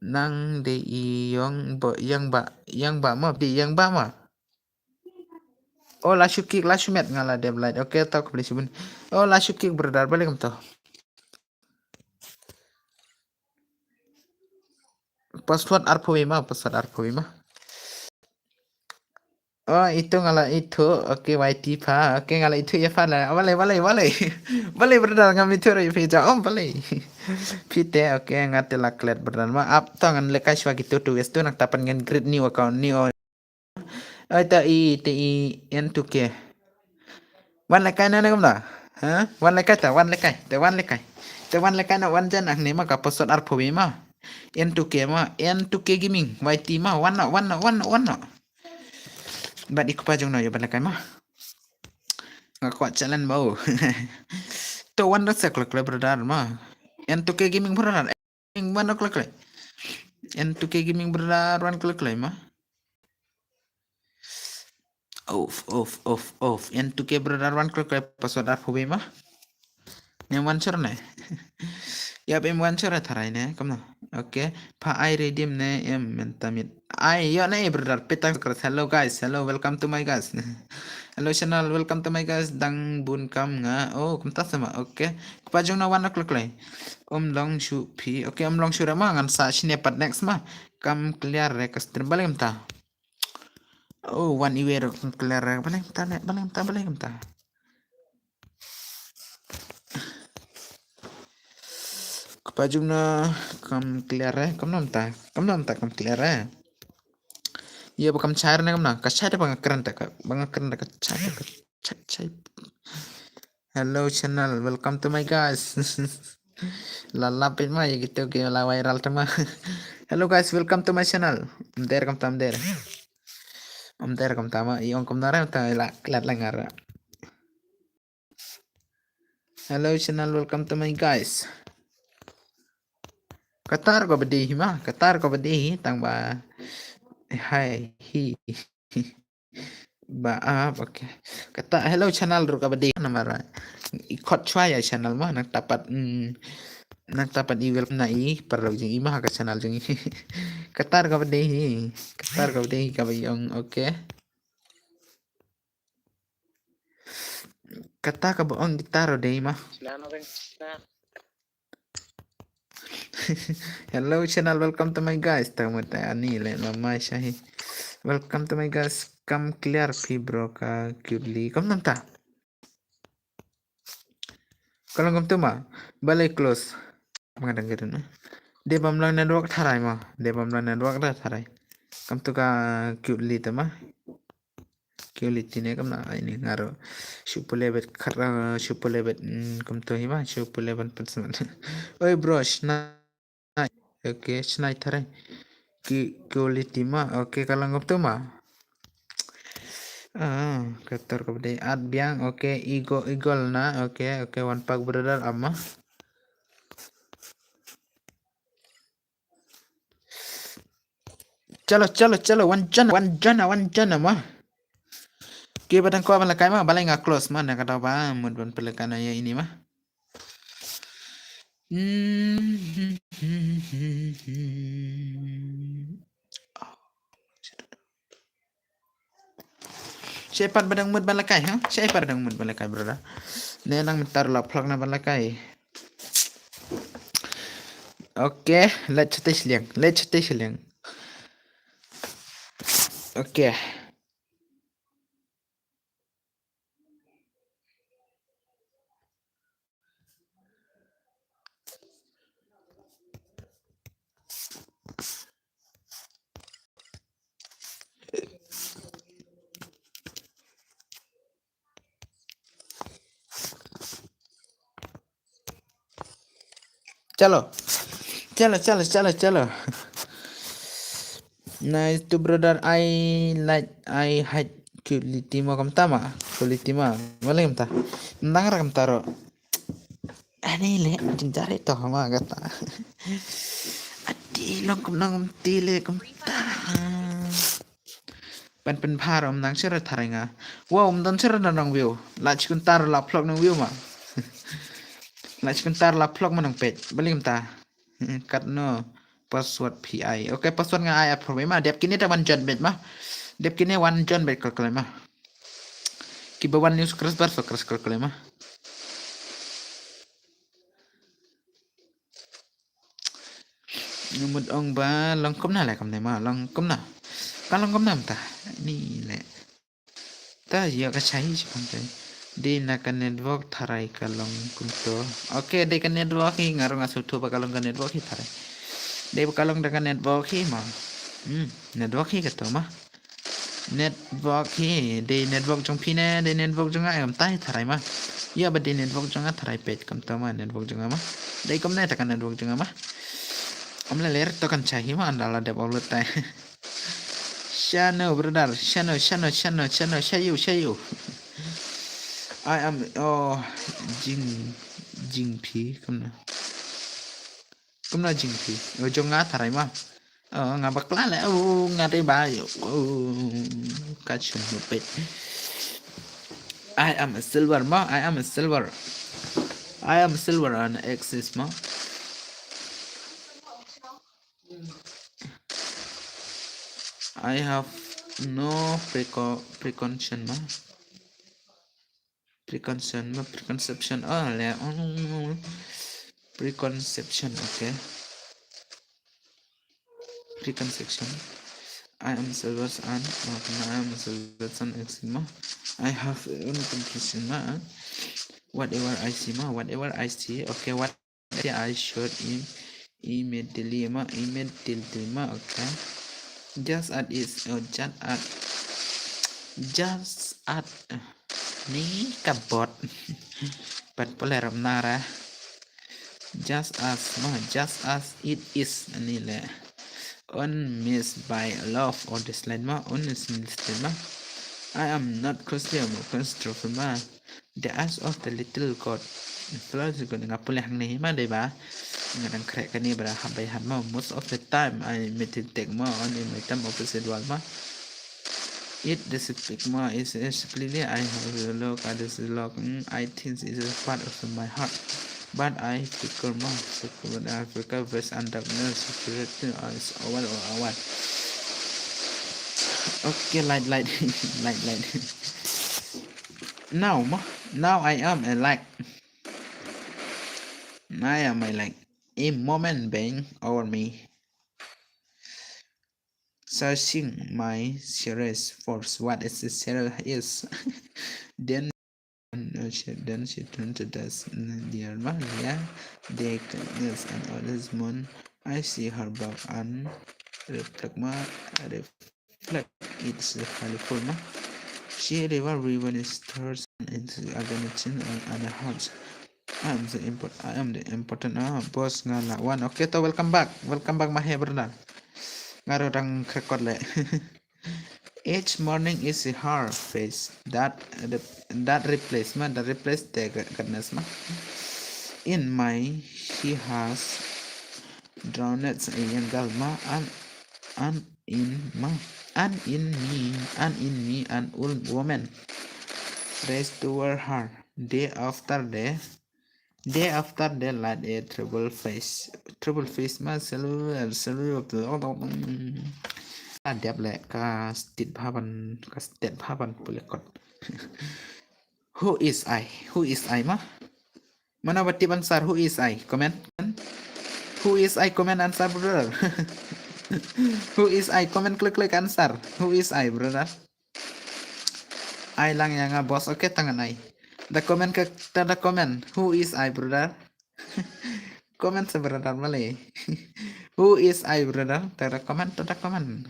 Nang dei i yong ba, yang ba, yang ba ma, dei yang ba ma. Oh, la shu kick, la shu met nga la dep light. Okay, tak beli sibun. Oh, la shu kick brother, balik kam to. Password arphew ma, password arphew ma. Oh, itu nga la itu. Okay, Y T pha. Okay, nga la itu ya pha la. Balei, balei, balei. Balei brother, ngam itu ri phi ja. Oh, balei. Phi te, okay, nga te la klet brother ma. Ap to ngan leh kai shwa kitu tu wes tu nang tapan ngan create new account, new. Ai ta i, te i, en tu ke. Wan leh kai na na kam da. Ha? Wan leh kai ta, wan leh kai. Te wan leh kai. Te wan leh kai na wan jan ang ne ma ka password arphew ma. En tu ke ma, en tu ke gaming. Y T ma, wan na, wan na, wan na, wan na. Bad i kpa jong no yo ban leh kai ma. Nga kwah challenge bau. To wan da se klek klek brother ma. En tu ke gaming brother. Gaming wan klek klek. En tu ke gaming brother wan klek klek ma. Of, of, of, of. En tu ke brother wan klek klek password arphew ma. Ne wan chor ne. Yap, em wan chor tharai ne. Kam na. Okay. Pha ai redeem ne em mynta mit. Ai yo ne brother, pitang kras. Hello guys. Hello, welcome to my guys. Hello channel, welcome to my guys. Dang bun kam nga. Oh, kumta sama. Okay. Kpa jong na wan klek klek. Om long shu phi. Okay, om long shu ra ma ngan sa shine pat next ma. Kam clear re ka stream balem ta. Oh, wan iwer kam clear re balem ta, ne balem ta, balem ta. Kpa jong na kam clear re, kam nam ta, kam nam ta kam clear re. Ye ba kam char na kam na, ka char ba nga kren ta ka, ba nga kren ta ka char ka char char. Hello channel, welcome to my guys. La lapit ma ye gitu ke la viral ta ma. Hello guys, welcome to my channel. Om der kam tam der. Om der kam tam ma, i ong kam na re ta la klat la ngar. Hello channel, welcome to my guys. Qatar ko bedi hi ma, Qatar ko bedi hi tang ba. Hai hi. Ba ap, okay. Kata hello channel ru ka bedi namar i khot chwa ya channel ma nang tapat, mm, nang tapat i wel na i paralok jing i ma ha ka channel jing i. Qatar ka bedi hi, Qatar ka bedi hi ka ba yong, okay. Kata ka ba ong guitar dei ma. Hello channel, welcome to my guys. Tamu ta ani le ma mai shahi. Welcome to my guys. Kam clear phi bro ka cutely. Kam nam ta. Ka long kam tu ma. Balei close. Manga dang gerin ma. Dei bam long network tharai ma. Dei bam long network da tharai. Kam tu ka cutely ta ma. Cutely ti ne kam na ai ni ngaro. Shu pule bet khar, ah, shu pule bet, mm, kam tu hi ma, shu pule ban pen semen. Oi bro, shnai. Okay, shnai tharai. Ki cutely ti ma, okay, ka long kam tu ma. Ah, katar ka bede at biang, okay, igo, igol na, okay, okay, wan pak brother ama. Chalo, chalo, chalo, wan jana, wan jana, wan jana ma. Ki ba dang ko ba la kai ma, ba la nga close ma, na ka da ba, mut ban pele kana ya ini ma. Hmm. Shepard ba dang mut ban la kai, ha? Shepard dang mut ban la kai, brother. Ne nang mentar la plak na ban la kai. Okay, let's test liang. Let's test liang. Okay. Chalo. Chalo, chalo, chalo, chalo. Nice to brother, I like, I hate quality ma kam ta ma. Quality ma. Wala kam ta. Ndang ra kam ta ro. Ani le, jinjare to ma kata. Ati long kam nang ti le kam ta. Ban pynbha ruh ym nang shuh ruh tharai nga. Wow, ym don shuh ruh nang view. La shi kynta ruh la phlok nang view ma. La shi kynta ruh la phlok ma nang peit. Balei kumta? Katno password phi ai. Okay, password nga ai ap phi ma. Dep kine te wan join beit ma. Dep kine wan join beit kal kal ma. Kiba wan new subscriber, subscribe kal kal ma. Nga mut ong ba long kumno leh kumne ma, long kumno. Ka long kumno mynta. Ni leh. Ta ïa ka shai shi pang te. Dei na ka network tharai ka long kumto. Okay, dei ka network hi, nga ruh nga sngewthuh ba ka long ka network hi tharai. Dei ba ka long da ka network hi ma. Hmm, network hi kato ma. Network hi, dei network jong phi ne, dei network jong nga, em, tai tharai ma. Ïa ba dei network jong nga tharai peit kumto ma, network jong nga ma. Dei kumne ta ka network jong nga ma. Ym leh leh to kan shai hi ma, ynda la dep upload tai. Shano, brother, shano, shano, shano, shano, shayu, shayu. I am, oh, jing, jing phi, kumno. Kumno jing phi. Oh, jong nga tharai ma. Oh, nga bakla leh. Oh, nga dei ba. Oh, ka shun no peit. I am a silver ma. I am a silver. I am silver on Axis ma. I have no preco-, preconception ma. Preconception ma, preconception. Oh, leh. Oh, preconception, okay. Preconception. I am silver and, oh, I am silver and eczema. I have a preconception ma. Whatever I see ma, whatever I see. Okay, what I should im-, immediately ma, immediately ma, okay. Just as is, oh, just as, just as, uh, ni ka bot. Pat pole ram nara. Just as ma, just as it is, ani leh. Unmissed by love or dislike ma, unmissed ma. I am not Christian or Christopher ma. The eyes of the little God. Flows good nga pule hangne hi ma dei ba. Nga dang khreh kane ba da hap bai hat ma. Most of the time I meditate ma, only my time opposite wall ma. It disappears ma, is, is clearly I have a look, I just look, mm, I think it's a part of my heart. But I flicker ma, so when I flicker, verse and darkness, security is over or our. Okay, light, light, light, light. Now ma, now I am a light. I am a light. A moment bang over me. Searching my serious force. What is the serious is? Then, uh, she, then she turned to dust. Dear ma, yeah, they, yes, and all this moon. I see her back and reflect ma, reflect it's colorful ma. She river river is stars and it's organization and other hearts. I am the import, I am the important, ah, boss nga la wan. Okay, to welcome back. Welcome back, my brother. Nga ruh dang record leh. Each morning is a hard face. That, that replace ma, that replace the goodness ma. In my, she has drowned a young girl ma, and, and in ma, and in me, and in me, an old woman raised toward her. Day after day, day after day, like a trouble face. Trouble face ma, silver, silver. Ah, dep leh ka state bhaban, ka state bhaban pule kot. Who is I? Who is I ma? Mano ba tip answer? Who is I? Comment. Who is I? Comment answer, brother. Who is I? Comment, click, click answer. Who is I, brother? Ai lang ïa nga boss. Okay, tang ngan ai. Da comment ka, ta da comment. Who is I, brother? Comment sa, brother, male. Who is I, brother? Ta da comment, ta da comment.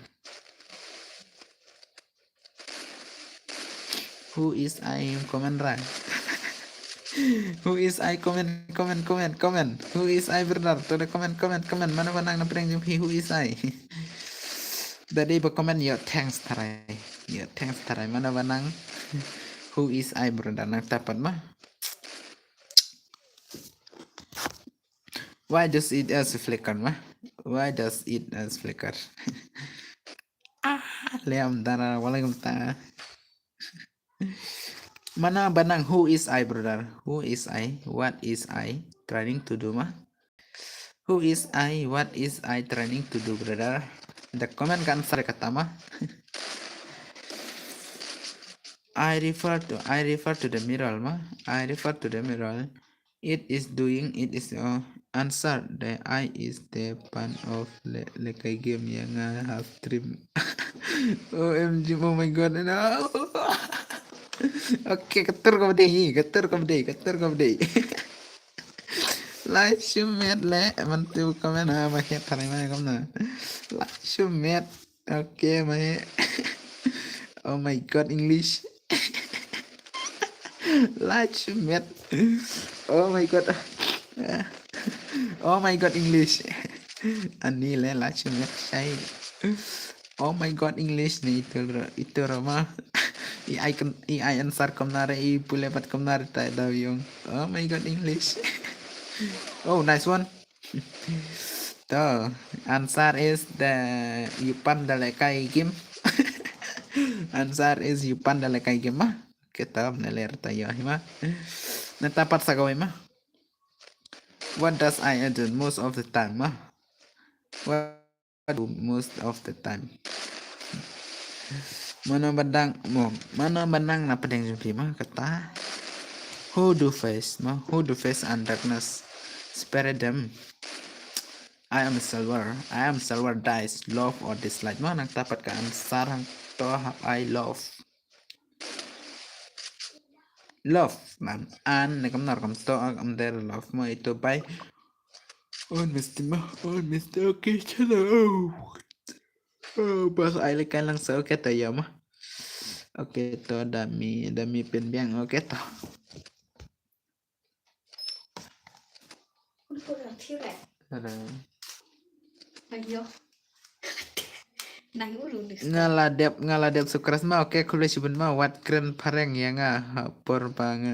Who is I, comment ra. Who is I, comment, comment, comment, comment. Who is I, brother? To the comment, comment, comment. Mano ba nang na pdeng jong phi, who is I? Da dei ba comment, ïoh thanks tharai. Ïoh thanks tharai. Mano ba nang, who is I, brother? Nangta pat ma. Why does it as flicker ma? Why does it as flicker? Ah, Liam Dara, walaikum ta. Mana banang, who is I, brother? Who is I? What is I trying to do, ma? Who is I? What is I trying to do, brother? The comment ka answer kata ma. I refer to, I refer to the mirror ma. I refer to the mirror. It is doing, it is, uh, answer. The I is the pun of le, lekai game yang, uh, half stream. O M G, oh my god. No. Okay, katur ka bdei, katur ka bdei, katur ka bdei. Live shumet le, man tu comment ha, ma het thanai ma comment. Live shumet. Okay, ma het. Oh my god, English. Live shumet. Oh my god. Oh my god, English. Ani le live shumet shai. Oh my god, English ni itu ro, itu ro ma. I ai kan, i ai answer kumne re, i pule pat kumne re ta da yung. Oh my god, English. Oh, nice one. To, answer is the Yupan da lekai game. Answer is Yupan da lekai game ma. Kita mneler ta yo hi ma. Na tapat sa kawai ma. What does I do most of the time ma? What do most of the time? Mano badang mo, mano badang na pedeng jumpi ma kata. Who do face ma, who do face and darkness? Spirit them. I am silver. I am silver dice. Love or dislike ma, nang tapat ka answer hang to hap I love. Love man an ne kam nar kam to am der love ma itu bai. On misti ma, on misti, okay chalo. Oh, bas ai le kan lang sa okay to ya ma. Okay to dami, dami pen biang okay to. Hello. Ayo. Nang ulu ni. Nga la dep, nga la dep subscribe ma, okay, khublei shibun ma, wat kren phareng ya nga, ha, por pa nga.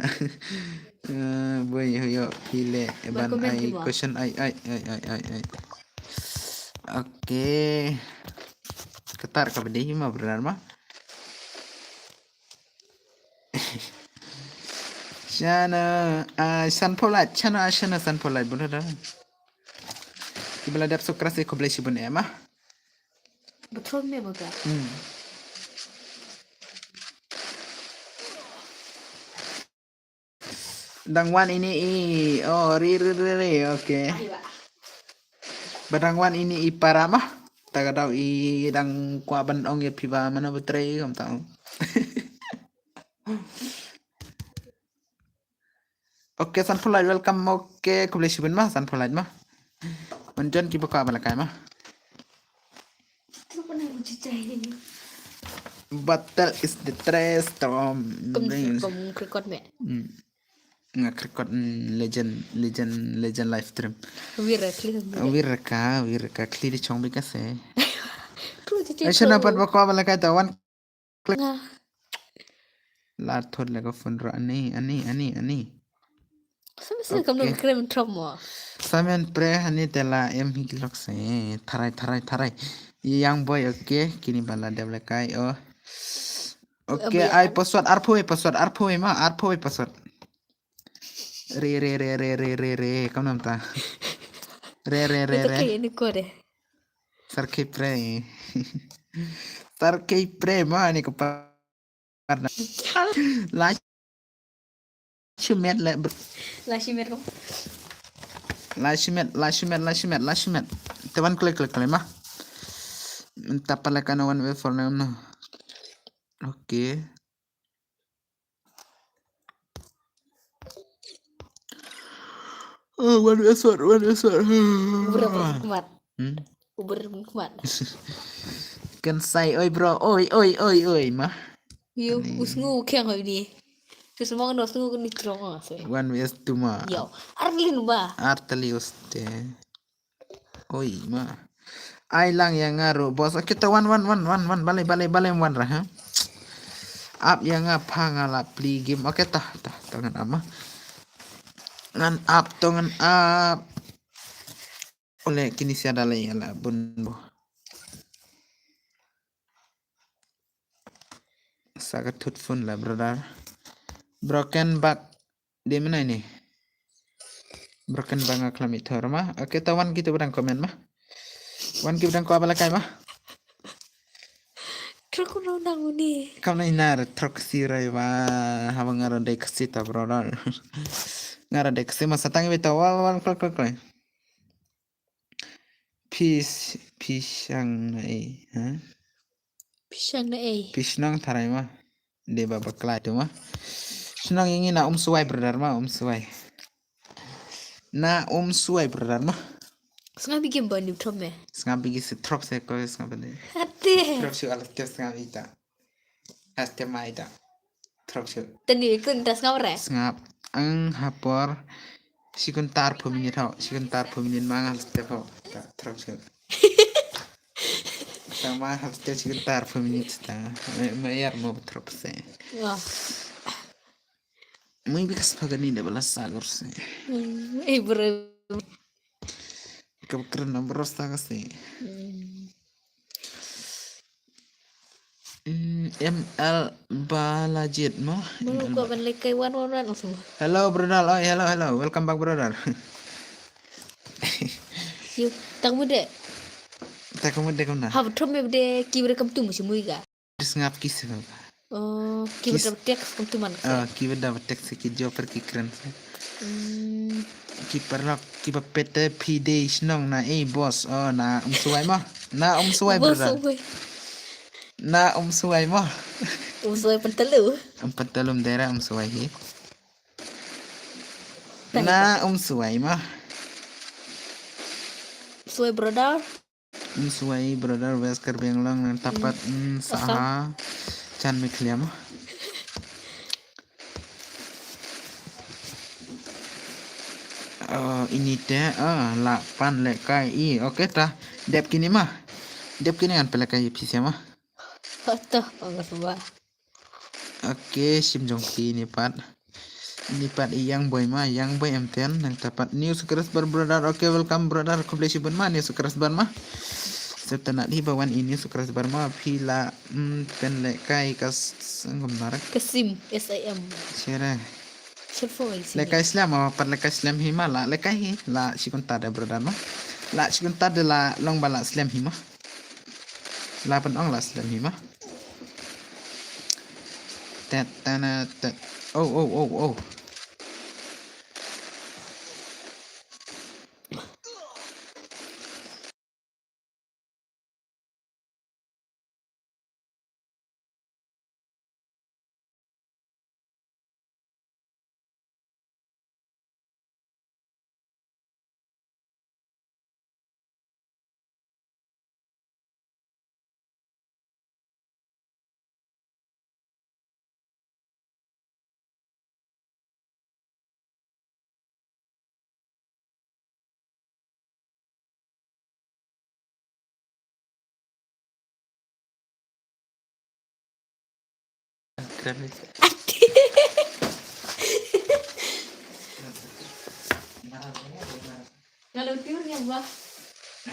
Eh, boy, yo, pile, eban comment ai, question ai, ai, ai, ai, ai, ai. Okay. Katar ka bdei ma, brother ma. Shana, ah, Sanphaw Lait, shana, ah, shana Sanphaw Lait, bun da. Kiba la dep subscribe khublei shibun eh ma. Betul me baga. Hmm. Dang wan ini i, oh, ri, ri, ri, ri, okay. Ba dang wan ini i para ma. Ta ka dau i dang kwah ban ong ïa phi ba mano ba trei kam tau. Okay, Sanphaw Lait, welcome. Okay, khublei shibun ma, Sanphaw Lait ma. Mon jon ki ba kwah ba la kai ma. Battle is the trash storm. Kum, kum record me. Hmm. Nga record, mm, legend, legend, legend live stream. Wira kli. Wira ka, wira ka kli di chong bi ka se. Ai shana pat ba kwah ba la kai ta wan. Click. Nga. La thot la ka phone ro ani, ani, ani, ani. Samen se kam no krem trom mo. Samen pre hani te la em hi lok se. Tharai, tharai, tharai. Young boy, okay. Kini ba la dep la kai, oh. Okay, ai password arphew, password arphew ma, arphew password. Re, re, re, re, re, re, re, kam nam ta. Re, re, re, re. Ini ko de. Sarki pre. Sarki pre ma ni ko pa. La shimet le br-, la shimet ko. La shimet, la shimet, la shimet, la shimet. Te wan klik, klik, klik ma. Tapa le kana one way for now no. Okay. Oh, one way shot, one way shot. Ubur, ubur, kumat. Hmm? Ubur, ubur, kumat. Kan sai, oi, bro, oi, oi, oi, oi, ma. Yo, u sngew u khiang oi ni. Tu semang no sngew ni trong ah, sai. One way too ma. Yo, arlin ba. Artali uste. Oi, ma. Ai lang ïa nga ruh, boss. Okay, ta wan, wan, wan, wan, wan. Balei, balei, balei wan ra, ha? Ap ïa nga pha nga la pli game. Okay, ta, ta, ta ngan ap ma. Ngan ap, to ngan ap. Ole, kini sia da lei ïa la bun bo. Sa ka thut phone la brother. Broken back. Dei mynne ni. Broken back nga khlem ïoh thor ma. Okay, ta wan kito ba dang comment ma. Wan ki ba dang kwah ba la kai ma. Trok no dang uni. Kam na ina re trok si rai ba. Haba nga ra dei kasi ta brother. Nga ra dei kasi ma sa tang bita wal wal klok klok klok. Pis, pishang na ei, ha? Pishang na ei. Pishnong tharai ma. Dei ba bakla tu ma. Shnong ïa ngi na Umsuwai brother ma, Umsuwai. Na Umsuwai brother ma. Sngap bigi ba ni thom me. Sngap bigi se throp se ko sngap bigi. Hati. Throp shu ala te sngap ita. Aste mai da. Throk shu. Tani kun ta sngap re. Sngap. Ang hapor. Shi kun tar phu minit ho. Shi kun tar phu minit ma ngal step ho. Ta throk shu. Ta ma hap step shi kun tar phu minit ta. Ma yar mo throk se. Wah. Mui bikas pagani de bala sagor se. Hmm, eh, bro. Ka kren na bro sa ka se. Hmm. Mm, M L Balajit mo. Mulu M L ko Ba-, ban lekai wan wan wan langsung. Hello brother, oi hello hello, welcome back brother. Yu, tak mude. Tak mude kam na. Ha betul me bde ki bde kam tu musim mui ga. Sngap ki se ba. Oh, ki bde tek kam tu man. Oh, ki bde tek se ki joper ki kren se. Hmm. Ki parlok ki ba pete pide shnong na eh boss. Oh, na Umsuwai mo. Na Umsuwai brother. Na Umsuwai mo. Umsuwai Pentalu. Am Pentalu mdera Umsuwai hi. Na Umsuwai mo. Suwai brother. Umsuwai brother West Karbi Anglong nang tapat, mm, saha chan mi kliam. Oh, ini te, ah, la pan lekai i. Okay ta. Dep kini ma. Dep kini ngan pelekai i pisa ma. Foto, bagus ba. Okay, shim jong ki ni pat. Ni pat i Young Boy ma, Young Boy em ten, nang tapat New Subscriber brother. Okay, welcome brother. Khublei shibun ma New Subscriber ma. Setanat hi ba wan i New Subscriber ma, phi la, mm, pen lekai ka s-, sangam narak. Kasim, S I M. Shere. Lekai slem, oh, pat lekai slem hi ma, la lekai hi, la shi kun ta de brother ma. La shi kun ta de la long ba la slem hi ma. La ban ong la slem hi ma. Tet tana tet. Oh, oh, oh, oh.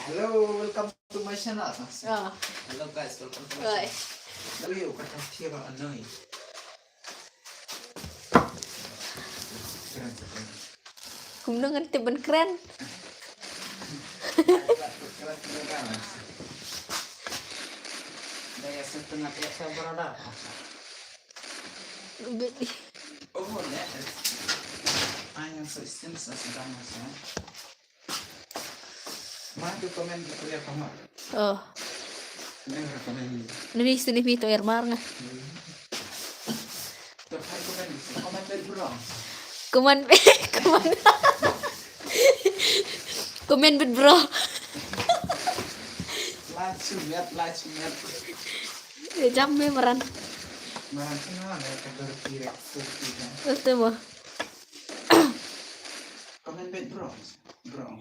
Hello, welcome to my channel. Ah. Hello guys, welcome to my channel. Hello, you got a tear on. Kumno ngan tip ban kren? Oh. Nani sini mi to ermar nga. Comment, comment. Comment bit bro. Like, share, like, share. Eh, jam me maran. Maran sini lah, ada kabar kira, kira. Betul mo. Comment bit bro. Bro.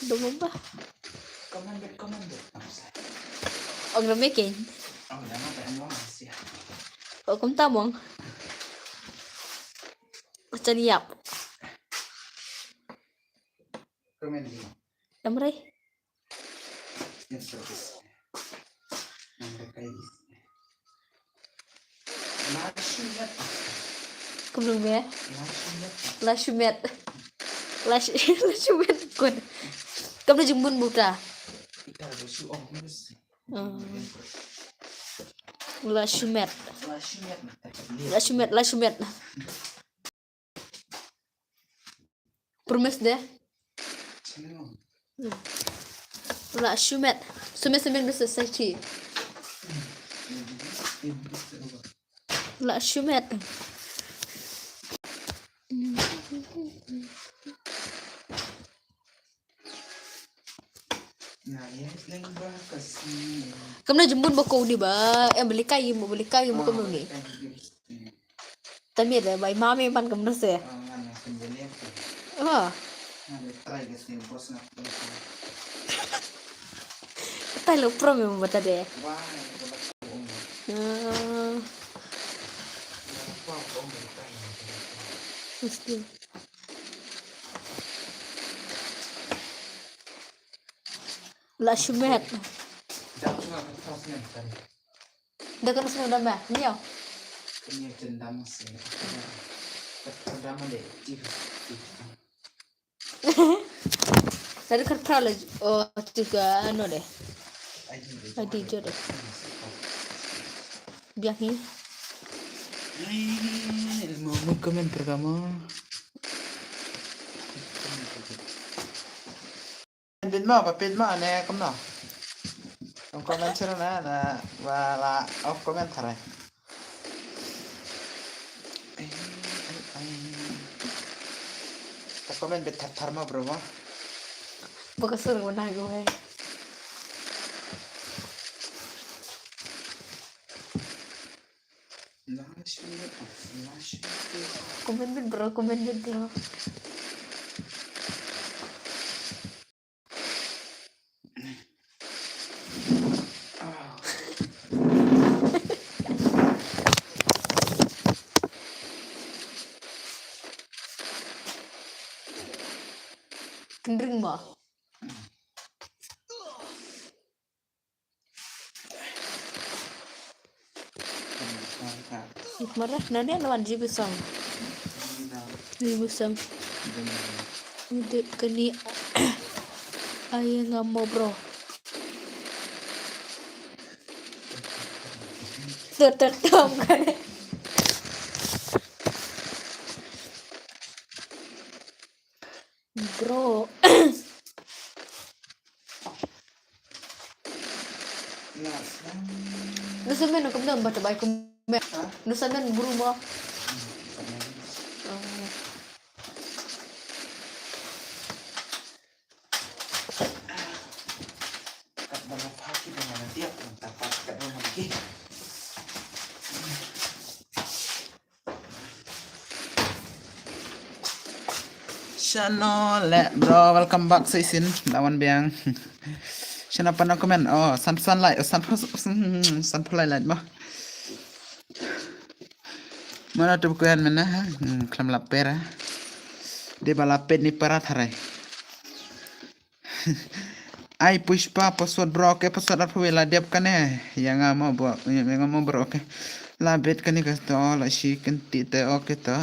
Dong ba. Comment bit, comment bit. Ong rame ken. Ong rame ken mo sia. Ong kum tamong. Chan yap. Comment bit. Tamrai. Yes, sir. Namre kai. Kumno me? La Shumet. La Sh-, La Shumet. Kun. Kumno jingbun buta? Hmm. La Shumet. La Shumet, La Shumet. Promise de. La Shumet. Shumet, Shumet, Mister Sachi. La Shumet. Kumno jingbun ba ko ni ba? Em, beli kai mo, beli kai mo kumno ni? Tami da bai mami pan kumno se. Oh. Tai lo pro me mo bata de. Ah. Mesti. La Shumet. Da kan sngewdam ba? Nyo. Tadi khat phra la, oh, tu ka ano de. Adi jo de. Biang hi. Mo mo comment pertama. Pin mo, ba pin mo ne kumno. Kum comment sira na, na, ba la off comment tharai. Ta comment bit thar thar mo bro mo. Ba ka sur mo na go hai. Comment bit bro, comment bit bro. Kendring mo. Marah nani wan jibi sang. Jibi sang. Udah keni aye ngamo bro. Ter ter tom kane. Bro. Nusamen kumno ba ta bai kumno. Nusamen bru mo. Shano le bro, welcome back sa isin lawan biang. Shano pano comment, oh, san san like, oh, san san like mo. Mana tu kuan mana ha, hmm, klam lapera. Dia balapet ni para tharai. Ai Pushpa password bro, okay, password arphew la dep kane. Yang amo bro, yang amo bro, okay. La bet kane ka to, la shi kan ti te, okay to.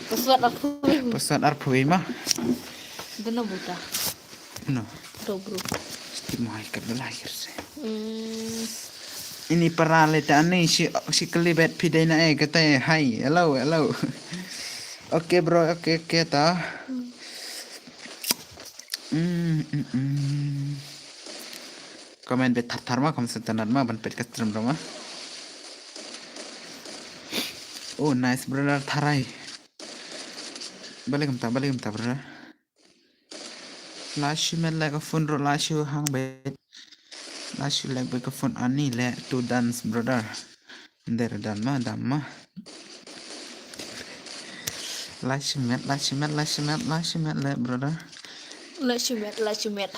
Password arphew. Password arphew ma. Gana buta. No. To bro. Sti mai ka bela hirse. Hmm. Ini para le ta ani shi, shi kali bet pidena eh kata hai. Hello, hello. Okay bro, okay, okay ta. Hmm. Mm, mm, mm. Comment bit thar thar ma, comment sa tanat ma, ban pet ka stream ro ma. Oh, nice brother tharai. Balik kumta, balik kumta brother. Lashu met like a phone ro lashu hang bit. Lashu like bit ka phone ani le to dance brother. Nder dan ma, dam ma. Lashu met, lashu met, lashu met, lashu met le brother. Lashu met, lashu met.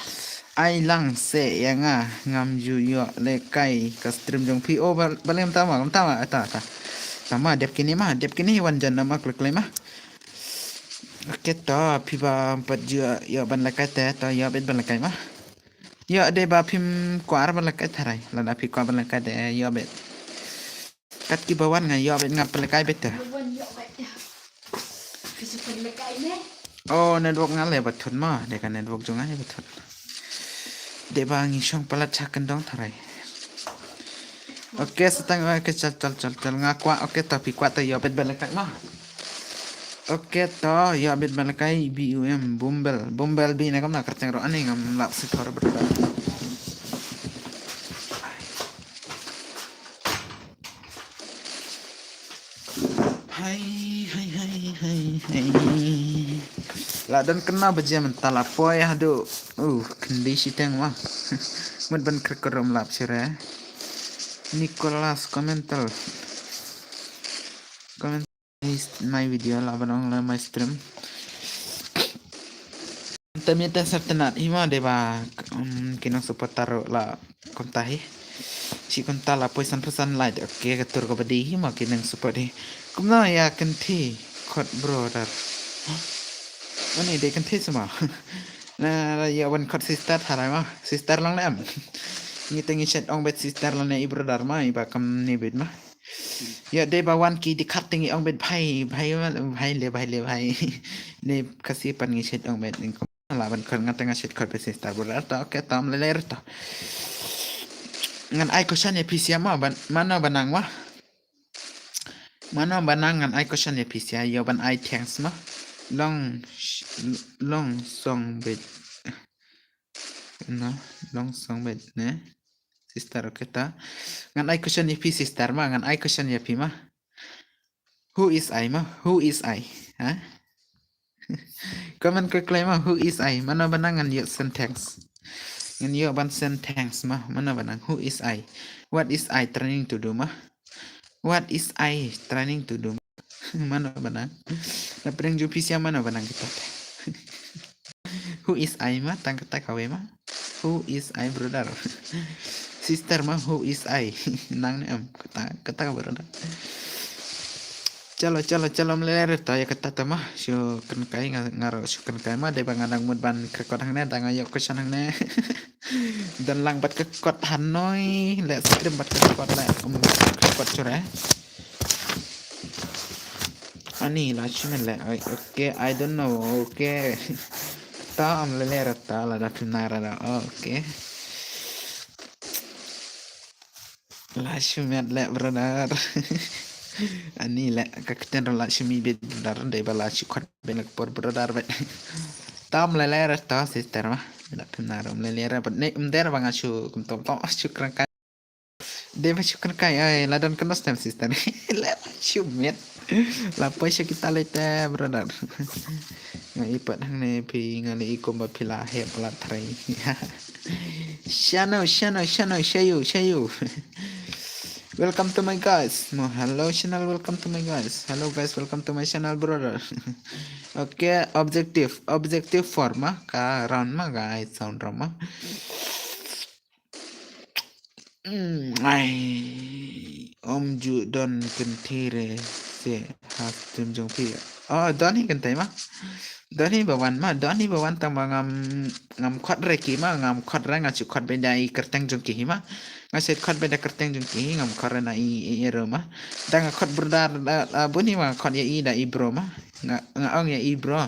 Ai lang se ya nga ngam ju yo le kai ka stream jong phi. Oh, bal-, balem tama, tama, ta, ta. Tama dep kini ma, dep kini wan jan nama klik le ma. Okay to, phi ba pat ju yo ban le kai te, to yo bet ban le kai ma. Yo de ba phim kwar ban le kai tharai, lada phi kwar ban le kai de yo bet. Kat ki ba wan nga ïoh bad nga pynlehkai bad te. Oh, network nga le ba thut ma, de ka network jong nga le ba thut. De ba ngi shong palat sha kyndong tharai. Okay, sa tang, okay, chal chal chal chal nga kwah, okay, to phi kwah to ïoh bad ba lehkai ma. Okay, to ïoh bad ba lehkai. B U M, Bumble, Bumble B ne kam na kyrteng ro ani ngam lap si thor bad. Hai, hai, hai, hai, hai. La don kena ba jam tala poi hadu. Uh, kendi siteng ma. Mut ban krek rom lap sire. Nicholas Commental. Comment my video la ban ong la my stream. Tami ta sertenat ima de ba, um, kinong support taro la kumta hi. Si kumta la poi san phew san like. Okay, ka tur ka badi hi ma kinong support hi. Kumno ïa kynthei khot brother. Ani de kynthei sma. Na la ïa wan khot sister tharai ma. Sister long ne em. Ngi te ngi shet ong bet sister long ne i brother ma i ba kam ni bet ma. Ïa de ba wan ki di khat te ngi ong bet bhai, bhai ma, bhai le, bhai le, bhai. Ne kasi pan ngi shet ong bet ngi kum la ban khot nga te nga shet khot bet sister brother to, okay, tam le le to. Ngan ai question ïa phi sia ma, ban, mano ba nang ma. Mano ba nang ngan ai question ïa phi sia, ïa ban ai thanks ma. Long, sh-, long song bet. No, long song bet ne. Sister, okay ta. Ngan ai question ïa phi sister ma, ngan ai question ïa phi ma. Who is I ma? Who is I? Ha? Comment quickly ma, who is I? Mano ba nang ngan ïoh send thanks. Ngan ïoh ban send thanks ma, mano ba nang, who is I? What is I trying to do ma? What is I trying to do? Mano ba nang? Na pdeng jong phi sia mano ba nang kita. Who is I ma? Tang kata kawei ma. Who is I brother? Sister ma, who is I? Nang ne em? Kata, kata ka brother. Chalo, chalo, chalo, mlele re ta ïa kata ta ma. Shu kren kai nga, nga ro shu kren kai ma, de ba nga dang mut ban krekot hangne, dang ïoh question hangne. Dan lang bat krekot hanoi, le stream bat krekot le, um, krekot chura. Ani la chumen le, oi, okay, I don't know, okay. Ta am le le rata la da phim na ra da, okay. La chumet le brother. Ani le ka kten la chumi bit brother, de ba la chu khot ben por brother bet. Tam le le rata sister ma. Da phim na rum le le ra bet ne um der ba nga chu kum tom tom chu kren kai. De ba chu kren kai ai la don kano stem sister. Le la chumet. La poi sha kita le te brother. Nga i pat hangne phi nga le i kumba phi la hep la trai. Shano, shano, shano, shayu, shayu. Welcome to my guys. Mo, hello channel, welcome to my guys. Hello guys, welcome to my channel brother. Okay, objective, objective four ma ka round ma guys, sound round ma. Mm, ai, om ju don kynthei re se ha stream jong phi. Oh, don hi kynthei ma. Don hi ba wan ma, don hi ba wan tang ba ngam, ngam khot re ki ma, ngam khot re nga chu khot beda i kyrteng jong ki hi ma. Nga chu khot beda kyrteng jong ki hi, ngam khot re na i, i, i ro ma. Da nga khot brother da, da bun hi ma khot ïa i da i bro ma. Nga, nga ong ïa i bro.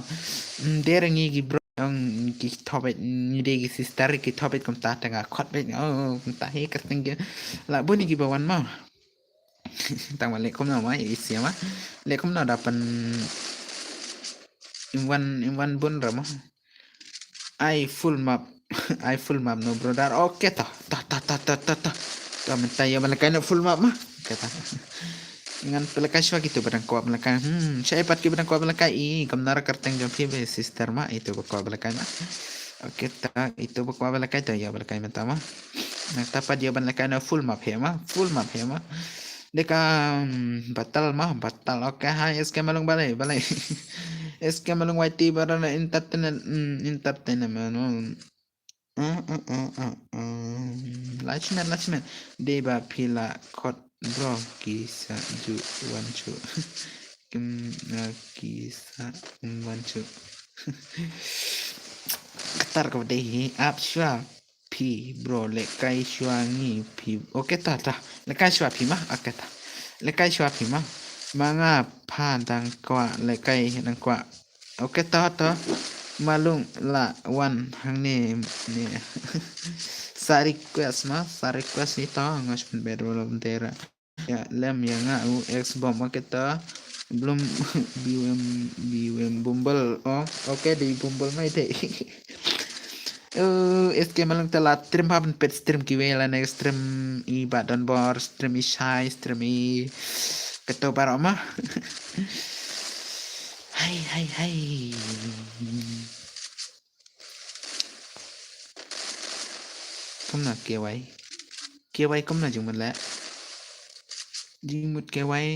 Mm, de re ngi ki bro. Ong ki thobet ngi de ki sister ki thobet kumta te nga khot bet, oh, kumta hi kyrteng ki. La bun ki ba wan ma. Tang ma le kumno ma i sia ma. Le kumno da pan in wan, in wan bun ra ma. Ai full map. Ai full map no brother. Okay ta. Ta ta ta ta ta ta. Ta mynta ïa ma le kai no full map ma. Okay ta. Ngan pynlehkai shuwa kitu ba dang kwah pynlehkai. Hmm, sha i pat ki ba dang kwah pynlehkai i, kam nara kyrteng jong phi ba sister ma, itu ba kwah pynlehkai ma. Okay ta, itu ba kwah pynlehkai ta ïa pynlehkai mynta ma. Nangta pat ïa pynlehkai na full map hi ma, full map hi ma. Deka, hmm, batal ma, batal. Okay, hai S K Malung balei, balei. S K Malung Y T ba na entertainment, hmm, entertainment. Lachman, Lachman. Dei ba phi la khot bro ki sa ju wan chu. Kim, uh, ki sa wan chu. Ktar ko dei hi ap shwa phi bro le kai shwa ngi phi. Okay ta ta. Le kai shwa phi ma. Okay ta. Lehkai shuwa phi ma. Ma nga pha dang kwah lehkai dang kwah. Ok to to. Malung la wan hangne ne. Sa request ma, sa request ni to nga shu pynbeit ruh la bendera. Ya lem ya nga u X bomb ok to. Blum B U M B U M bumble. Oh, ok dei bumble mai dei. Uh, S K Malung te la stream ha ban pet stream kiwei la next stream i Bah Donbor, stream i Shai, stream i kato baroh ma. Hai hai hai. Kumno K Y? K Y kumno jingmut leh? Jingmut K Y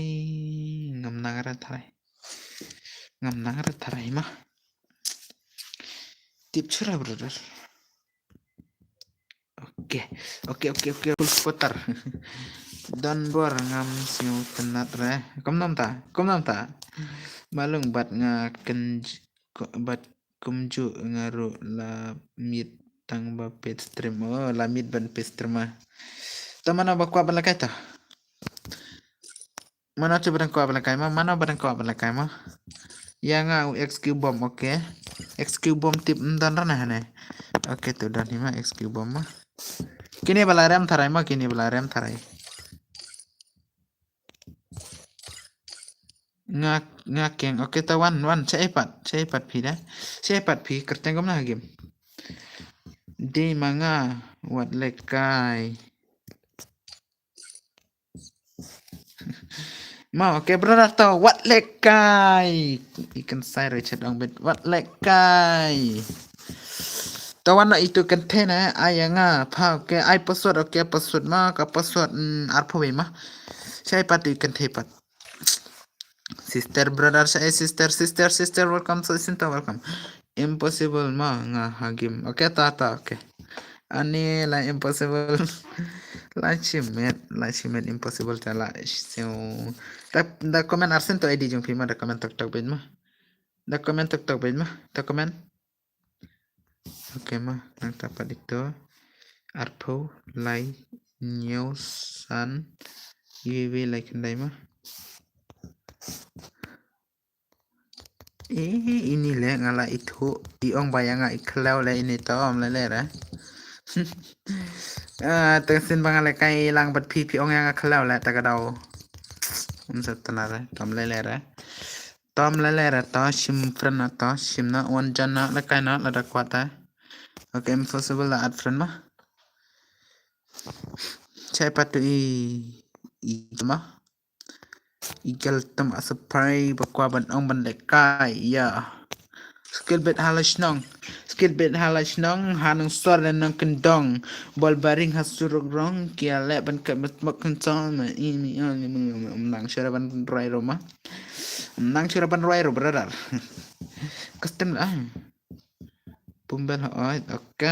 ngam nang ra tharai. Ngam nang ra tharai ma. Tip chura brother. Ok. Ok ok ok full supporter. Donbor ngam sngewtynnat re. Kumno mynta? Kumno mynta? Malung bad nga kynj- ko- bad kumjuh nga ruh la miet tang ba pet stream. Oh, la miet ban pet stream ma. To mano ba kwah ban lehkai to? Mano te ba dang kwah ban lehkai ma? Mano ba dang kwah ban lehkai ma? Ya nga u X Q bomb, ok. X Q bomb tip ym don ra ne hane. Ok, to don hi ma X Q bomb ma. Kine ba la rem tharai ma, kine ba la rem tharai. Nga nga keng, ok, to wan wan, cha iPad, cha iPad phi da. Cha iPad phi kyrteng kumno ha game. Dei ma nga wat lehkai. Ma, ok brother to wat lehkai. Ikan sai Richard ong bet wat lehkai. To wan na itu kynthei na ai ya nga pha, ok ai password, ok password ma, ka password mm, arphew wei ma. Sai pat itu kynthei pat. Sister brother sai sister sister sister welcome so sinta welcome. Impossible ma nga ha game. Ok ta ta ok. Ani la impossible. La chimet la chimet impossible ta la siu. Da da comment arsen to I D jong phi ma, da comment tok tok bit ma. Da comment tok tok bit ma. Da comment. Ok ma nang ta pat ito. Arphew lai hynñiew san. Iwi wi lai khyndai ma. Eh, ini le nga la ithuh i ong ba ya nga i khlaw le ini to ym le le re. Ah, teng sin ba nga lehkai lang bad phi phi ong ya nga khlaw le ta ka daw. Ym sa tana re, to ym le le re. To ym le le re to shim friend na to shim na wan jan na lehkai na lada kwah ta. Ok, impossible la add friend ma. Chai patu i i ma. Igal tam a surprise ba kwah ban ong ban lehkai ya. Skill bet hala shnong. Skill bet hala shnong ha nang sor dan nang kendong. Bol baring ha surok rong kia leh ban kat bet mak kentong ma ini ini nang shura ban roi ro ma. Nang shura ban roi ro brother. Custom lah. Pumbel oi, ok.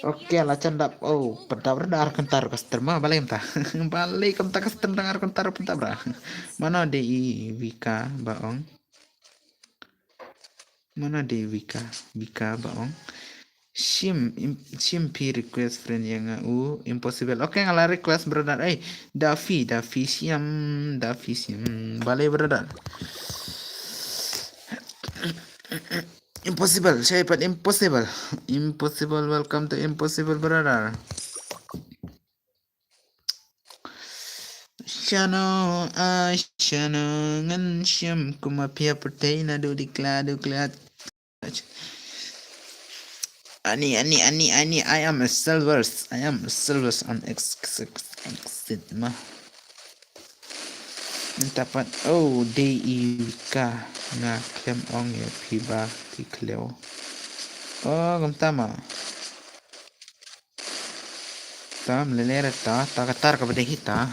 Ok, la chan dap. Oh, pedap radar kentar customer balik ta. Balik kam ta customer dengar kentar pedap ra. Mana de i Vika baong? Mana de Vika? Vika baong. Shim shim pi request friend yang u impossible. Ok, ngala request brother. Eh, Dafi, Dafi siam, Dafi siam. Balik brother. Impossible, siapa impossible? Impossible, welcome to impossible brother. Shano, ah, shano ngan shim kuma pia putih na du dikla dukla. Ani ani ani ani, I am a silvers. I am a silvers on ex ex exit ma. Ntapat oh dei i ka nga khlem ong ïa phi ba phi khlem. Oh gam tama. Tam lele re ta ta ka tar ka bade hi ta.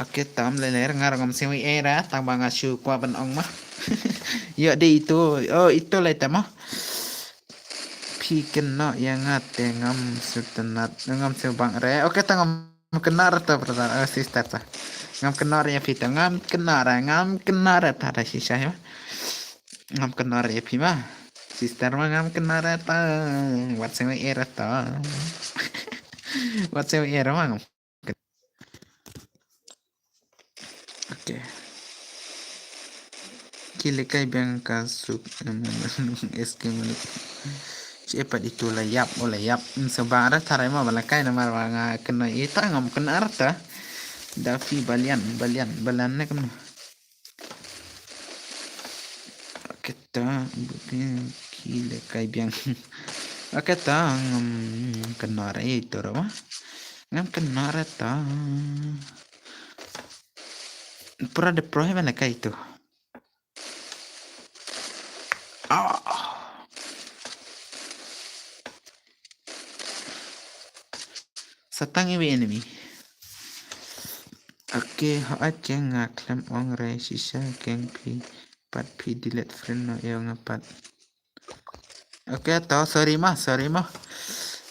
Ake tam lele re ngar ngam siwi era tang ba nga shu kwa ban ong ma. Yo de itu oh itu le tama. Phi kynnoh ïa nga te ngam sngewtynnat ngam sngewbang re. Ok ta ngam kynnoh re ta brother, eh, sister ta. Ngam kynnoh re ïa phi ta ngam kynnoh re ngam kynnoh re ta da shisha ïa. Ngam kynnoh re ïa phi ma. Sister ma ngam kynnoh re ta. Wat sngewbang re ta. Wat sngewbang re ma ngam. Okay. Ki lehkai biang ka suk, em, em, em, S K Malung. Che pat itu la ïap, oh la ïap. Em, sa ba ara tharai ma ba lehkai namar ba nga kena ita ngam kena arta. Dafi balian, balian, balian ne kemna. Okay ta, bukan ki lehkai biang. Okay ta, ngam kena re itu re ma. Ngam kena re ta. Pura de pro heaven lehkai itu. Ah. Satang iwi enemy. Okay, ha aja nga khlem ong re shisha keng phi pat phi delete friend no eo nga pat. Okay, to sorry ma, sorry ma.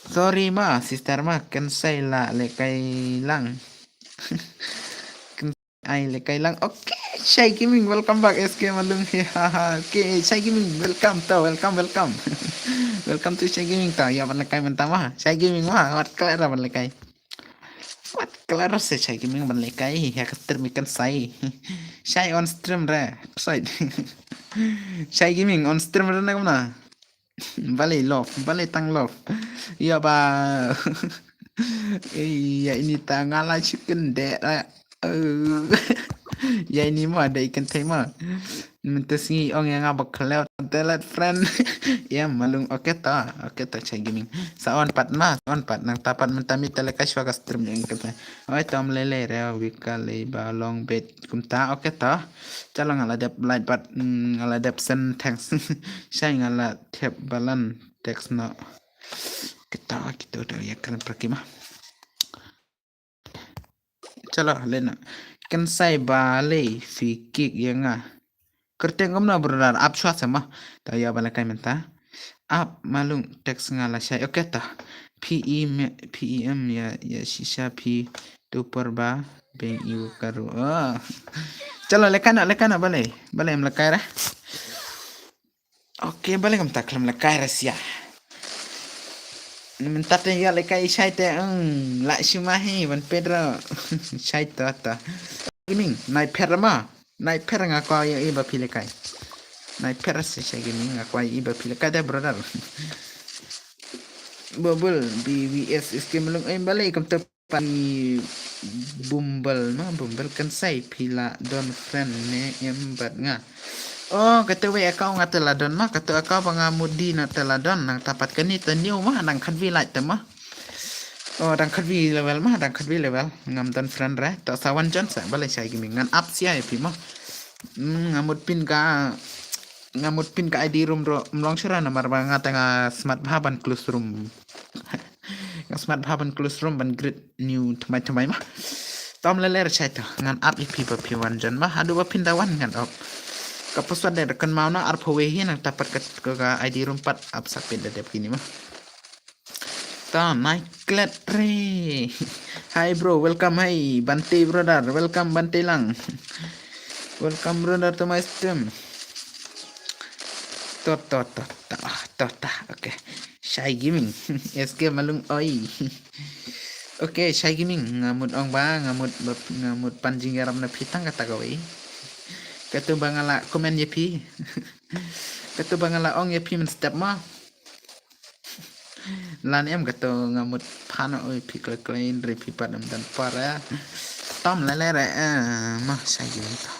Sorry ma, sister ma, kan sai la lehkai lang. Ai lehkai lang. Okay, Shai Gaming, welcome back, S K Malung. Okay, Shai Gaming, welcome to, welcome, welcome. Welcome to Shai Gaming to. Ïa ban lehkai mynta ma. Shai Gaming ma, wat kler ban lehkai. Wat kler se Shai Gaming ban lehkai. Ïa ka stream ikan sai. Shai on stream re. Shai. Shai Gaming on stream re na kumna. Balei love, balei tang love. Ïa ba. Ïa ini ta nga la chicken de. Ïa ini ma dei kan thei ma. Mynta sngi ong ïa nga ba khlem delete friend. Ïa Malung, okay ta, okay ta Shai Gaming. Sa on pat ma, sa on pat nangta pat mynta mi te lehkai shwa ka stream ïa nga kata. Oi tom lele re wi ka lei ba long bet kumta, okay ta. Chalo nga la dep like pat, mm, nga la dep send thanks. Shai nga la thep balan text no. Kita kita udah ya kren pergi mah. Chalo lena. Kan sai balei phi kick ïa nga. Kyrteng kumno brother, ap shwa sa ma. Ta ïa ba lehkai mynta. Ap Malung text nga la Shai. Okay ta. P E me, P E M ïa, ïa shisha phi tu por ba beng iu karu. Oh. Chalo lehkai na, lehkai na balei. Balei em lehkai re. Okay, balei kumta khlem lehkai re sia. Mynta te ïa lehkai Shai te, eng, la shima hi ban Pedro. Shai to to. Gaming, nai pher ma. Nai pher nga kwah ïa i ba phi lehkai. Nai pher se Shai Gaming nga kwah ïa i ba phi lehkai de brother. Bubble, B V S, S K Malung, em balei kumta Pai Bumble ma, Bumble kan sai phi la don friend ne em bad nga. Oh, kata wei account nga te la don ma, kata account ba nga mut di na te la don, nangta pat kani te new ma, dang khatwi lait te ma. Oh, dang khatwi level ma, dang khatwi level. Ngam don friend re, to sa wan jon sa, balei Shai Gaming ngan ap sia ïa phi ma. Hmm, nga mut pin ka, nga mut pin ka I D room ro, mlong shira namar ba nga te nga smat bha ban close room. Nga smat bha ban close room ban greet new thymmai thymmai ma. Tom lele re Shai to. Ngan ap ïa phi ba phi wan jon ma. Haduh ba phin da wan ngan ap. Ka password de kan mau na arphew wei hi nangta pat ka, ka, ka I D room pat ap sa pet da dep kini ma. Ta nai klet re. Hi bro, welcome hi. Bante brother, welcome Bante lang. Welcome brother to my stream. To to to to to to. Okay. Shai Gaming. S K Malung oi. Okay, Shai Gaming, nga mut ong ba, nga mut ba, nga mut pan jingïarap na phi tang kata kawei. Katu ba nga la comment ïa phi. Katu ba nga la ong ïa phi mynstep ma. Lan em katu nga mut pan oi phi kle kle re phi pat em dan para. Tom lele re, eh, ma Shai Gaming to.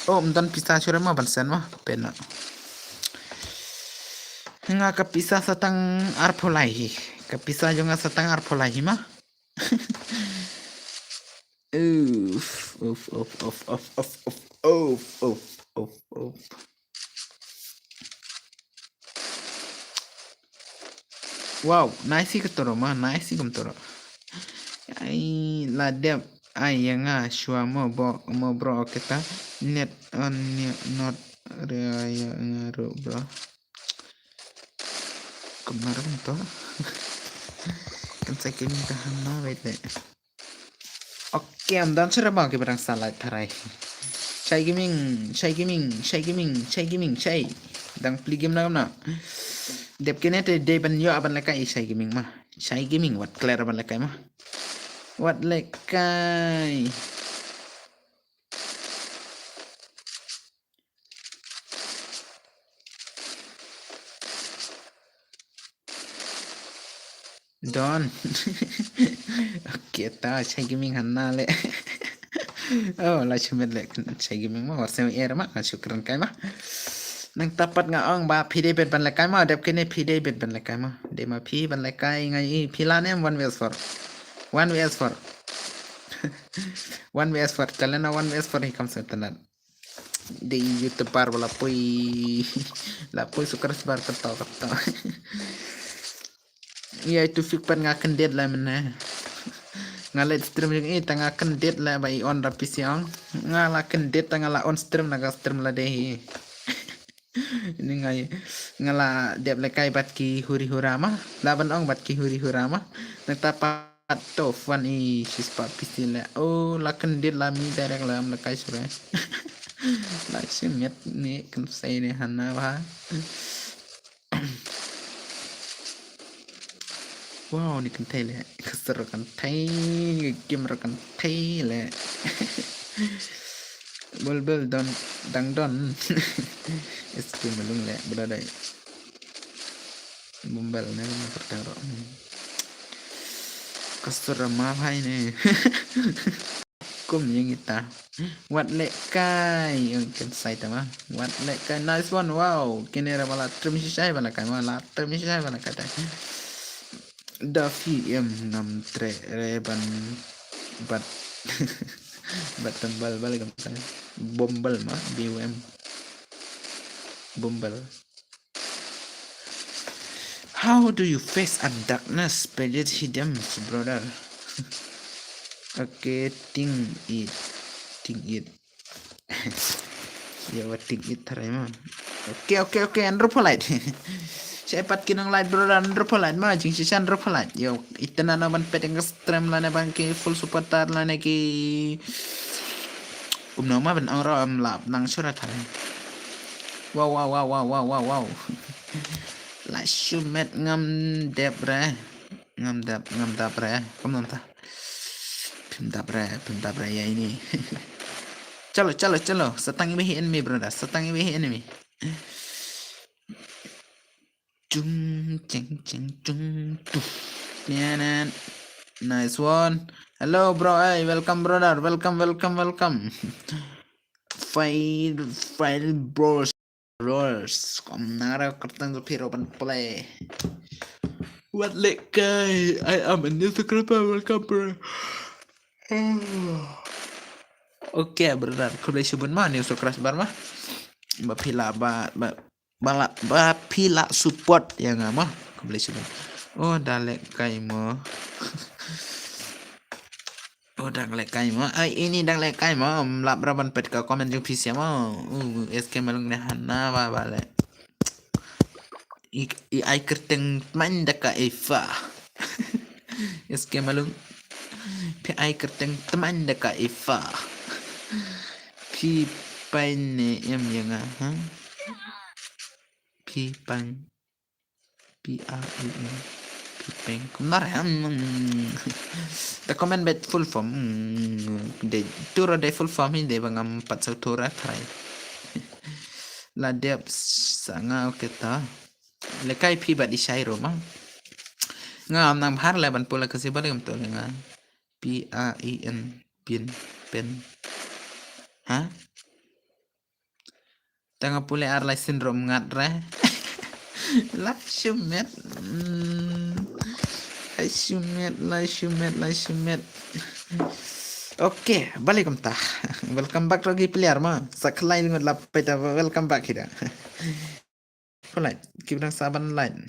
Oh, mdan pisa sure ma ban sen ma, pena. Nga ka pisa sa tang arphew lai hi. Ka pisa jong nga sa tang arphew lai hi ma. Uf, uf, uf. Wow, nice ka toro ma, nice ka toro. Ai, la dep, ai, ïa nga shuwa mo bo, mo bro, okay ta. Net on, net not, re, ïa nga ro, bro. Kumno re to? Kan sa kini ta hana, wait, wait. Okay, am dan sura ba ki barang salai tharai. Shai Gaming, Shai Gaming, Shai Gaming, Shai Gaming, Shai. Dang pli game na na. Dep kine te dei ban ïoh ban lehkai Shai Gaming ma. Shai Gaming wat clear ban lehkai ma. Wat lehkai. Don. Okay, ta Shai Gaming hangne leh. Oh, la shu met leh Shai Gaming ma, war sem er ma, shukran kai ma. Nangta pat nga ong ba phi dei beit ban lehkai ma, dep kine phi dei beit ban lehkai ma. Dei ma phi ban lehkai nga i phi la ne em one V S four. One V S four. One V S four, challenge na one V S four hi kam sa tanat. Dei YouTuber ba la poi, la poi subscriber kata kata. Ïa itu fik pat nga kyndit la mynne. Nga leit stream jong i ta nga kyndit la ba i on da P C ong. Nga la kyndit ta nga la on stream na ka stream la dei hi. Ni nga nga la dep lehkai bad ki huri hura ma. La ban ong bad ki huri hura ma. Nangta pat to fan i shispah P C leh. Oh, la kyndit la mi direct la am lehkai shuh re. La shu met ni kan sai ni hangne ba. Wow, ni kynthei leh. Ka ser kynthei, kim ra kynthei leh. Bol bol don, dang don. Eski malung leh, brother. Bumbal ne, bumbal perkara. Ka ser ma bhai ne. Kum ïa ngita. Wat lehkai. Ong kan sai ta ma. Wat lehkai. Nice one. Wow. Kine ra ba la trim shisha ba lehkai ma. La trim shisha ba lehkai ta. Da phi em ngam treh re ban bat. Bat tembal bal gam ta. Bombal ma. B U M. Bombal. How do you face a darkness? Pledge hidden, brother. Okay, ting it. Ting it. Ya, wat ting it tharai ma. Okay, okay, okay, andro polite. Shai pat ki nang light, brother, andro polite ma, jing shisha andro polite. Yo, itena na ban pet ïa ka stream lane ban ki full supporter lane ki. Um no ma ban ong ro am lap nang sura tharai. Wow, wow, wow. La shu met ngam dep re. Ngam dep, ngam dep re. Kum nam ta. Phim dep re, phim dep re ïa ini. Chalo, chalo, chalo. Sa tang iba hi enemy, brother. Sa tang iba hi enemy. Chung, cheng, cheng, chung, tu. Nice one. Hello, bro. Hey, welcome, brother. Welcome, welcome, welcome. Fire, fire, bros. Rolls. Kam nara kertang tu phi ro ban play. Wat lehkai. I am a new subscriber. Welcome, bro. Okay, brother. Khublei shibun ma new subscriber ma. Ba phi la ba, ba, ba la, ba phi la support ïa nga ma. Khublei shibun. Oh, da lehkai ma. Oh, dang lehkai ma. Ai, ini dang lehkai ma. Lap ra ban pet ka comment jong phi sia ma. Uh, S K Malung ne hana ba ba le. I, i ai kerteng tman da ka Eva. S K Malung. Phi ai kerteng tman da ka Eva. Phi pain ne em ïa nga, ha? Phi pain. P R E N. Pipeng. Kumno re? Hmm. Ta comment bad full form. Hmm. De, tu ruh de full form hi de ba ngam pat sngewthuh ruh trai. La dep sa nga, okay ta. Lehkai phi bad i Shai ruh ma. Nga ngam nang bhar leh ban pule ka siba leh ngam tu leh nga. P R E N. Pin. Pen. Ha? Tang nga pule ar lai sien ruh ym ngat re. La shu met. Hmm. La shu met, la shu met, la shu met. Okay, balei kumta. Welcome back to gi player ma. Sa khlaiñ ngut la peta welcome back hi da. Pulai, ki bnang saban lain.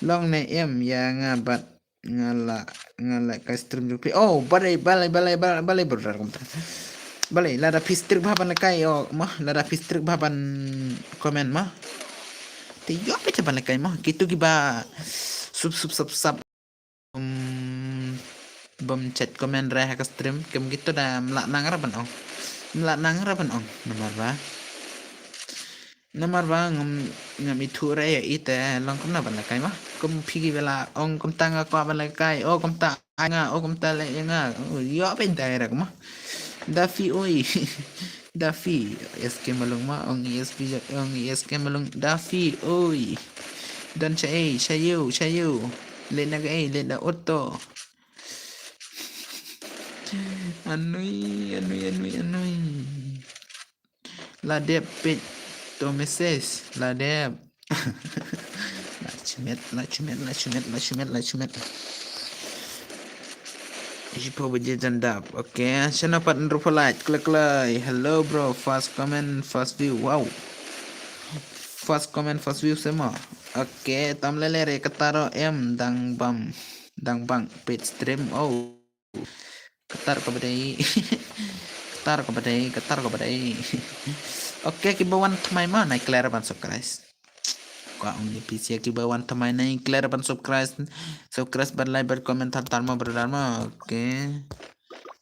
Long ne em ïa nga bad nga la, nga la ka stream jong phi. Oh, balei, balei, balei, balei, balei brother kumta. Balei, lada phi strict bha ban lehkai, oh, ma, lada phi strict bha ban comment ma. Te ïoh phi te ban lehkai ma. Kitu kiba sub, sub, sub, sub. Um, bym chat comment re ha ka stream. Kem kitu da mla nang ra ban ong. Mla nang ra ban ong. Namar ba. Namar ba ngam, ngam ithuh re ïa ite long kumno ban lehkai ma. Kum phi kiba la ong kumta nga kwah ban lehkai. Oh kumta ai nga, oh kumta leh ïa nga. Oh, ïoh phi te re ma. Da phi oi. Da phi. S K Malung ma, ong S P, ong S K Malung. Da phi oi. Don cha ei, cha yo, cha yo. Leit na kaei, leit na auto. Anui, anui, anui, anui. La dep peit to message, la dep. La chimet, la chimet, la chimet, la chimet, la chimet. Ishi pho baje jan dap. Okay, shano pat nrup like, klik like. Hello bro, first comment, first view. Wow. First comment, first view sema. Okay, tam lele re kataro em dang bam, dang bang page stream. Oh. Katar ka badei. Katar ka badei, katar ka badei. Okay, kiba wan thymmai ma nai kler ban subscribe. Kwah ong ni phi sha kiba wan thymmai nai kler ban subscribe. Subscribe bad like bad comment thar tar ma brother ma. Okay.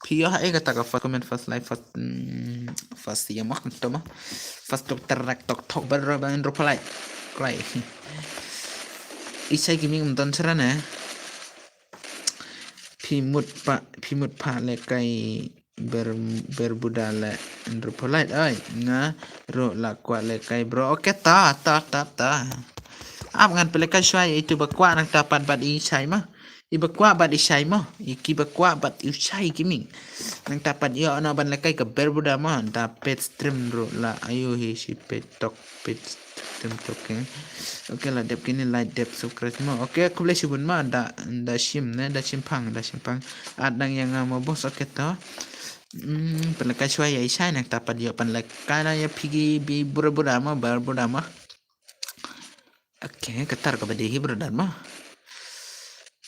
Phi ïoh ha ei kata ka first comment, first like, first, mm, first ïa ma to ma. First tok terak tok tok brother ban reply. Right. Ishai Gaming um don chara ne. Phi mut pa, phi mut pa le kai ber, Bermuda le nrup like oi. Nga ruh la kwah le kai bro. Okay ta, ta, ta, ta. Ap ngan pele kai shwa itu ba kwah nangta pat bad i shai ma. I ba kwah bad i shai ma. I ki ba kwah bad i shai Gaming. Nangta pat ïoh na ban le kai ka Bermuda ma. Da pet stream ruh la ayu hi shi pet tok. Page tem token. Okay, la dep kini like dep subscribe ma. Okay, khublei shibun ma da, da shim ne, da shim pang, da shim pang. At dang ïa nga ma boss, okay to. Hmm, pynlek kai shwa ïa i shai nangta pat ïoh pynlek kai na ïa phi ki bi bura bura ma, bar bura ma. Okay, katar ka badi hi brother ma.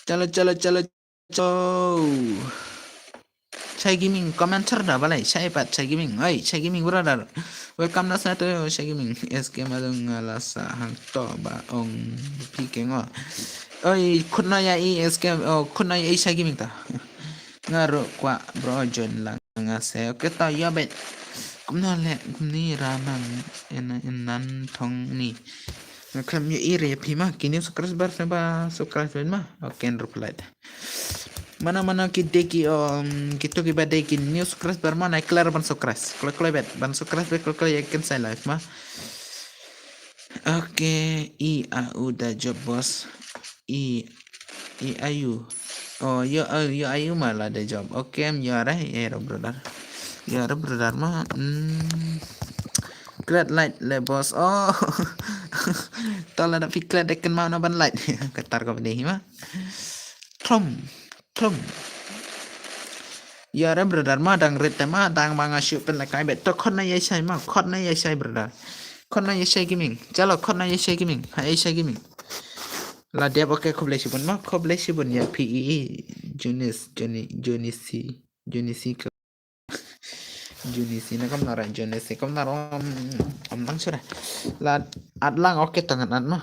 Chalo, chalo, chalo. So, Shai Gaming, commenter da balai, Shai pat, Shai Gaming, oi, Shai Gaming brother. Welcome na sa to, Shai Gaming. S K Malung nga la sa hang to ba ong phi ke ngo. Oi, khut na ïa i S K, oh, khut na ïa i Shai Gaming ta. Nga ruh kwah bro join lang nga se. Okay ta ïa bet. Kumno le kumni ra nan en, en nan thong ni. Nga khlem ïa i re phi ma, ki new subscriber se ba subscribe ma. Okay, reply. Mana mana ki dei ki, um, kito kiba dei ki new subscriber ma nai kler ban subscribe. Kler kler bet ban subscribe bet kler kler ïa ken sai live ma. Okay, i a u da job boss. I, i a u. Oh, yo a, yo a u ma la da job. Okay, em yo re, eh, ro brother. Yo re brother ma. Hmm. Klet light le boss. Oh. Tala da fi klet deken ma na ban light. Katar ka bani ma. Trom, trom. Ïa re brother ma dang rit te ma dang ma nga shu pynlek kai bet to khot na ïa shai ma khot na ïa shai brother. Khot na ïa shai Gaming. Chalo khot na ïa shai Gaming. Ha ïa shai Gaming. La dep okay khublei shibun ma khublei shibun ïa P E E. Junis, Juni, Junisi, Junisi ka. Junisi na kam na ra Junisi kam na rom. Am nang sura. La at lang okay tangan at ma.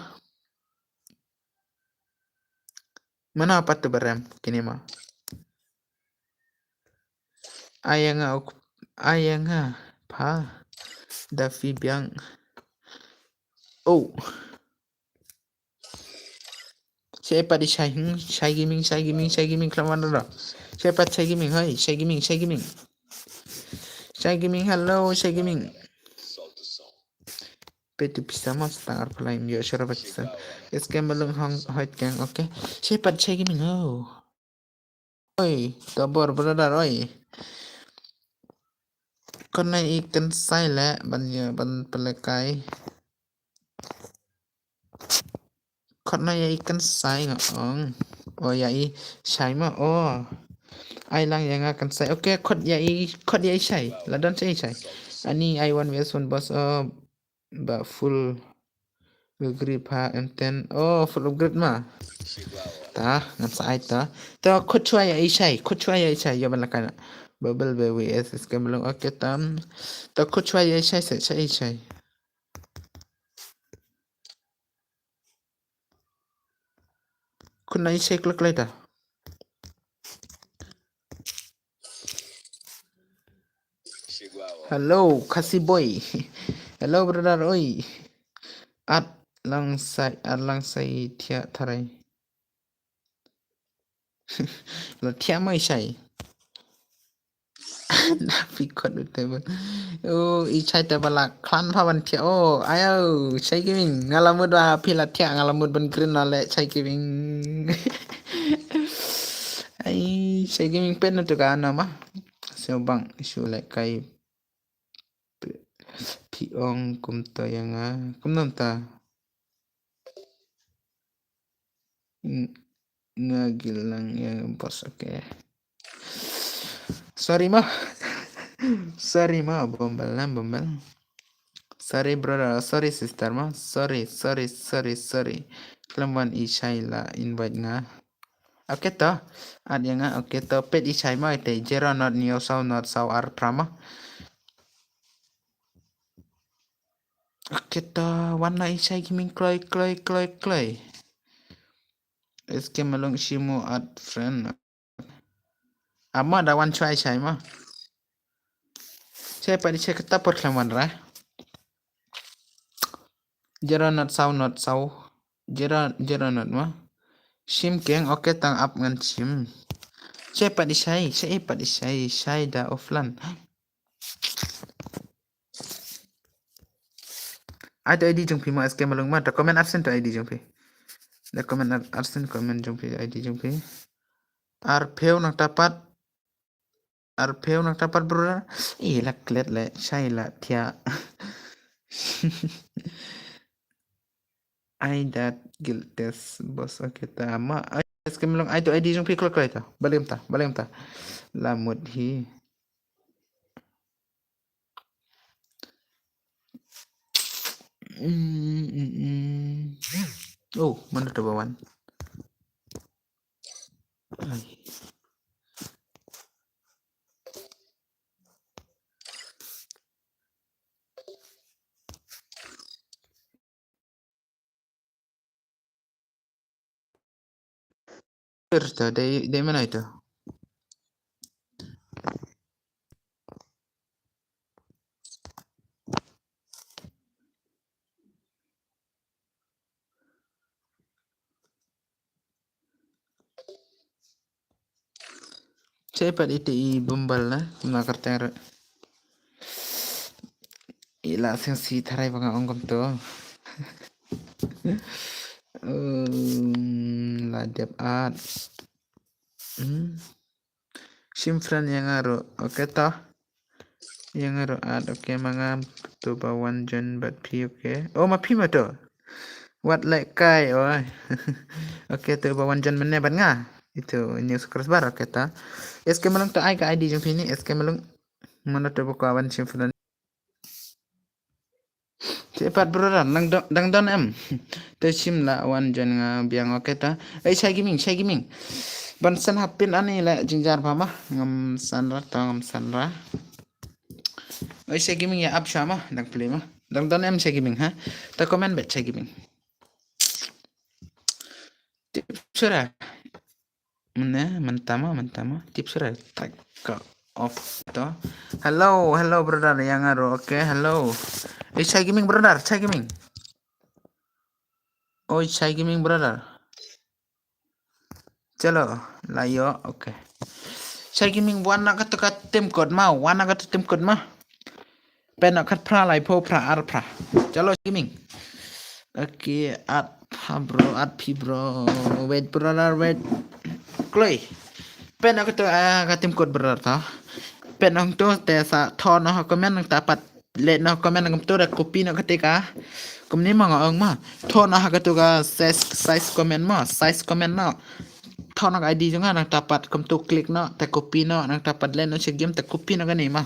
Mana pat tu barem kini ma. Ayanga ok, ayanga pa. Da fi biang. Oh. Shai pat i shai, hmm, Shai Gaming, Shai Gaming, Shai Gaming, klam wan ro. Shai pat Shai Gaming, hai, Shai Gaming, Shai Gaming. Shai Gaming, hello, Shai Gaming. Petu pisa mas tangar pelain yo shara Pakistan. Eskem belum hang hoit keng, okay. Shai pat Shai Gaming, oh. Oi, tabor brother, oi. Kon na i kan sai le, ban ya, ban pelekai. Kon na ya i kan sai nga ong. Oh, ya i shai ma, oh. Ai lang ya nga kan sai. Okay, kot ya i, kot ya i shai. La don shai shai. Ani ai one versus one boss, oh. Ba full upgrade pa M ten. Oh, full upgrade ma. Ta, ngan sa ai ta. Ta, khut chwa ya i shai, khut chwa ya i shai, yo ban la kana. Bubble Baby S S K belum. Okay, tam. Ta, khut chwa ya i shai, shai, shai, shai. Khut na i shai klek klek ta. Hello, Khasi boy. Hello, brother, oi. At lang sai, at lang sai thiah tharai. La thiah mai shai. Na pi kot u te ba. Oh, i shai te ba la klan pa ban thiah. Oh, ayo, Shai Gaming. Nga la mut ba phi la thiah, nga la mut ban grin na le Shai Gaming. Shai Gaming peit na tu ka na ma. Sngewbang shu leh kai. Phi ong kumta ïa nga. Kumno mynta? Ng-, nga gilang ïa boss, okay. Sorry ma. Sorry ma, Bombal na, Bombal. Sorry brother, sorry sister ma. Sorry, sorry, sorry, sorry. Khlem wan i shai la invite nga. Okay to. Add ïa nga, okay to. Peit i shai ma te zero not hynñiew saw not saw ar phra ma. Okay to, wan na i Shai Gaming kloi, kloi, kloi, kloi. S K Malung Shimu add friend. Ama da wan chwa i Shai ma. Shai pat i Shai kata por khlem wan ra. Zero not saw not saw. Zero, zero not ma. Shim keng, okay tang ap ngan shim. Shai pat i Shai, Shai pat i Shai, Shai da offline. Ai to I D jong phi ma S K Malung ma, to comment absent to I D jong phi. Da comment ab-, absent comment jong phi, I D jong phi. Arphew nangta pat. Arphew nangta pat brother. Ih, la klet le, Shai la thiah. Ai dat guild test boss, okay ta ma. Ai, S K Malung, ai to I D jong phi kloi kloi ta. Balei mynta, balei mynta. La mut hi. Mm, mm, mm. Oh, mano to ba wan? Ai. Ito, dei, dei mano ito? Shai pat ite i Bombal na, kumno kyrteng ruh. I la sngewsih tharai ba nga ong kumto. Um, la dep add. Hmm. Shim friend ïa nga ruh. Okay to. Ïa nga ruh add, okay, ma nga to ba wan join bad phi, okay. Oh, ma phi ma to. Wat leh kai, oi. Okay, to ba wan join mynne bad nga. Ito, news cross bar, okay to. S K Malung to ai ka I D jong phi ni, S K Malung. Mano to ba ka wan shim friend. Te pat brother, dang don, dang don em. Te shim la wan join nga biang, okay ta. Ei, Shai Gaming, Shai Gaming. Ban san hapin ani la jingjar ba ma. Ngam san ra, ta ngam san ra. Ei, Shai Gaming ïa ap sha ma, dang play ma. Dang don em Shai Gaming ha. Ta comment bet Shai Gaming. Tip sura. Mynne, mynta ma, mynta ma. Tip sura. Tak ka off to. Hello, hello brother, ïa nga ruh, okay, hello. Eh, Shai Gaming brother, Shai Gaming. Oh, Shai Gaming brother. Chalo, la ïoh, okay. Shai Gaming wan na kata ka tim kot ma, wan na kata tim kot ma. Pynnoh khatphra, laiphew phra, arphra. Chalo Gaming. Okay, arphra bro, arphew bro. Wait brother, wait. Kloi. Pynnoh kato, ah, ka tim kot brother ta. Pynnoh to te sa thoh noh ha comment nangta pat. Leh noh comment nangta to da copy noh kata ka. Kumne ma nga ong ma. Thoh noh ha kato ka size, size comment ma, size comment noh. Thoh noh ka I D jong nga nangta pat kumto click noh, te copy noh, nangta pat leh noh sha game te copy noh kane ma.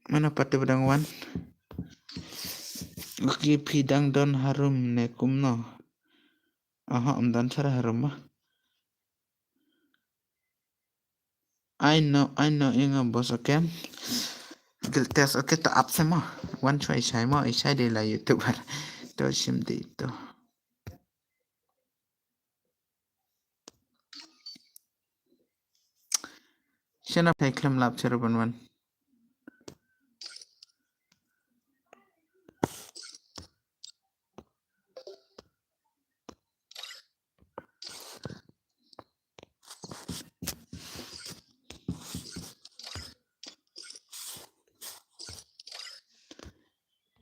Mano pat te ba dang wan? Ki phi dang don harum ne kumno? Aha, ym don sara harum ma. I know, I know, ïa nga boss, okay. Guild test, okay, to ap se ma. Wan chwa i Shai ma, i Shai de la YouTuber. To shim de to. Shana phai khlem lap chero ban wan.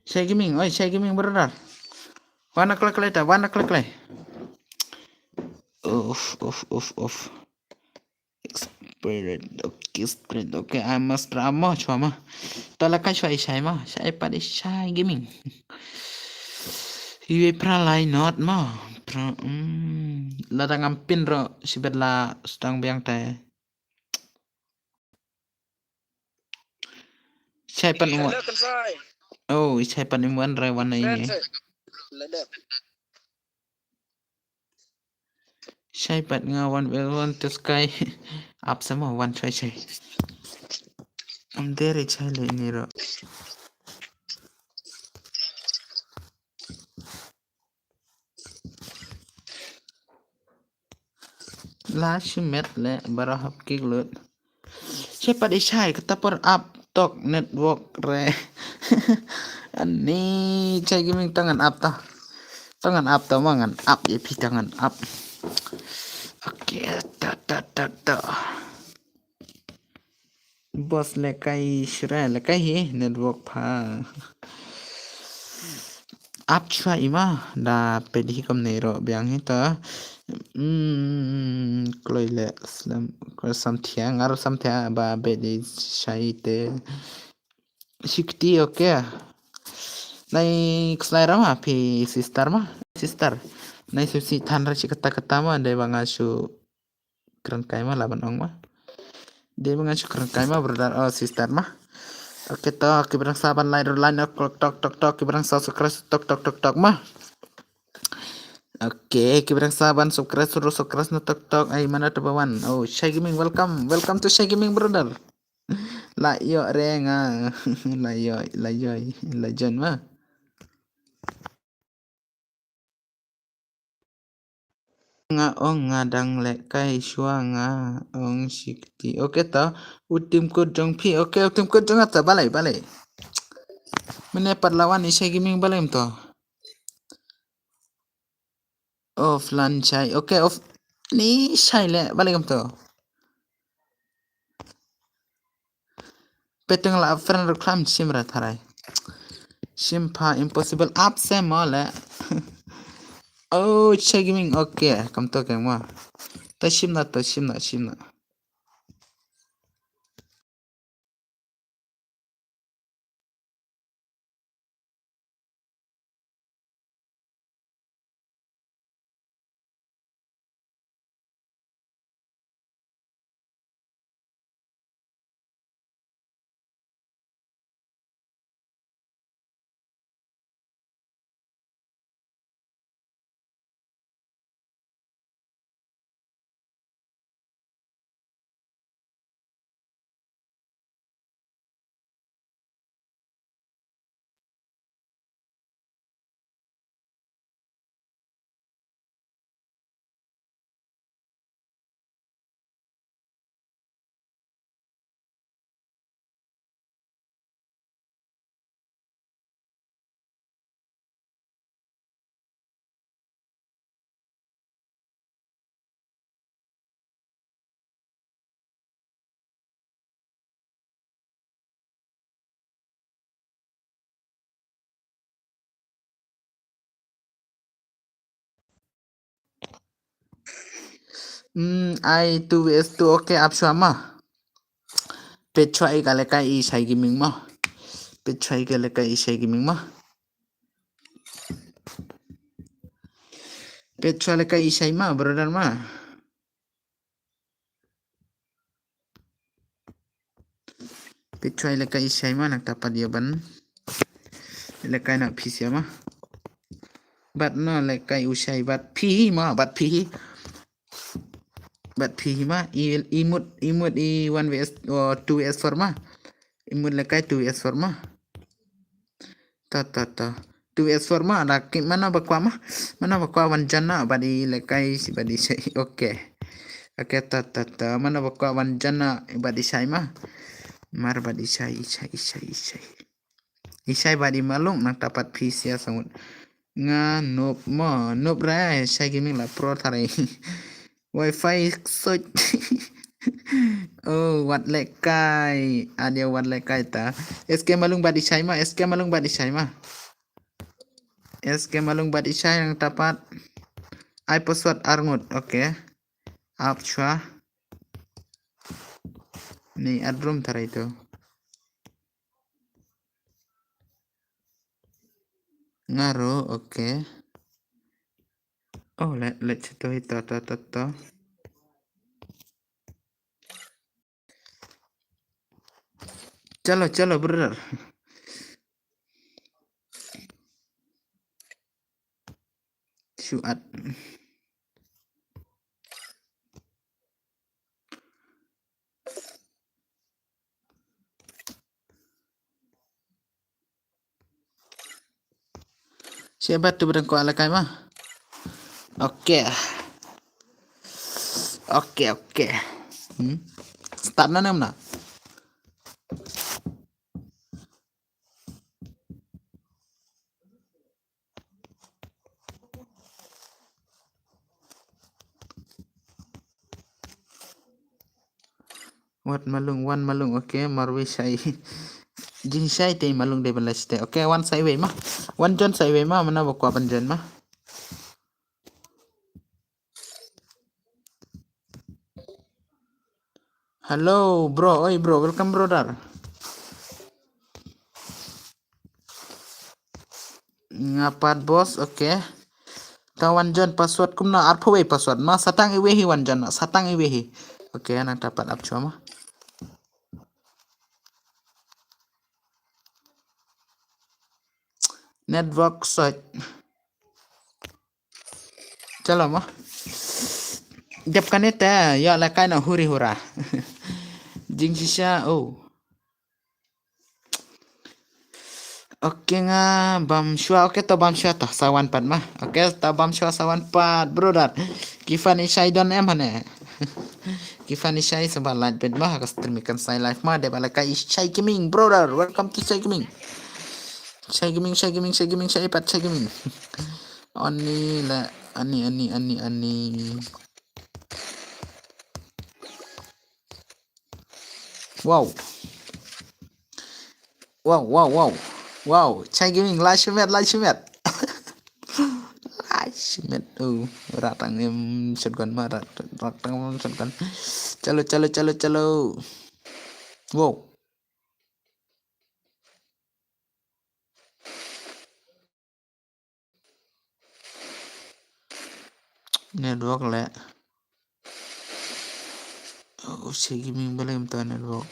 Shai Gaming, oi, Shai Gaming brother. Wan na klek klek ta, wan na klek klek. Uf, uf, uf, uf. Expired. Okay, expired. Okay, I must try mo, chwa mo. To la ka chwa i shai mo. Shai pat i shai gaming. Iwe pra lai not mo. Pra, mm, la dang am pin ro, sibet la stang biang te. Shai pan mo. Oh, shai pan mo an rai wan ai ni. Shai pat nga wan, wan to sky. Ap sama wan shai shai. Am deri shai le ni ro. La shimet le baroh hap kik lut. Shai pat i shai kata por ap tok network re. Ani shai gaming tangan ap ta. Tangan ap ta ma ngan ap ye pi tangan ap. Okay, ta, ta, ta, ta. Boss le kai shre le kai hi network pha. Ap chwa ima da pedi hi kom nei ro biang hi ta. Hmm, kloi le slam, kloi sam thia, ngar sam thia ba pedi shai te. Shikti, okay. Nai kslai rama phi sister ma, sister. Nai susi than ra shi kata kata ma, dei ba nga shu kren kai ma laban ong ma. Dei ba nga shu kren kai ma brother, oh sister ma. Okay to, ki brang sa ban like, like, tok, tok, tok, tok, ki brang sa subscribe, tok, tok, tok, tok ma. Okay, ki brang sa ban subscribe, suruh subscribe na tok, tok, ai mana to bawan. Oh, Shai Gaming, welcome, welcome to Shai Gaming brother. La yo re nga, la yo, la yo, la jon ma. Nga ong nga dang leh kai shwa nga ong shikti. Okay to. U tim kut jong phi. Okay, u tim kut jong nga to. Balei, balei. Mene pat lawan i Shai Gaming balei to. Offline shai. Okay, off. Ni shai le. Balei kam to. Petung la friend reclam shim ra tharai. Shim pha impossible up se mo le. Oh, Shai Gaming. Okay, kam to ke mo. To shim na, to shim na, shim na. Hmm, ai two vs two, okay, ap shwa ma. Peit shwa i ka lehkai i Shai Gaming ma. Peit shwa i ka lehkai i Shai Gaming ma. Peit shwa lehkai i Shai ma, brother ma. Peit shwa lehkai i Shai ma, nangta pat ïa ban lehkai na phi sia ma. Bad na lehkai u Shai bad phi ma, bad phi. Bad phi ma, i, i mut, i mut i one vs, oh, two vs four ma. I mut lehkai two vs four ma. Ta, ta, ta. Two vs four ma, da ki mano ba kwah ma. Mano ba kwah wan jan na, bad i lehkai, bad i Shai. Okay. Okay, ta, ta, ta. Mano ba kwah wan jan na, bad i Shai ma. Mar bad i Shai, i Shai, i Shai, i Shai. I Shai bad i Malung, nangta pat phi sia samut. Nga noob mo, noob re, Shai Gaming la pro tharai. Wi-Fi soi. Oh, wat lehkai. Adio wat lehkai ta. S K Malung bad i Shai ma, S K Malung bad i Shai ma. S K Malung bad i Shai nangta pat. Ai password arngut, okay. Ap shuwa. Ni adrum tarai tu. Nga ruh, okay. Oh, let, let situ hi to, to, to, to. Chalo, chalo, brother. Shuat. Siapa tu barang ko alakai mah? Okay. Okay, okay. Hmm. Start na nam na. Wat malung, wan malung, okay, marwi shai. Jing shai te malung de bala shite. Okay, wan shai wei ma. Wan jon shai wei ma, mana bakwa ban jon ma. Hello, bro. Oi, bro. Welcome, brother. Nga pat boss, okay. Tawan jon password kumna arphew wei password ma satang iwe hi wan jon ma satang iwe hi. Okay, nang tapat ap chua ma. Network site. Chalo ma. Dep kane te, ya la kai na huri hura. Jing shisha, oh. Okay nga bam shwa, okay to bam shwa to sawan pat ma. Okay to bam shwa sawan pat, brother. Kifani shai don em hane. Kifani shai sabar light bed ma, ka stream kan sai live ma, de bala kai shai gaming, brother. Welcome to shai gaming. Shai gaming, shai gaming, shai gaming, shai pat shai gaming. Ani la, ani, ani, ani, ani. Wow. Wow, wow, wow. Wow, chai gaming, lai shimet, lai shimet. Lai shimet, oh, ratang em shotgun ma, rat-, ratang em shotgun. Chalo, chalo, chalo, chalo. Wow. Network le. Oh, shai gaming bala im ta network.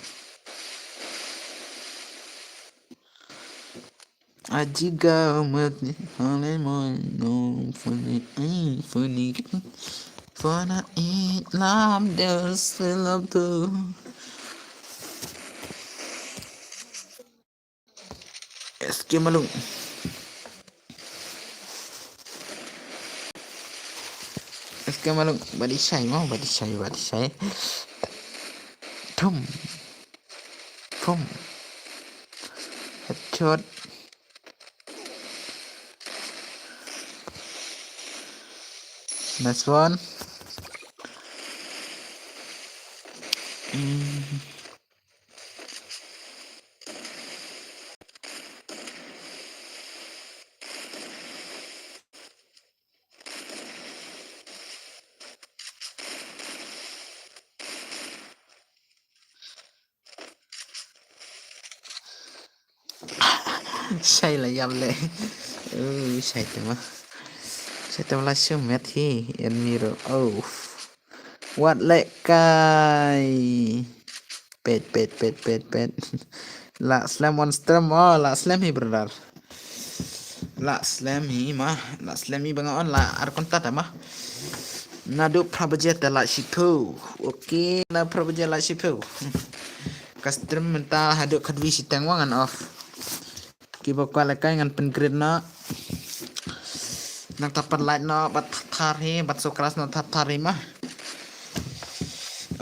Ajiga mat ni hale mo no funny, eh, funny. Fana it love there's still up to. S K malung. S K malung. Badi shai mo, badi shai, badi shai. Thum. Thum. Headshot. Nice one. Mm. Shai la yam le. Uh, shai te ma. Shai te ma la shumet hi en miro. Oh. Wat le kai. Pet, pet, pet, pet, pet. La slam one slam. Oh, la slam hi, brother. La slam hi ma. La slam hi ba nga on la ar konta ta ma. Nadu prabajet la shipu. Okay, na prabajet la shipu. Ka stream mynta haduh khatwi shiteng wa ngan off. Kiba kwah lehkai ngan pyngreen noh. Nang tapat like noh, bad thar hi, bad subscribe noh thar thar hi ma.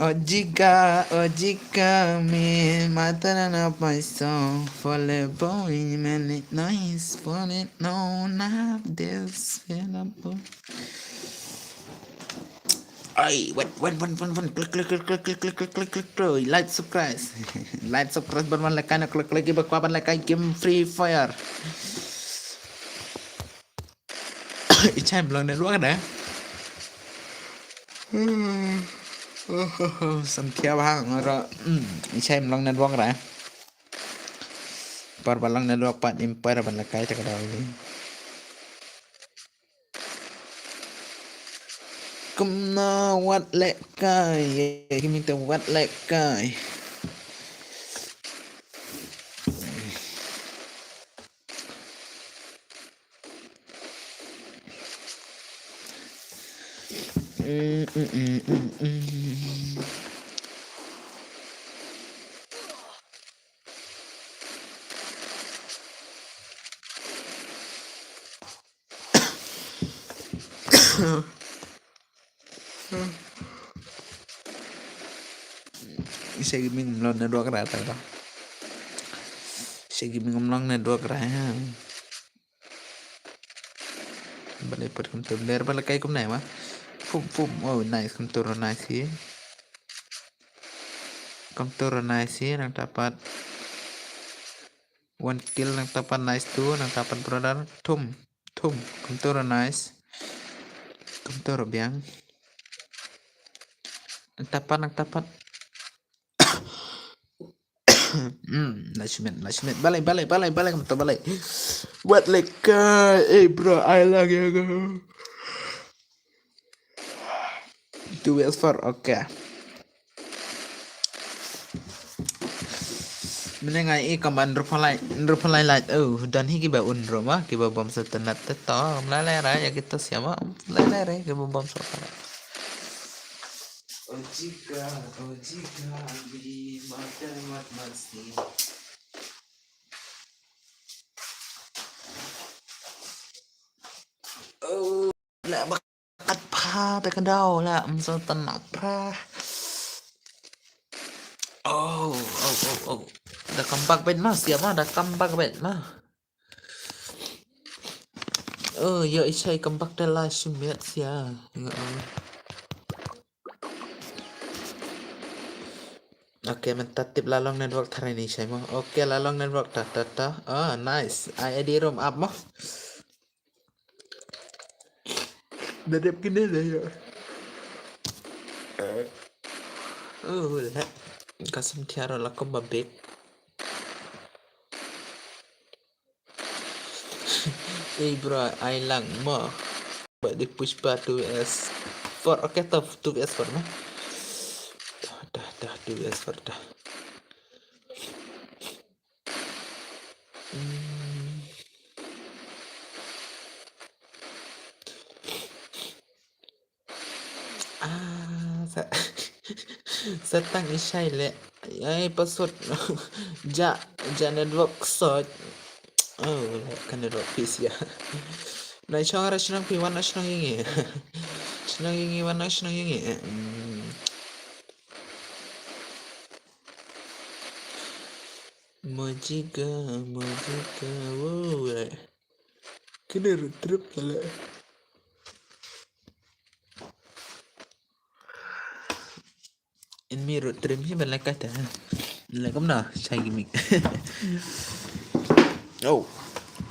Ojika, ojika, me, mata na na paiso, fole boy, meli nice, fole no, na, this, fela boy. Ai, wan, wan, wan, wan, wan. Klik, klik, klik, klik, klik, klik, klik, klik, klik. Like, subscribe. Like, subscribe, ban, ban, like, kan, klik, klik, iba kwah ban, like, game Free Fire. I chai blong network da. Samthiah bha nga ruh. Hmm, i shai ym long network ra. Par ba long network pat im para ban lehkai ta ka daw ni. Kumno wat lehkai, ïa ki mynta wat lehkai. Mm, mm, mm, mm, mm. Isa giming mlon na dua kra ta. Isa giming mlon na dua kra. Balei pat kumta ber ba lehkai kumne ma. Fum fum. Oh, nice, kumta ruh nice hi. Kumta ruh nice hi, nangta pat. One kill, nangta pat nice two, nangta pat brother. Thum. Thum. Kumta ruh nice. Kumta ruh biang. Nangta pat, nangta pat. Hmm, last minute, last minute. Balei, balei, balei, balei, kumta balei. Wat lehkai, eh bro, ai lang ïa nga. Two wheels for, okay. Mynne nga i kumba hynriew phew lai, hynriew phew lai lait. Oh, don hi kiba un ruh ma, kiba bom sngewtynnat te to. Ym lei lei re ïa kito sia ma, ym lei lei re kiba bom sngewtynnat. O jiga, o jiga, bi mata mat mat sni. Oh, la bak Kat pha te ka daw la, ym sngewtynnat pha. Oh, oh, oh, oh. Da comeback beit ma, sia ma, da comeback beit ma. Oh, ïa i shai comeback te la shim ïa sia. Ïa, oh. Okay, mynta tip la long network tharai ni shai mo. Okay, la long network ta, ta, ta. Ah, nice. Ai, adi room up mo. Da dep kine da ïa. Oh, la. Ka Samthiah ruh la kumba bek. Eh, bro, ai lang mo. Ba di Pushpa two V S four. Okay, ta two V S four na. Dah, dah, dah, two V S four dah. Hmm. Ah, sa, sa tang i shai le. Ai, password. Ja, ja network sot. Oh, ka network pis ïa. Nai shong ra shnong phi wan na shnong ïa ngi. Shnong ïa ngi wan na shnong ïa ngi. Hmm. Mojiga, mojiga, wow, eh. Kine ruh trip kala. In mi ruh trip hi ban lehkai ta. Lehkai kumno, shai gimmick. Oh.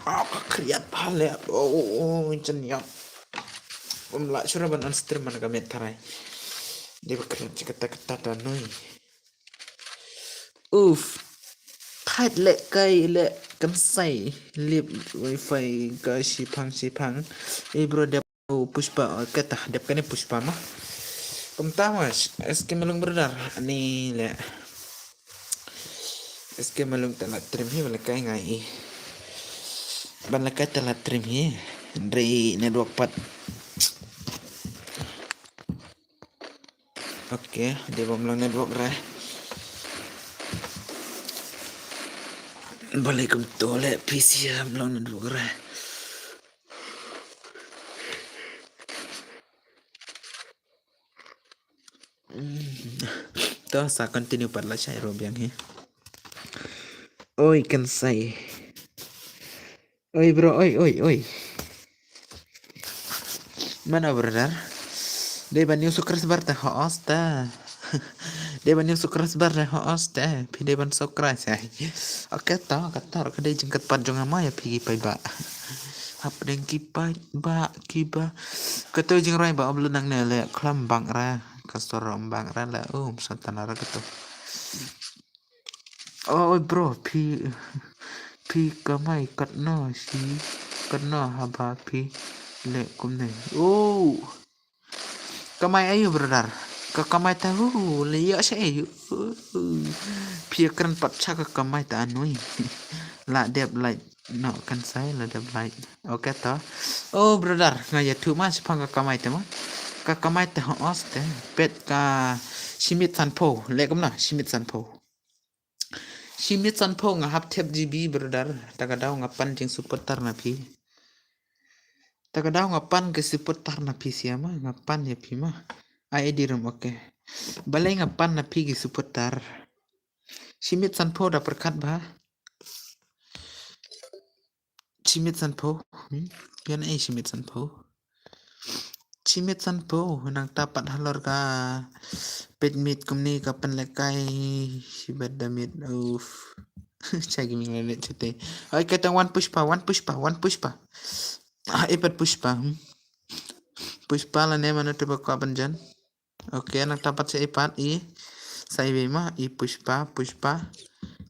Ah, ka kriat pha le. Oh, oh, oh, jan ïap. Ym lah shuh ban on stream man ka met tharai. Dei ba kriat shi katta katta ta noi. Uf. Thait lehkai leh kan sai. Lip wifi ka shipang shipang. Eh, bro, dep Pushpa, oh, kata dep kane Pushpa ma. Kumta ma, S K Malung brother. Ani le. S K Malung ta la trim hi, ban lehkai ngai i. Ban lehkai ta la trim hi. Hynrei network pat. Okay, dei bym long network re. Balei kumto le P C ym long network re. Hmm. To sa continue pat la shai ruh biang hi. Oi, kan sai. Oi, bro, oi, oi, oi. Mano, brother? Dei ban ïa subscribe te ho os te. Dei ban ïa subscribe te ho os te. Phi dei ban subscribe, eh. Okay, to, kato ka dei jingkyrpad jong nga ma ïa phi ki paidbah. Hapdeng ki paidbah kiba. Kato jingrwai ba upload nangne le khlem bang ra. Ka sor ym bang ra le. Um, satan ra kato. Oi bro, phi, phi kamai katno shi, katno haba phi leh kumne. Oh. Kamai aïu brother? Ka kamai ta hu, le ïa sha aïu. Phi kren pat sha ka kamai ta anui. La dep like, no kan sai la dep like. Okay ta. Oh brother, nga ïathuh ma shaphang ka kamai ta ma. Ka kamai ta ho os te. Peit ka shi miet sanphew, leh kumno, shi miet sanphew. Shi miet sanphew nga hap thep G B brother. Ta ka daw nga pan jingsupporter na phi. Ta ka daw nga pan ka supporter na phi sia ma, nga pan ïa phi ma. Ai di rum, okay. Balei nga pan na phi ki supporter. Shi miet sanphew da pyrkhat bha. Shi miet sanphew. Hmm? Ïa na ei shi miet sanphew. Shi miet sanphew. Nangta pat halor ka peit miet kumne ka pynlehkai. Shi bad da miet. Uff. Shagiming la leh chute. Oi, kata wan Pushpa, wan Pushpa, wan Pushpa. Ah, eh pat Pushpa. Hmm? Pushpa lane mano te ba kwah ban jan. Okay, nangta pat sa i pat i. Sa iwei ma i Pushpa, Pushpa.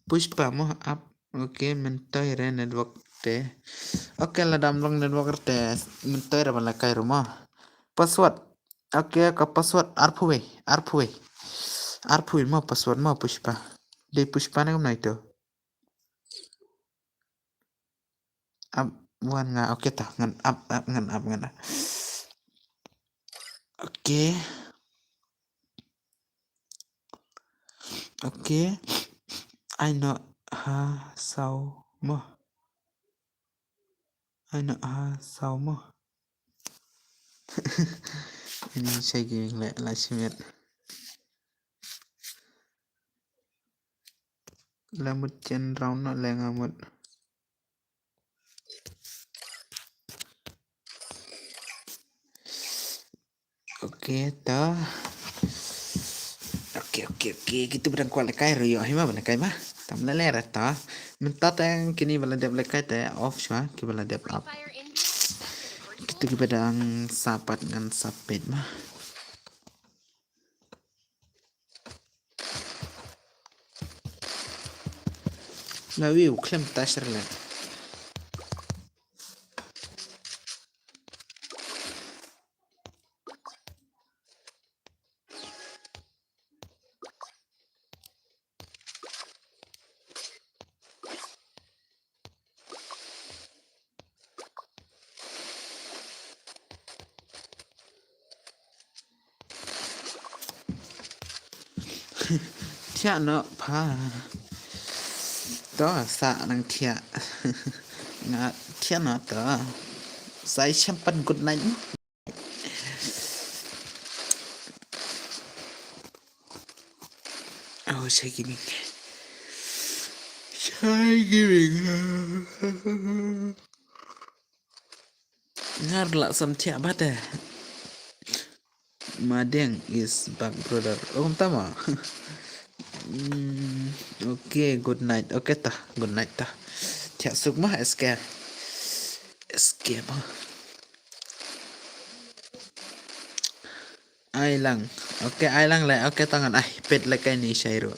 Pushpa mo ap. Okay, myntoi re network te. Okay, lada ym long network te. Myntoi re ban lehkai ruh mo. Password. Okay, ka password arphew wei, arphew wei. Arphew wei mo password mo Pushpa. Dei Pushpa ne kumno ito. Ap wan nga, okay ta, ngan ap, ap, ngan ap, ngan ap. Okay. Okay. Ai noh ha saw mo. Ai noh ha saw mo. Ini shagiming le la shi miet. La mut chen round noh le nga mut. Okay, ta. Okay, okay, okay. Kitu ba dang kwah lehkai ruh ïoh hi ma ba lehkai ma. Tam leh leh ra ta. Mynta tang kini ba la dep lehkai te off shwa, ki ba la dep up. Kitu ki ba dang sa pat ngan sa peit ma. La wi u khlem ta sher le. Thiah noh pha. To sa nang thiah. Nga thiah noh to. Sai champan good night. Oh, shagiming. Shagiming. Ngar la sam thiah bate. Madeng is back brother. Oh, tama. Hmm, okay, good night. Okay ta, good night ta. Thiah suk ma S K. S K ma. Ai lang. Okay, ai lang le. Okay, tangan ai pet le kai ni shairu.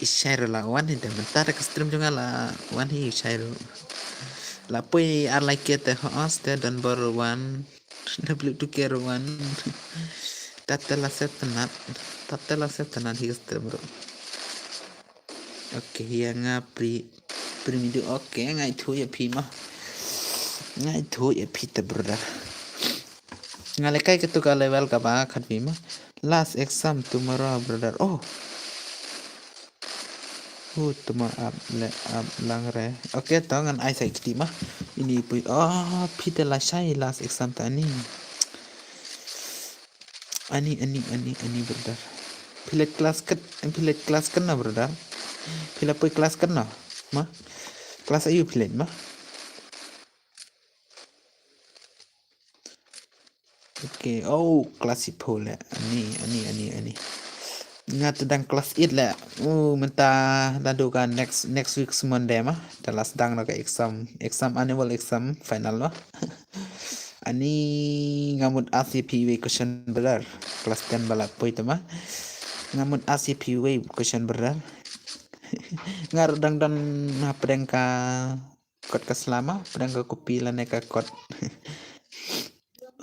I shairu la wan hi de mynta da ka stream jong nga la wan hi shairu. La pui ar like te ho os te don bor wan. Na blu tu ke wan. Tata la set tanat. Tata la set tanat hi ka stream ru. Okay, ïa nga pri, pri mi du. Okay, ngai thu ïa phi ma. Ngai thu ïa phi te brother. Nga le kai ka tu ka level ka ba khat phi ma. Last exam tomorrow brother. Oh. Hu tuma ap le ap lang re. Okay, to ngan ai sai kti ma. Ini pui. Oh, phi te la sai last exam ta ni. Ani, ani, ani, ani, brother. Phi leit class kat, phi leit class kat na, brother. Phi la poi class kat na, ma. Class ayu phi leit, ma. Okay, oh, class i pole. Ani, ani, ani, ani. Nga te dang class eight leh. Uh, mynta la duh ka next, next week Monday ma. Te la sdang noh ka exam, exam, annual exam final noh. Ani nga mut ask ïa phi wei question brother. Class ten ba la poi te ma. Nga mut ask ïa phi wei question brother. Nga ruh dang don hapdeng ka kot ka sla ma, pdeng ka kopi lane ka kot.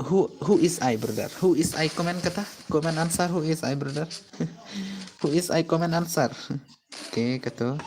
Who, who is I, brother? Who is I? Comment kata? Comment answer, who is I, brother? Who is I? Comment answer. Okay, kato.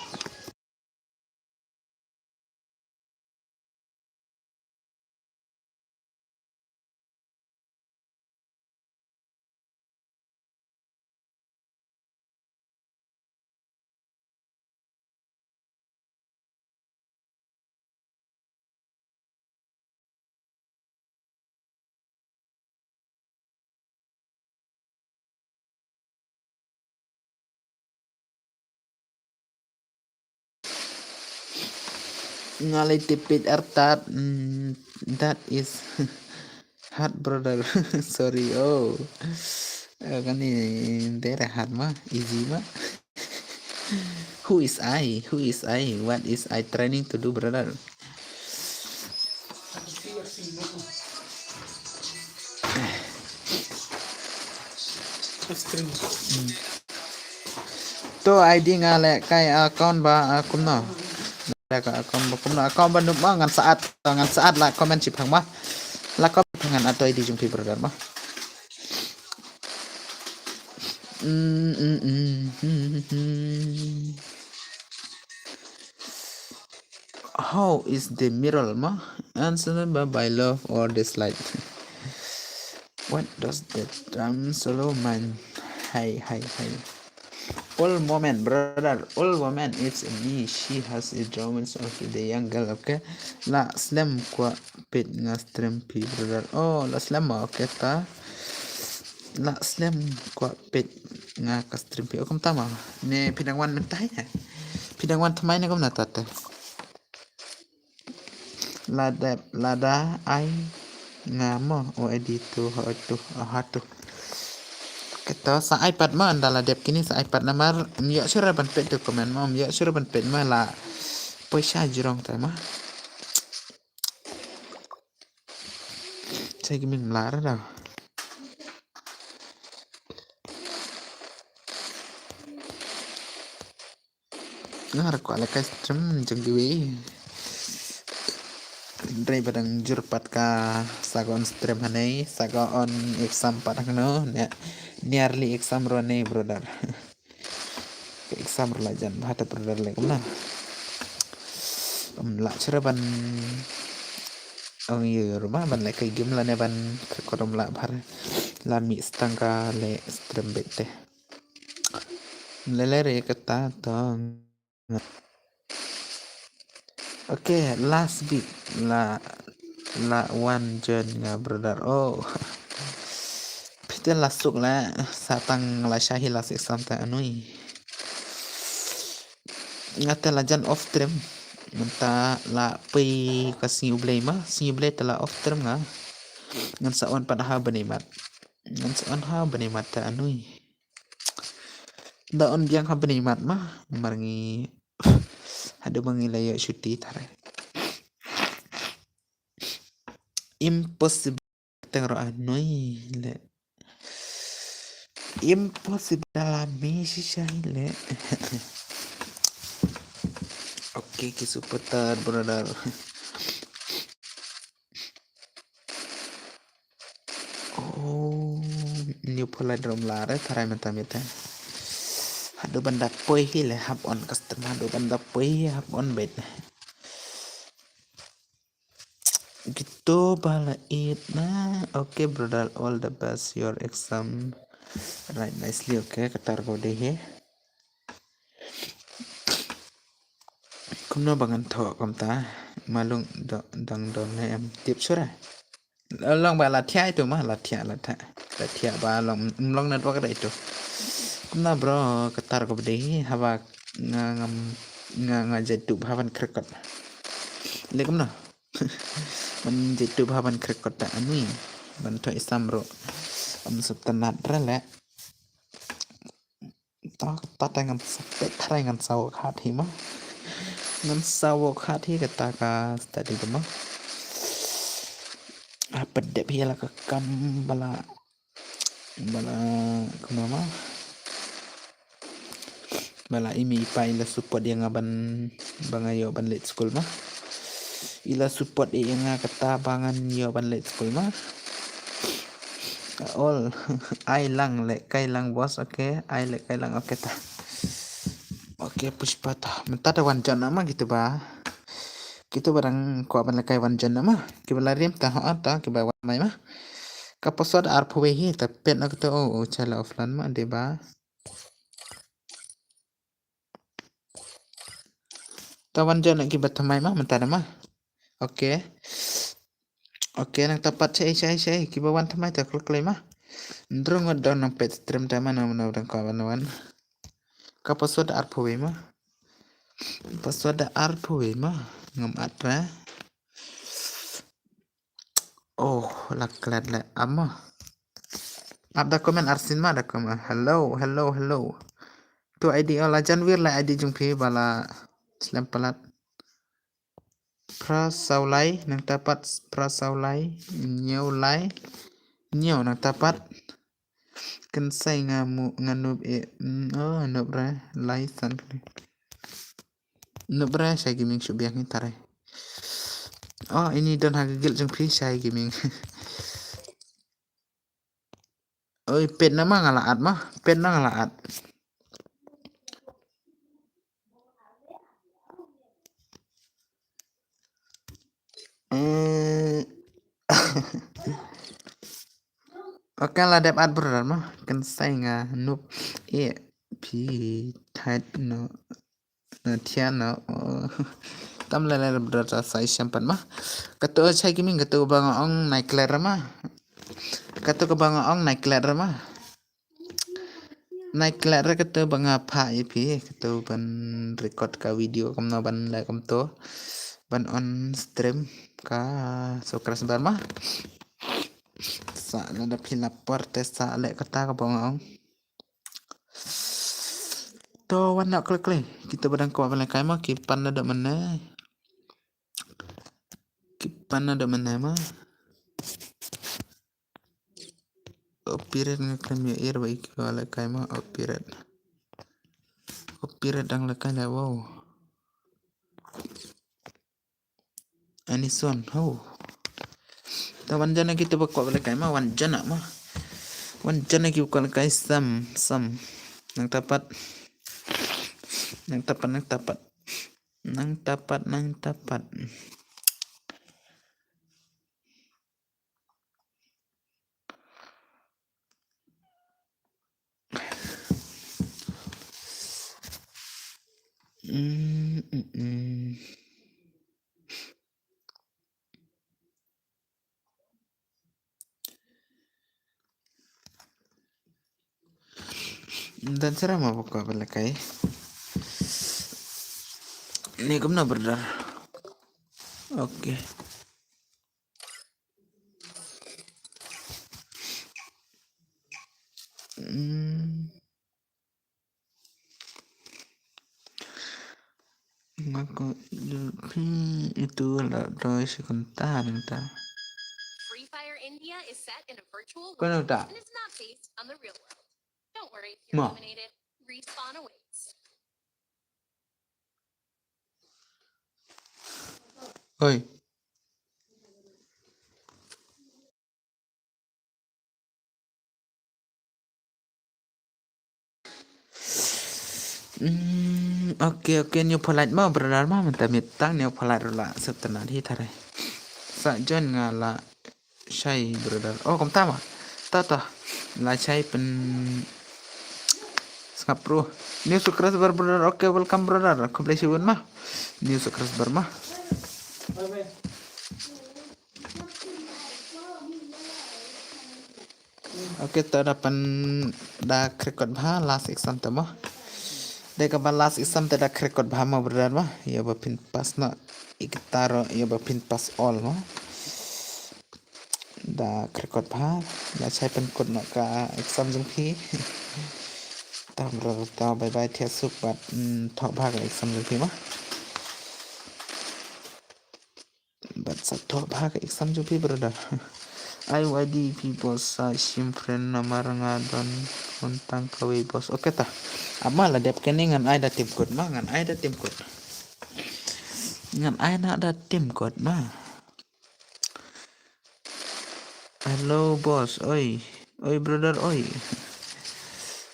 Nga lei tipit artat, mm, that is hard, brother. Sorry, oh. Eh, kane dei re hard ma, easy ma. Who is I? Who is I? What is I training to do, brother? To I D nga leh kai account ba, ah, kumno. Leh ka account ba kumno, account ba nup ma, ngan sa add, ngan sa add la comment shiphang ma. La comment shiphang ngan add to I D jong phi brother ma. Mm, mm, mm, mm, mm. How is the mirror ma? Answer by, by love or dislike. What does the drum solo mean? Hi, hi, hi. All woman, brother. All woman, it's me. She has a drawings of the young girl, okay? La slem kwah peit nga stream phi, brother. Oh, la slem ma, okay ta. La slem kwah peit nga ka stream phi. Oh, kumta ma. Ne phi dang wan mynta hi ne. Phi dang wan thymmai ne kumna ta te. La dep, lada ai nga mo, o edit tu, ha tu, ha tu. Kata sa iPad ma, ynda la dep kine sa iPad namar, ym ïoh shuh ban peit tu comment ma, ym ïoh shuh ban peit ma la poi sha jrong ta ma. Sa ki ming mlar da. Nga ruh kwah leh kai stream jong kiwei. Hynrei ba dang jur pat ka sa ka on stream hangne, sa ka on exam pat hangno, ne, nearly exam ruh hangne, brother. Ka exam ruh la jan bha te brother leh kumno. Ym lah shuh ban ong ïa ruh ma ban leh kai game lane ban ka kot ym lah bha. La mih tang ka leh stream beit te. Lele re kata tong. Okay, last week la, la wan join nga brother. Oh. Phi te la suk la sa tang la sha hi la sik sam ta anui. Nga te la jan off stream. Mynta la pei ka sngi U Blei ma, sngi U Blei te la off stream nga. Ngan sa on pat ha bnai mat. Ngan sa on ha bnai mat ta anui. Da on biang ha bnai mat ma, mar ngi haduh ba ngi la ïoh shuti tare. Impossible teng ro anoi le. Impossible la mi shisha le. Okay, ki supporter brother. Oh, new phola drum la re tharai mata mita. Haduh ban da poi hi le hap on custom, haduh ban da poi hi hap on beit. Gitu bala it na. Okay brother, all the best your exam. Right, nicely, okay, katar ko dei hi. Kumno ba ngan thoh kumta, malung dang don ne em tip sura. Long ba la thiah itu ma, la thiah, la thiah. La thiah ba long, long network da itu. Kumno bro, katar ko bdei haba nga ngam, nga, nga jai tu ba haban krekot. Le kumno. Man jai tu ba haban krekot ta anui. Man thoh isam ro. Am sub tanat rale. Ah, kata te ngan sa peit tharai ngan sa wok hat hi ma. Ngan sa wok hat hi kata ka study te ma. Ah, peit dep hi la ka kam ba la, ba la kumno ma. Ba la i mei i pa i la support ïa nga ban, ba nga ïoh ban leit skul ma. I la support ïa nga kata ba ngan ïoh ban leit skul ma. All. Ai lang lehkai lang boss, okay. Ai lehkai lang, okay ta. Okay Pushpa ta. Mynta da wan jon ma kito ba. Kito ba dang kwah ban lehkai wan jon ma. Kiba la rim ta ha ta kiba wan mai ma. Ka password arphew wei hi ta peit na kito, oh, oh, chala offline ma de ba. Ta wan jon kiba thymmai ma mynta da ma. Okay. Okay, nangta pat shai shai shai kiba wan thymmai ta klik klik ma. Ndrung ngot dang nang peit stream ta ma nang nang dang ka wan wan. Ka password arphew wei ma. Password arphew wei ma. Ngam at ra. Oh, la klet le ama. Ap da comment arsien ma da comment. Hello, hello, hello. Tu I D la jan wir la I D jong phi ba la slem palat. Phra saw lai nangta pat phra saw lai. Hynñiew lai. Hynñiew nangta pat. Kynsai nga mu nga nup e. Mm, oh, nup re lai san. Nup re shai gaming shu biang hi tare. Oh, ini don ha ka guild jong phi shai gaming. Oi, peit na ma nga la at ma. Peit na nga la at. Eh. Okay, la dep at brother ma. Kynsai nga nup e phi thait no. Na thian no. Oh. Tam le le brother sa i shampan ma. Kato shai gaming kato ba nga ong nai klet ma. Kato ka ba nga ong nai klet ma. Nai klet re kato ba nga phah ïa phi kato ban record ka video kumno ban leh kumto. Ban on stream ka Sukras Bar ma. Sa lada phi la por te sa leh kata ka ba nga ong. To wan na klik klik. Kito ba dang kwah ban lehkai ma ki pan na da mane. Ki pan na da mane ma. Opiret nga khlem ïohi ba i kwah lehkai ma opiret. Opiret dang lehkai la wow. Ani son ho. Ta wan jana kito ba kwah lehkai ma wan jana ma. Wan jana ki kwah lehkai sam sam. Nangta pat. Nangta pat nangta pat. Nangta pat nangta pat. Mm, mm, mm. Dan sera ma pokok bela kai. Ni kumno brother. Okay. Hmm. Ngaku itu la doi sekuntar nta. Free Fire India is set in a virtual world and is not based on the real world. Don't worry if you're eliminated. Respawn awaits. Oi. Hmm, okay, okay, new polite ma brother ma, mynta mitang new polite rula setena di tare. Sa join nga la shai brother. Oh, kumta ma. Ta ta. La shai pen sngap pro. New subscriber brother. Okay, welcome brother. Khublei shibun ma. New subscriber ma. Okay, ta da pan da krekot bha last exam ta ma. Da ka ba last exam ta da krekot bha ma brother ma. Ya ba pin pass na iktaro ya ba pin pass all ma. Da krekot bha, da chai pen kut na ka exam jong phi. Ta brother, ta bye bye, thiah suk bad, mm, thoh bha ka exam jong phi ma. Bad sa thoh bha ka exam jong phi brother. Ai wadi phi boss, sa shim friend namar nga don phone tang kawei boss. Okay ta. Ama la dep kane, ngan ai da tim code ma, ngan ai da tim code. Ngan ai na da tim code ma. Hello boss, oi. Oi brother, oi.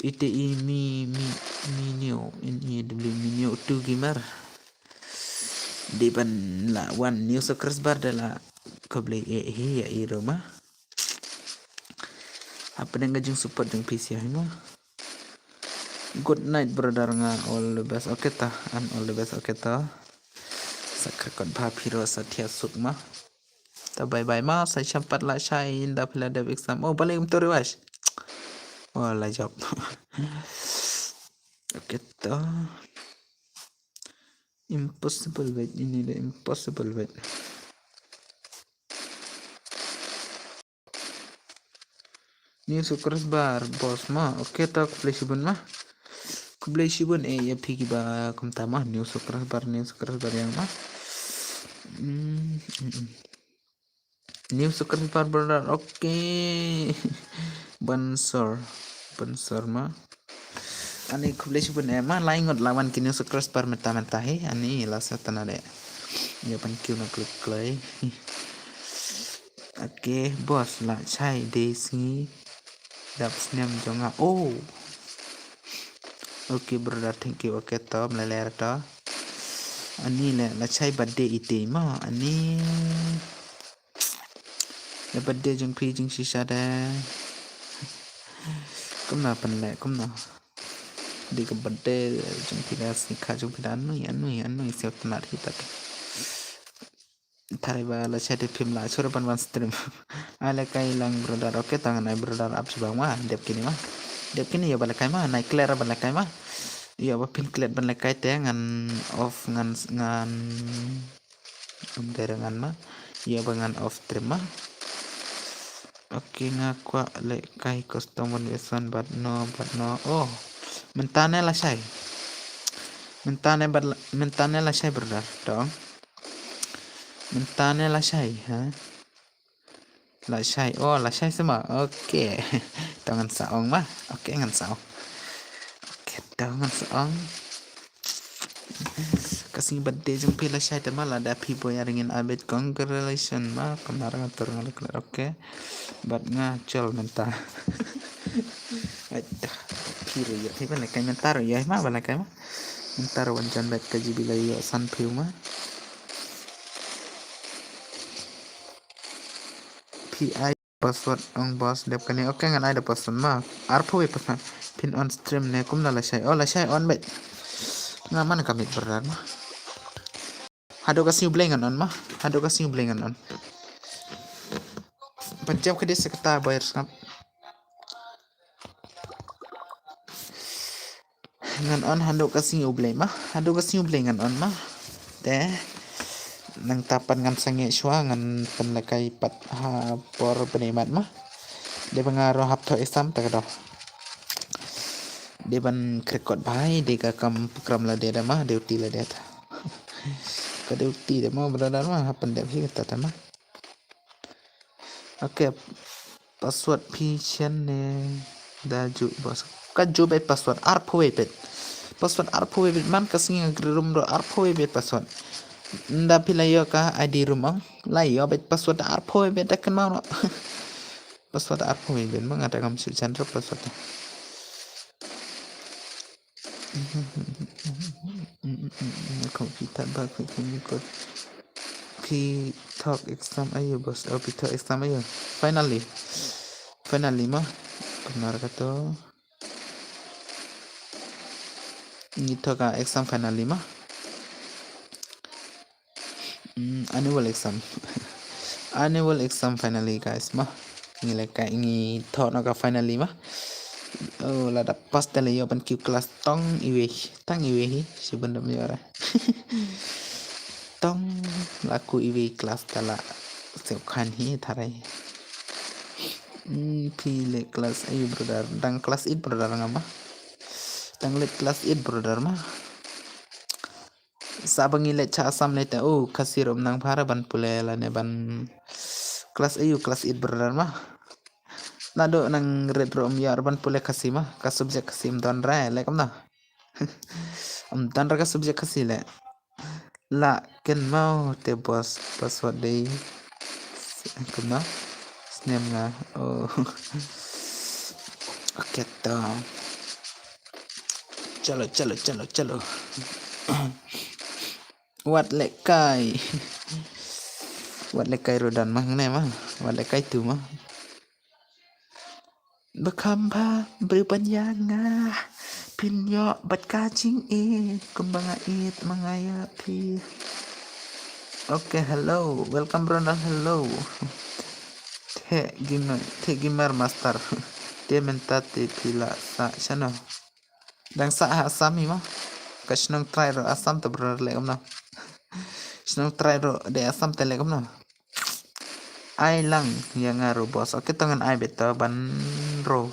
Ite i mi, mi, Mineo, N E W, Mineo two gamer. Dei ban la wan new subscriber da la, khublei eh hi ïa i ruh ma. Hapdeng ka jingsupport jong phi sha hi ma. Good night brother, nga all the best. Okay ta, and all the best. Okay ta. Sa kyrkot bha phi ruh, sa thiah suk ma. Ta bye bye ma, sa shem pat lashai ynda phi la dep exam. Oh, balei kumto Rewash? Oh, la jop. Okay ta. Impossible wait, ini le impossible wait. New subscriber boss ma. Okay ta, khublei shibun ma. Khublei shibun eh ïa phi kiba kumta ma. New subscriber, new subscriber ïa nga ma. Hmm, hmm, hmm. New subscriber brother. Okay. Bansor. Bansor ma. Ani khublei shibun eh ma, lai ngut la wan ki new subscriber mynta mynta hi. Ani la sa tana de. Ïa ban kiew na klik klei. Okay boss, lashai dei sngi dap snem jong nga. Oh. Okay brother, thank you. Okay to, mlele to. Ani le lashai birthday ite ma. Ani le birthday jong phi jingshisha de. Kumno pynleh, kumno. Dei ka birthday jong phi da, sngikha jong phi da, anui, anui, anui, sngewtynnat hi ta. Thari ba lashai te phim lah shuh ban wan stream. Ai lehkai lang brother, okay ta ngan ai brother ap shibang ma, dep kine ma. Dep kine ïa ba lehkai ma, nai clear ban lehkai ma. Ïa ba phin clear ban lehkai te ngan off, ngan, ngan, ngan dei ngan ma. Ïa ba ngan off stream ma. Okay, nga kwah lehkai custom one version, but no, but no. Oh, mynta ne lashai. Mynta ne bad la-, mynta ne lashai brother. Tong. Mynta ne lashai, ha? Lashai. Oh, lashai seh ma. Okay. Tong ngan sa ong ma. Okay, ngan sa ong. Okay, tong ngan sa ong. Ka sngi birthday jong phi lashai te ma, lada phi buh ïa ringin abit, congratulations ma. Kumno nga tur nga leh clear, okay. Bad nga chol mynta. Ai da, phi ruh ïa phi ban lehkai mynta ruh ïa ma, ban lehkai ma. Mynta ruh wan jan bad ka G B la ïoh sanphew ma. Phi ai password ong boss, dep kane. Okay, ngan ai da password ma. Arphew wei password. Phin on stream ne kumno lashai? Oh, lashai on bad. Nga man ka mit brother ma. Haduh ka sngi U Blei ngan on ma. Haduh ka sngi U Blei ngan on. Ban jam ka dei sa kata, boy, sngap. Ngan on haduh ka sngi U Blei ma. Haduh ka sngi U Blei ngan on ma. Te nangta pat ngan sangeh shuwa, ngan pynlehkai pat ha por bnai mat ma. Dei ba nga ruh hap thoh exam ta ka dei. Dei ban kyrkot bha hi, dei ka kam program lade da ma, duty lade ta. Ka duty da ma brother ma, hap pyndep hi kata ta ma. Okay. Password phi shen ne da ju boss. Ka ju bad password arphew wei bad. Password arphew wei bad, man ka sngi nga kri room ruh arphew wei bad password. Nda phi la ïoh ka I D room ong. La ïoh bad password arphew wei bad, da kynmaw noh. Password arphew wei bad ma, nga da ngam shu jan ruh password. Computer ba, computer. Phi thoh exam aïu boss? Oh, phi thoh exam aïu? Finally. Finally ma. Kumno kato. Ngi thoh ka exam finally ma. Mm, annual exam. Annual exam finally guys ma. Ngi lehkai, ngi thoh noh ka finally ma. Oh, lada pass te la ïoh ban kiew class tang iwei, tang iwei hi, shibun dam ïoh re. Tang la kiew iwei class ta la sep khan hi tharai. Hmm, phi leh class aïu brother? Dang class eight brother nga ma. Tang leit class eight brother ma. Sa ba ngi leit cha Assam leit te u Khasi rum nang phara ban pule lane ban class eight, class eight brother ma. Naduh nang rit rum ïa ban pule Khasi ma. Ka subject Khasi ym don re leh kumno. Ym don re ka subject Khasi leh. La ken mau te boss password dei. Kumno? Snem nga. Oh. Okay to. Chalo, chalo, chalo, chalo. Wat leh kai. Wat leh kai ruh don ma ngne ma. Wat leh kai tu ma. Ba kham ba briew ban ïa nga. Phin ïoh bad ka jingïeit kumba nga ïeit ma nga ïa phi. Okay, hello. Welcome brother, hello. Te gamer, te gamer master. Te mynta te phi la sah shano? Dang sah ha Assam hi ma. Ka shnong trai ruh Assam te brother leh kumno. Shnong trai ruh de Assam te leh kumno. Ai lang ïa nga ruh boss. Okay, to ngan ai beit to ban ruh.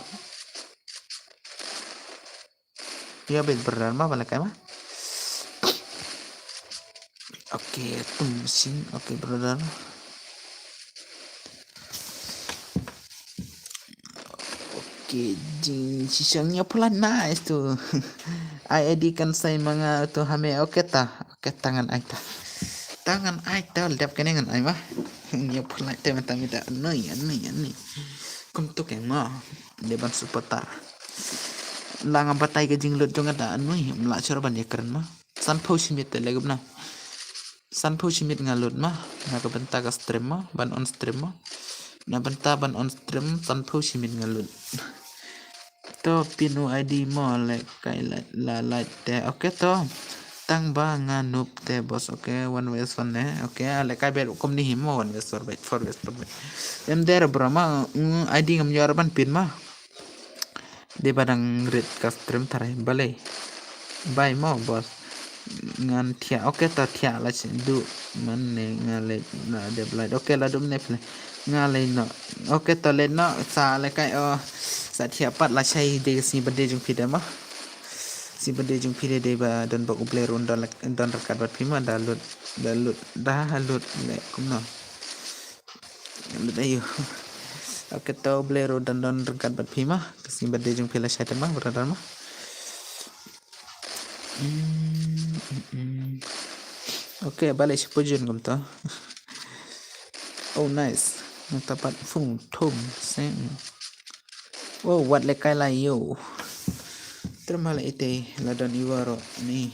Ïa beit brother ma, ban leh kai ma. Okay, tum sing. Okay brother. Okay, jing shisha ïa pula nice tu. Ai edi kan sai ma nga tu hame. Okay ta. Okay ta ngan ai ta. Ta ngan ai ta, dep kane ngan ai ma. Ïa pula te mata mita anoi anoi anoi. Kum tu ke ma. Dei ban supporter. La nga batai ka jinglut jong nga ta anoi. Mla chor ban ïa kren ma. Sanphew shi minit te leh kumno. Sanphew shi minit nga lut ma. Na ka bynta ka stream ma, ban on stream ma. Na bynta ban on stream sanphew shi minit nga lut. To pin u I D mo leh kai la, la light te. Okay to. Tang ba nga noob te boss. Okay, one versus one ne. Okay, leh kai bet kum ni hi mo one versus four bet, four versus four bet. Em der bro ma, mm, I D ngam ïoh ban pin ma. Dei ba dang rit ka stream tharai balei. Bai mo boss. Ngan thiah, okay to thiah la shu duh man ne nga leh na dep lait. Okay la dum ne phle. Nga leh no. Okay to leh no sa leh kai o. Sa thiah pat la shai dei ka sngi birthday jong phi de mo. Sngi birthday jong phi de dei ba don bok U Blei ruh don leh, don ryngkat bad phi mo da lut, da lut, da lut leh kumno. Lut aïu. Okay to U Blei ruh don don ryngkat bad phi ma. Ka sngi birthday jong phi la shai te ma brother ma. Hmm, hmm, hmm. Okay, balei shu pujun kumto. Oh nice. Nangta pat phone thum seng. Oh, wat leh kai la ïoh. Trem ha la ite la don Iwar ruh ni.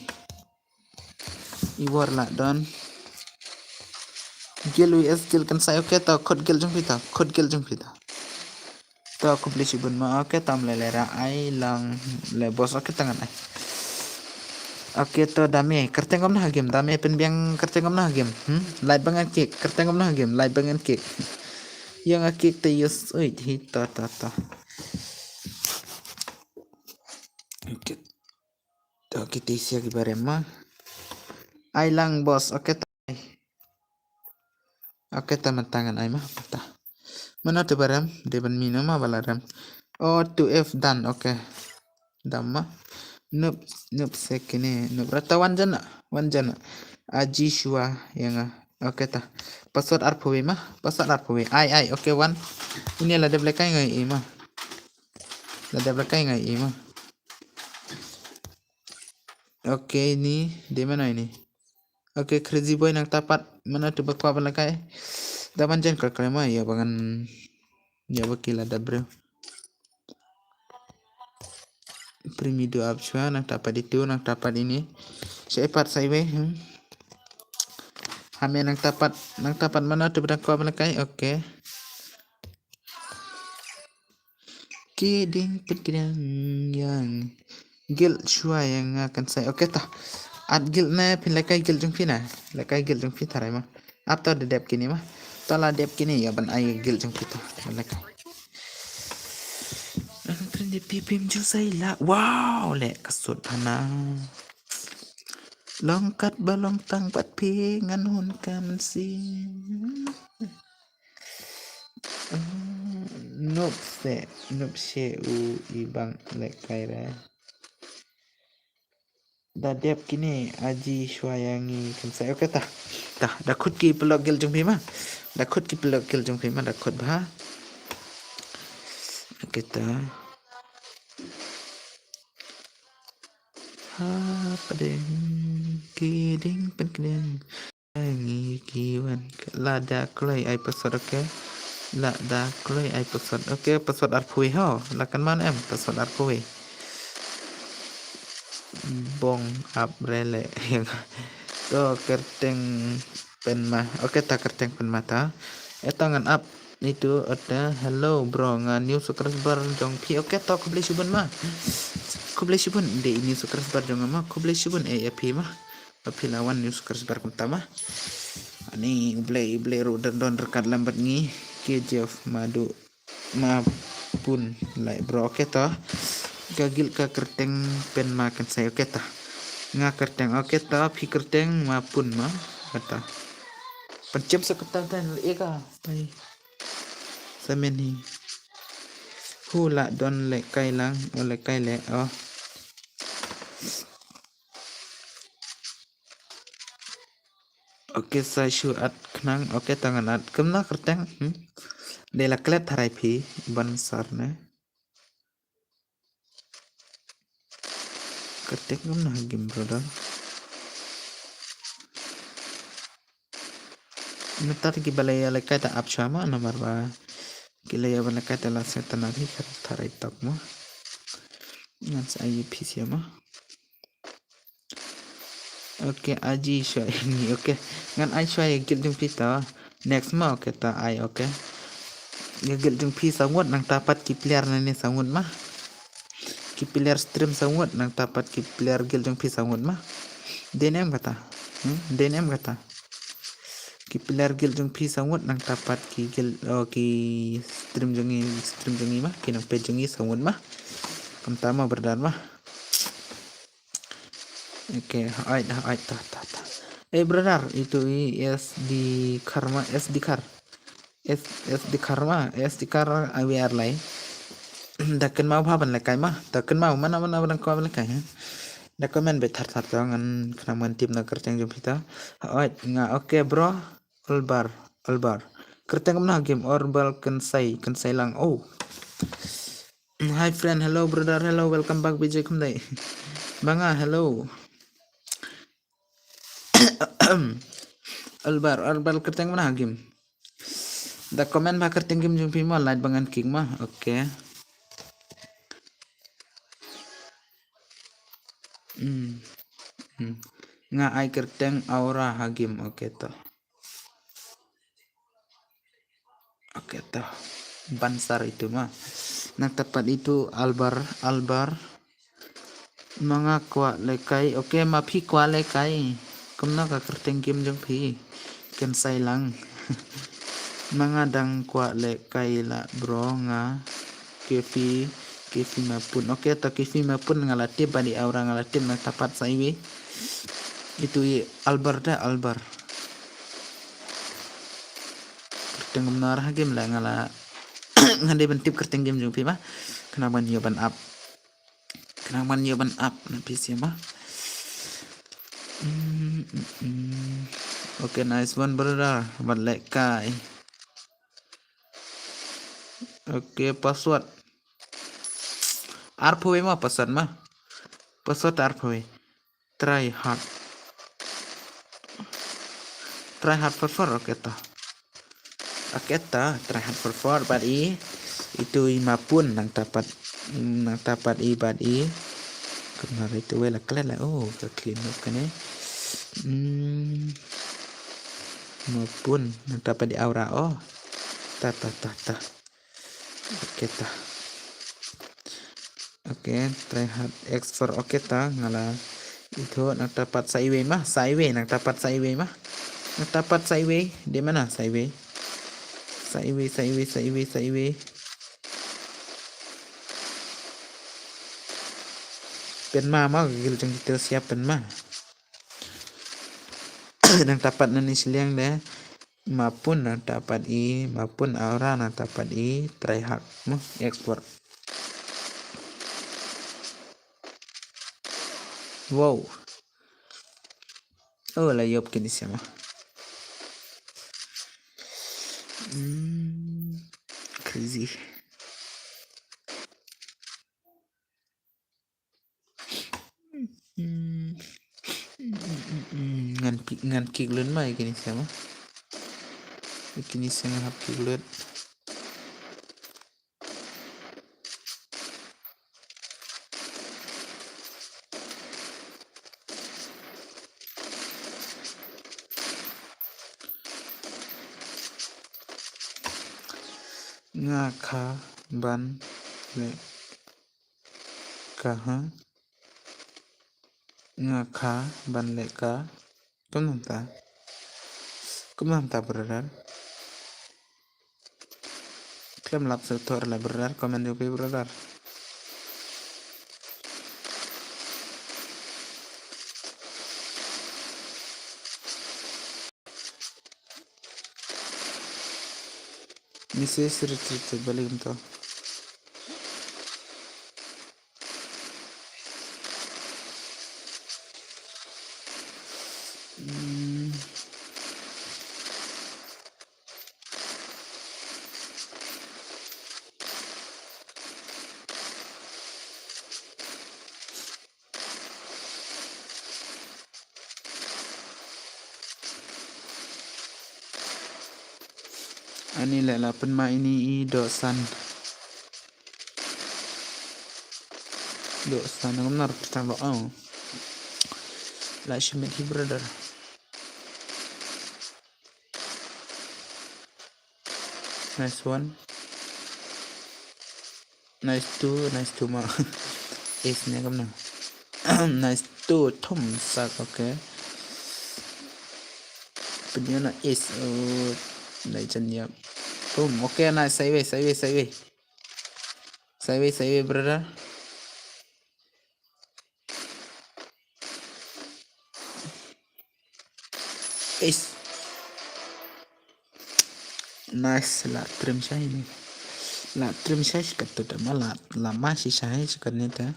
Iwar la don. Gil V S Gil kan sai, okay to khot gil jong phi to, khot gil jong phi to. To khublei shibun ma, okay tam leh leh ra ai lang leh boss, okay ta ngan ai. Okay to dame, kyrteng kumno ha game, dame pynbiang kyrteng kumno ha game. Hmm? Light ba ngan kick, kyrteng kumno ha game, light ba ngan kick. Ïa nga kick te ïa us, ui, hi to to to. Okay. To kiti sia ki barem ma. Ai lang boss, okay ta. Okay ta mynta ngan ai ma, ta. Mano te barem, dei ban mino ma ba la rem. Oh, two F done, okay. Dam ma. Noob, noob sekine, noob rata wan jana, wan jana. Aji shwa ïa nga. Okay ta. Password arphew wei ma, password arphew wei. Ai, ai, okay wan. Ini la dep leh kai ngai i ma. La dep leh kai ngai i ma. Okay, ni, dei mano ini. Okay, Crazy Boy nangta pat, mano te ba kwah ban leh kai. Da ban jan kar kar ma, ïa ba ngan, ïa ba ki la da briew. Primi du ap shwa, nangta pat itu, nangta pat ini. Sa i pat sa iwei, hmm. Hame nangta pat, nangta pat mano te ba dang kwah ban leh kai, okay. Kidding, put kidding, yang. Guild shwa ïa nga kan sai. Okay ta. At guild ne phin leh kai guild jong phi na. Leh kai guild jong phi tharai ma. Ap to da dep kine ma. To la dep kine ïa ban ai guild jong phi to. Ban leh kai. Ang kren de pi pim ju sai la. Wow, leh ka sut hana. Long kat ba long tang bad phi ngan hun ka mynsiem. Noob se, noob se u i bang leh kai re. Da dep kine aji shwa ïa ngi kan sai. Okay ta. Ta, da khut ki paralok guild jong phi ma. Da khut ki paralok guild jong phi ma, da khut bha. Okay ta. Ha, padeng, kiding, pen kiding. Ngi ki wan lada kloi ai password, okay. Lada kloi ai password, okay, password arphew ho. La kan man em password arphew. Bong ap rele. To kyrteng pynma. Okay, ta kyrteng pynma ta. Eta ngan ap itu, eta, hello bro, nga new subscriber jong phi. Okay, to khublei shibun ma. Khublei shibun de new subscriber jong nga ma. Khublei shibun eh ïa phi ma. Ba phi la wan new subscriber kumta ma. Ani U Blei, U Blei ruh don, don ryngkat lem bad ngi. K J F Madu. Ma pun lai bro, okay ta. Ka guild ka kyrteng pynma kan sai, okay ta. Nga kyrteng, okay ta, phi kyrteng ma pun ma. Kata. Pynchem sa kata ta eka. Tai. Sa men hi. Hu la don le kai lang, o le kai le, oh. Okay, sa shu at khnang. Okay, ta ngan at. Kumno kyrteng? Hmm? Dei la klet tharai phi ban sar ne. Kyrteng kumno ha game, brother? Mynta ki ba la ïa lehkai ta ap sha ma, namar ba ki la ïa ban lehkai ta la set ta na ri kha tharai tok ma. Ngan sa ai phi sia ma. Okay, aji shwa ïa ngi. Okay, ngan ai shwa ïa guild jong phi ta. Next ma, okay, ta ai, okay. Ïa guild jong phi sa ngut, nangta pat ki player na ne sa ngut ma. Ki player stream sa ngut, nangta pat ki player guild jong phi sa ngut ma. Dei ne em kata? Hmm? Dei ne em kata? Ki player guild jong phi sa ngut, nangta pat ki guild, oh, ki stream jong ngi, stream jong ngi ma, ki nang page jong ngi sa ngut ma. Kumta ma brother ma. Okay, hait, hait, ta, ta, ta. Eh, brother, itu i S D Karma, S D Kar. S, S D Karma, S D Kar, awi ar lai. Da kynmaw bha ban lehkai ma. Da kynmaw, mana, mana, mana, kynmaw ban lehkai, ha? Da comment beit thar thar to ngan khnang ban tip na kyrteng jong phi ta. Hait, nga, okay, bro. Albar, Albar. Kyrteng kumno game Orbal Kynsai, Kynsai lang. Oh. Hi friend, hello brother, hello, welcome back Vijay Khumdai. Banga, hello. Albar, Albar kyrteng mana game. Da comment ba kyrteng game jong phi ma, light bangan king ma. Okay. Hmm. Hmm. Nga ai kyrteng Aura ha game, okay to. Okay to. Bansar itu ma. Nangta pat itu Albar, Albar. Ma nga kwah lehkai. Okay, ma phi kwah lehkai. Kumno ka kyrteng game jong phi? Kynsai lang. Ma nga dang kwah lehkai la bro nga. Kefi, Kefi ma pun. Okay, to Kefi ma pun nga la tip bad i Aura nga la tip nangta pat sa iwi. Itu i Albar da, Albar. Kyrteng kumno ha game la nga la. Nga dei ban tip kyrteng game jong phi ma. Khnang ban ïoh ban ap. Khnang ban ïoh ban ap na phi sia ma. Mm, mm, mm. Okay, nice one brother. Ban lehkai. Okay, password. Arphew ma password ma. Password arphew. Try hard. Try hard for for, okay to. Okay to, try hard for for, bad i. Itu i ma pun nangta pat, nangta pat i bad i. Kemar itu wei la klet la, oh, ka clean up kane. Hmm. Ma pun nangta pat i Aura, oh. Ta, ta, ta, ta. Okay ta. Okay, try hard expert. Okay ta, nga la. Itu nangta pat sa iwi ma, sa iwi, nangta pat sa iwi ma. Nangta pat sa iwi, di mana sa iwi? Sa iwi, sa iwi, sa iwi, sa iwi. Pynma ma, gil jong kita siap pynma. Nangta pat nani sliang de. Ma pun nangta pat i, ma pun Aura nangta pat i, try hard. Mo, expert. Wow. Oh, la ïoh kine sha ma. Hmm, crazy. Hmm. Hmm, ngan pi-, ngan kick lut ma ïa kine sha ma. Ïa kine sha ngan hap kick lut. Nga kha ban leh ka, ha? Nga kha ban leh ka. Kumno mynta? Kumno mynta, brother? Khlem lap shuh thoh la, brother, comment ïa phi, brother. Message retreat balik mynta. Hmm. Ani leh la pynmai ini i doh san. Doh san ngam nar pyrtang lo au. La shimit hi, brother. Nice one. Nice two, nice two ma. Ace ne kam na. Nice two, thum sak, okay. Punya na ace, oh, nice jan ya. Boom, okay, nice, sideways, sideways, sideways. Sideways, sideways, brother. Ace. Nice, la trim shai ni. La trim shai shi kat tu ma la, la ma shi shai shi kat ni ta.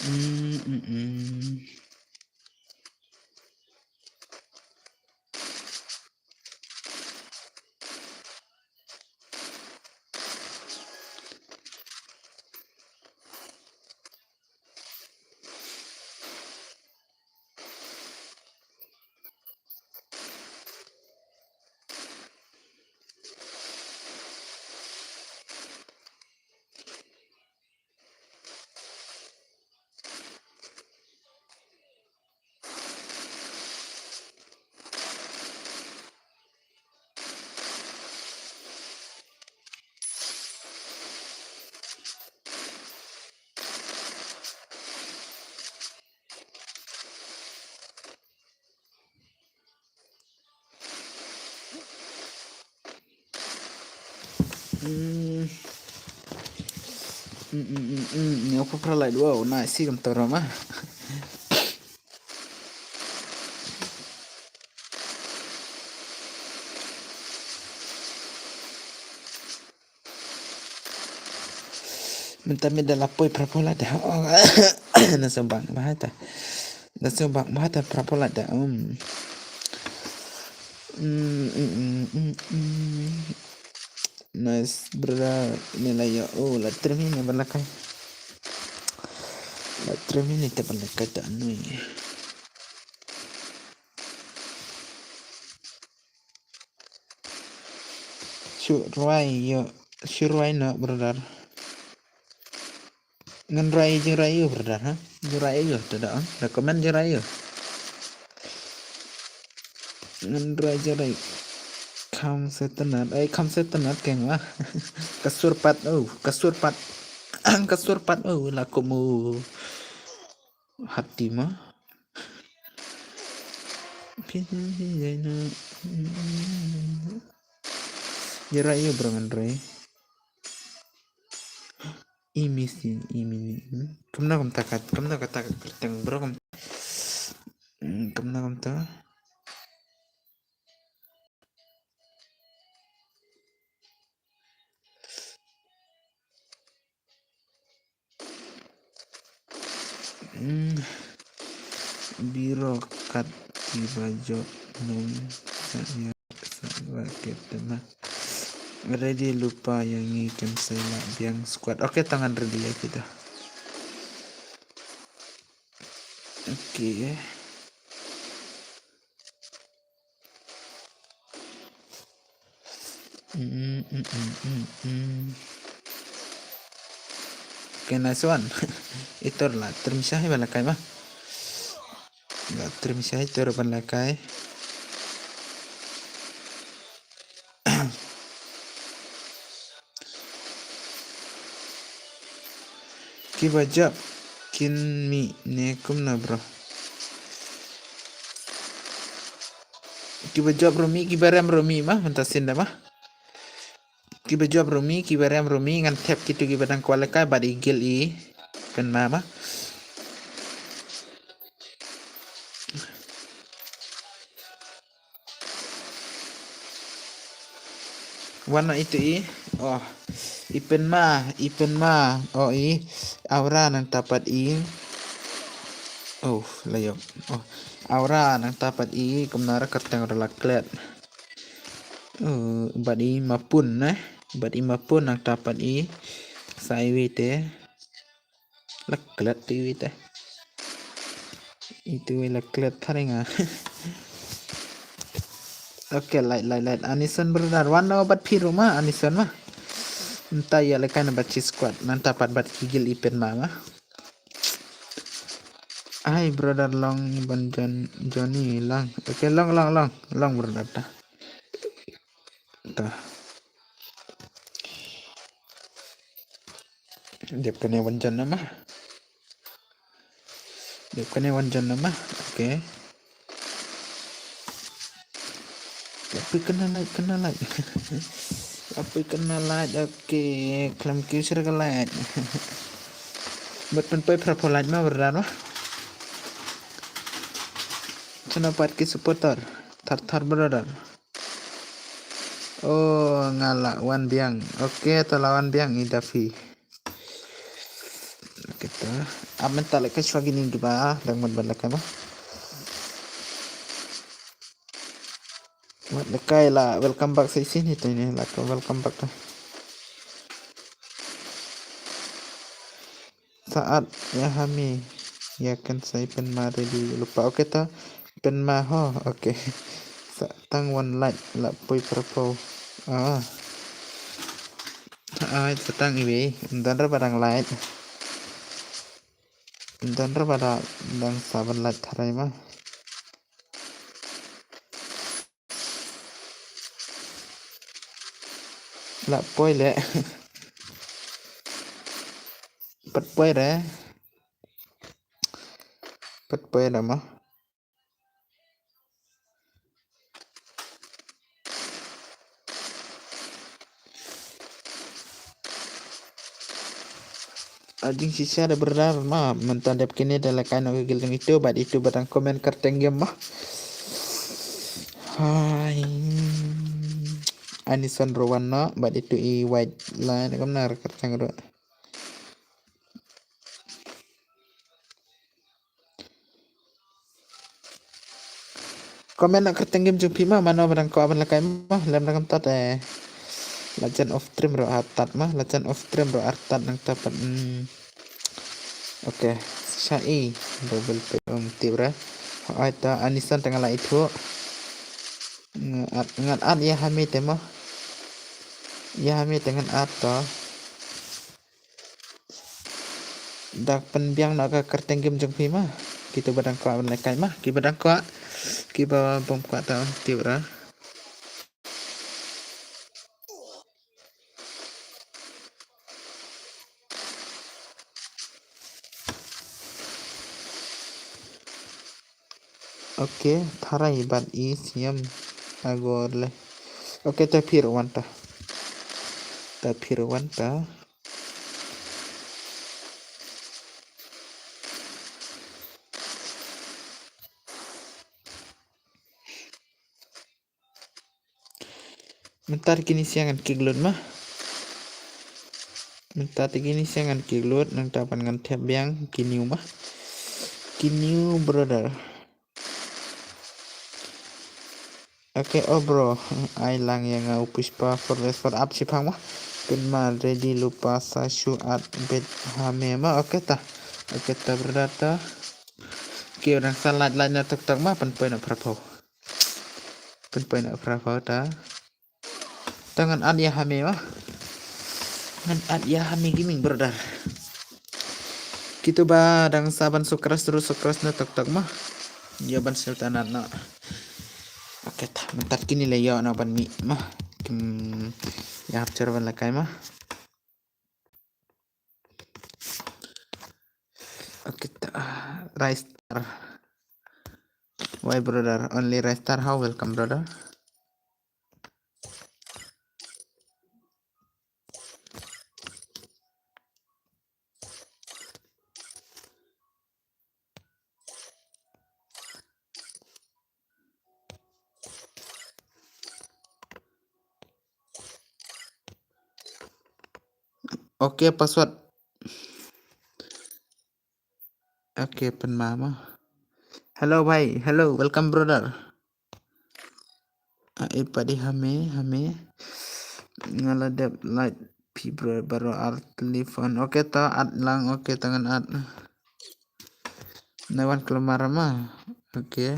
Mm, mm, mm. Mm. Mm, mm, mm, mm. Ni aku pernah like, wow, nice, sih, kam tahu mah. Mynta mynta la poi phra poi lada. Oh. Na song bang bha ta. Na song bang bha ta phra poi lada. Um. Mm, mm, mm, mm, mm. Nice, brother. Ni la ya. Oh, la trim ni ba la kai. La trim ni te ba la kai ta nui. Shu rwai ïa, shu rwai noh, brother. Ngan rwai, jing rwai ïa, brother, ha? Jing rwai ïa, te da, ha? Recommend jing rwai ïa. Ngan rwai, jing rwai. Kham setanat, ai, kham setanat keng lah. Ka sur pat, oh, ka sur pat. Ka sur pat, oh, la kumu. Hati ma. Jing rwai ïa, bro, ngan rwai. Imi sin, imi ni. Hmm? Kumno kumta kat, kumno kata kat kyrteng, bro, kum-, hmm, kumno kumta. Hmm. Biro kat kiba jop num sa ïa sa ba ket ma. Ready lypa ïa ngi kan sa ïa biang squad. Okay, tang ngan ready ïa kita. Okay. Mm, mm, mm, mm, mm. Okay, nice one. Ito la trim shah ba la kai ma. La trim shah ito ban la kai. Kiba jop kin mih ne kumno, bro? Kiba jop ruh mih, kiba rem ruh mih ma, mynta sien da ma. Kiba jop ruh mih, kiba rem ruh mih, ngan thep kito kiba dang kwah la kai bad i guild i pynma ma. Wan noh ito i. Oh, i pynma, i pynma. Oh, i. Aura nangta pat i. Oh, la ïoh. Oh, aura nangta pat i. Kumno ra kyrteng ra la klet. Oh, bad i mapun, eh. Bad i mapun nangta pat i. Sa iwei te. La klet tu iwei te. Itu iwei la klet tharing ah. Okay, lait, lait, lait. Anison brother. Wan noh bad phi ruh ma, Anison ma. Mynta ïa la kai na bad shi squad. Nangta pat bad ki guild i pynma ma. Ai, brother, long ban join, Johnny lang. Okay, long, long, long. Long, brother, ta. Ta. Dep kane wan join nama. Dep kane wan join nama. Okay. Apa kena like, kena like. Apa kena like, okay. Khlem kiew shuh ka like. Bad pynpoi phra phew like ma, brother ma. Chano pat ki supporter. Thar thar, brother. Oh, nga la wan biang. Okay, to la wan biang i da phi. Kita ap mynta leh ka shwa kine kiba dang mut ban leh kai ma. Mut leh kai la welcome back sa shisien hi to ne la ka welcome back to. Sa at ïa ha me ïa kan sa i pynma ready lypa. Okay ta pynma ho. Okay. Sa tang wan like la poi phra phew. Ah. Ai, sa tang iwei. Ym don re ba dang like. Ym don re ba dang, dang sa ban like tharai ma. La poi leh. Pat poi re. Pat poi re ma. Ah, jingshisha da brother ma, mynta dep kine da la kai noh ka guild jong itu bad itu bad dang comment kyrteng game ma. Hai. Anison ruh wan noh bad itu i white line kumno kyrteng ruh. Comment na kyrteng game jong phi ma, mano ba dang kwah ban leh kai ma, lem dang tat eh. Legend of Dream ruh artat ma, Legend of Dream ruh artat nangta pat. Hmm. Okay, sha i double pe um tip re. Ai ta Anison tang la ithuh. Ngan at, ngan at ïa ha me te ma. Ïa ha me te ngan at ta. Da pynbiang noh ka kyrteng game jong phi ma. Kito ba dang kwah ban leh kai ma. Kiba dang kwah. Kiba bym kwah ta tip ra. Okay, tharai bad i siam agor le. Okay, ta phi ruh wan ta. Ta phi ruh wan ta. Mynta kine siang ngan kik lut ma. Mynta kine siang ngan kik lut nangta pat ngan thep biang kine ma. Continue, brother. Okay, oh bro, ai lang ïa nga u Pushpa for this for up shipang ma. Pynma ready lypa sa shu at bet ha me ma. Okay ta. Okay ta brother ta. Okay, u dang sa lait lait na tok tok ma, pynpoi na phrapho. Pynpoi na phrapho ta. Ta ngan at ïa ha me ma. Ngan at ïa ha me gaming brother. Kitu ba dang sa ban sukras ru sukras na tok tok ma. Ïa ban sel tanat na. Okay ta, mynta kine le ïa na ban mi ma. Kim ïa hap cer ban lakai ma. Okay ta, Rai Star. Why brother? Only Rai Star. How welcome brother? Okay, password. Okay, pynma ma. Hello bhai, hello, welcome brother. Ah, eh, padi hame, hame. Nga la dep light phi bro, baro ar telephone. Okay, ta at lang, okay, ta ngan at. Nai wan kelamar ma. Okay.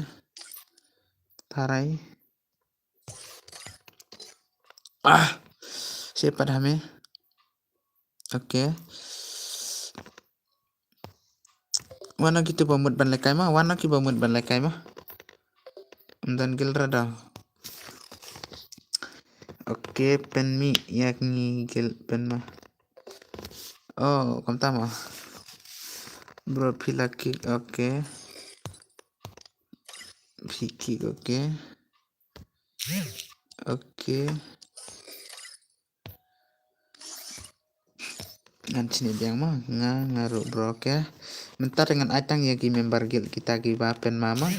Tarai. Ah, siapa dah me? Okay. Wan na kitu ba mut ban lekai ma, wan na ki ba mut ban lekai ma. Ym don gil rada. Okay, pynmih ïa ngi gil pynma. Oh, kumta ma. Bro, phi la kick, okay. Phi kick, okay. Okay. Ngan chini biang ma, nga, nga ruh bro, okay. Mynta ngan ai tang ïa ki member guild kita ki ba pynma ma.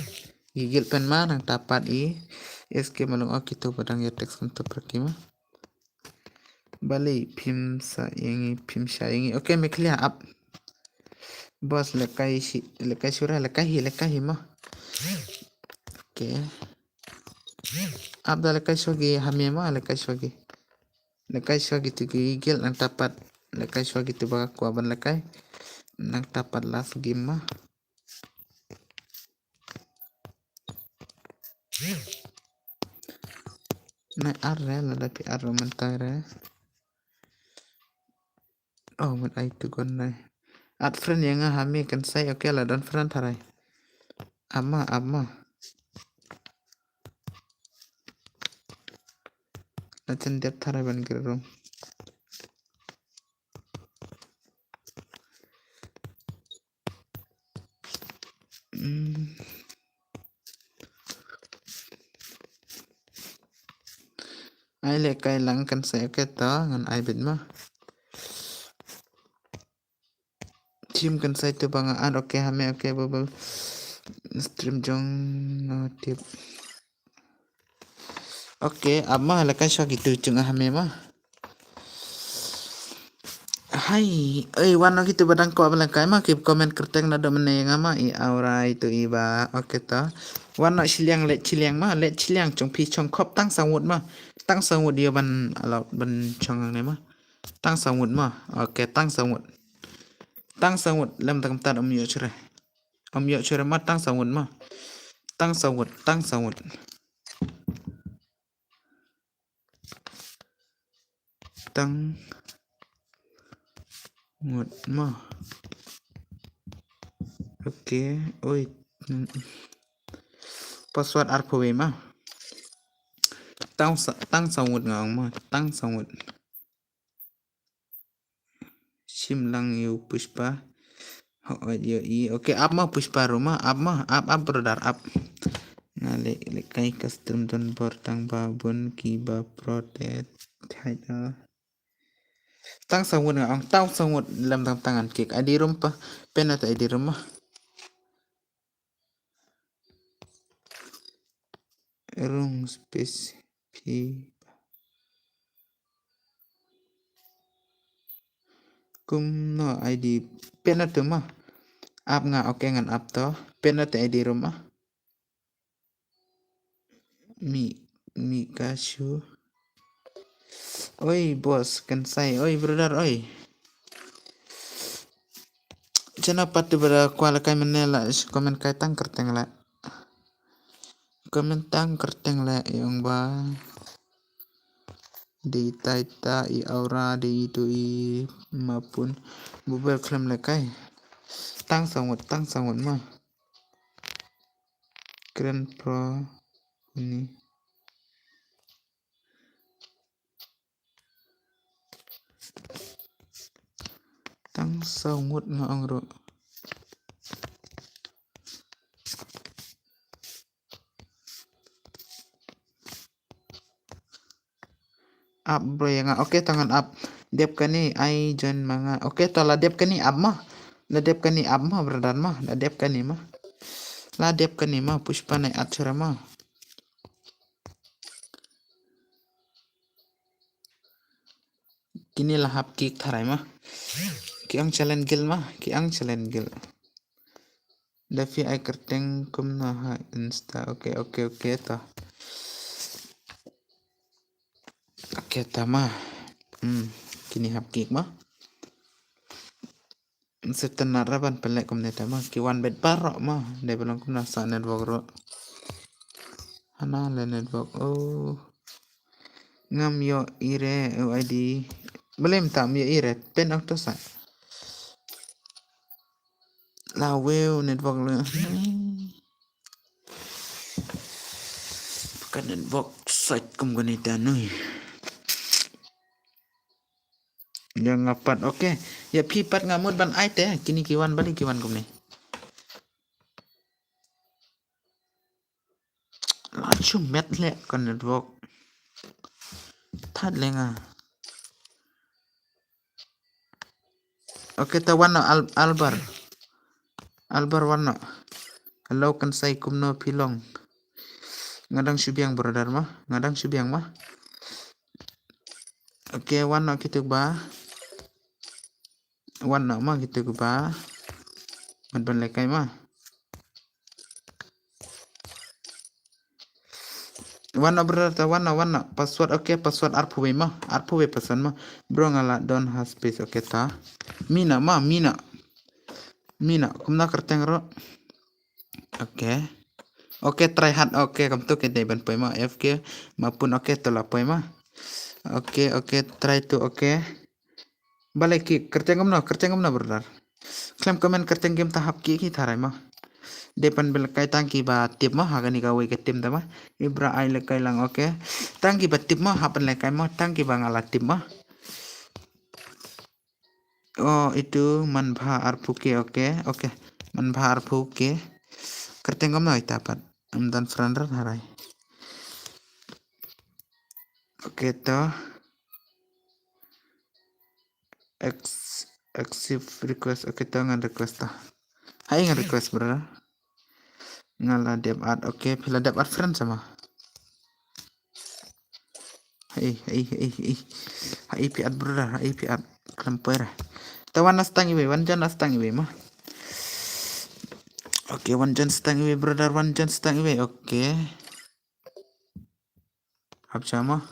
Ki guild pynma nangta pat i. S K malung, oh, kitu ba dang ïa text kumta per ki ma. Balei phim sa ïa ngi, phim sa ïa ngi. Okay, me clear up. Boss, lekai shi, lekai shura, lekai hi, lekai hi ma. Okay. Ap da lekai shogi hame ma, lekai shogi. Lekai shogi tu ki guild nangta pat. Lekai shogi tu ba kwah ban lekai. Nangta pat last game ma. Nai ar re, lada phi ar re mynta re. Oh, mut ai tu gon nai. Add friend ïa nga ha me kan sai, okay, la don friend tharai. Ap ma, ap ma. La chen dep tharai ban gre room. Hmm. Ai lekai lang kan sai, okay, to ngan ai bit ma. Team kan sai tu ba nga add, okay, ha me, okay, ba, ba. Stream jong, no tip. Okay, ap ma, lekai shwa kitu chung ha me ma. Hai, ei, wan no kitu ba dang kwah ba lekai ma, ki comment kyrteng naduh mynne nga ma, i awra itu i ba, okay to. Wan no shiliang, leit shiliang ma, leit shiliang chung phi chong khop tang saw ngut ma. Tang saw ngut ïa ban allow ban chong ne ma. Tang saw ngut ma. Okay, tang saw ngut. Tang saw ngut lem tang tad um ïoh chre. Um ïoh chre ma, tang saw ngut ma. Tang saw ngut, tang saw ngut. Tang ngut ma. Okay, oi. Password arphew wei ma. Tang sa-, tang saw ngut nga ong ma, tang saw ngut. Shim lang ïa u Pushpa. Ho, ïoh i. Okay, ap ma Pushpa ruh ma, ap ma, ap, ap brother, ap. Nga leh, leh kai custom don bor tang ba bun ki ba protect. Hai da. Tang saw ngut nga ong, tang saw ngut lem tang tang ngan kick. I D room pa. Pen ata I D room ma. Rung space phi. Kumno I D pen ata ma. Ap nga, okay, ngan ap to. Pyn na te I D room ah. Mi, mi ka shu. Oi, boss, kan sai. Oi, brother, oi. Chana pat tu brother, kwala kai mene la, comment kai tang kyrteng la. Comment tang kyrteng la, yong ba. Di tai ta i aura di itu i mapun. Bubel klem le kai. Tang sangut, tang sangut ma. Kren pro ni. Tang sangut nga ong ro. Ap bro ya nga. Okay, tangan ap. Dep kani ai join ma nga. Okay, to la dep kani ap ma. La dep kani ap ma, brother ma. La dep kani ma. La dep kani ma. Pushpa nai at chura ma. Kini la hap kick tharai ma. Ki ang challenge gil ma. Ki ang challenge gil. Dafi ai kyrteng kumno ha Insta. Okay, okay, okay, to. Okay, ta ma. Hmm, kini hap kick ma. Setan nara ban pelek kumne ta ma. Ki wan bet baroh ma. Dei belong kumna sa network ro. Hana le network. Oh. Ngam yo ire U I D. Belem tam yo ire. Pen ang to sa. La weu network le. Ka network site kum kani ta nui. Yang nga pat, okay. Ya phi pat nga mut ban ai te, kini ki wan bali ki wan kumne. La chu met le ka network. That le nga. Okay, ta wan no Al Albert. Albert wan no. Hello, kan sai kumno phi long. Nga dang shu biang brother ma. Nga dang shu biang ma. Okay, wan no kitu ba. Wan no ma kitu ba. Ngat ban lekai ma. Wan no brother ta wan no, wan no. Password, okay, password arphew wei ma. Arphew wei password ma. Bro nga la don ha space, okay ta. Mina ma, mina. Mina, kumna kyrteng ro. Okay. Okay, try hard. Okay, kam tu ke dei ban poi ma. F K ma pun, okay, to la poi ma. Okay, okay, try to, okay. Balai ki kyrteng kumno, kyrteng kumno brother. Khlem comment kyrteng game ta hap ki ki tharai ma. Dei pan bel kai tang ki ba tip ma, ha kani ka wei ka team ta ma. Ibra ai le kai lang, okay. Tang ki ba tip ma, hap ban le kai ma, tang ki ba nga la tip ma. Oh, itu man bha arphew ke, okay, okay. Man bha arphew ke. Kyrteng kumno ita pat. Am dan friend ran harai. Okay, to. Ex-, accept request. Okay, to ngan request to. Hai ngan request, brother. Nga la dep add. Okay, phi la dep add friend sama. Hai, hai, hai, hai. Hai, phi add, brother. Hai, phi add. Khlem poi ra. Ta wan na stang iwei, wan jan na stang iwei ma. Okay, wan jan stang iwei, brother, wan jan stang iwei. Okay. Hap chama.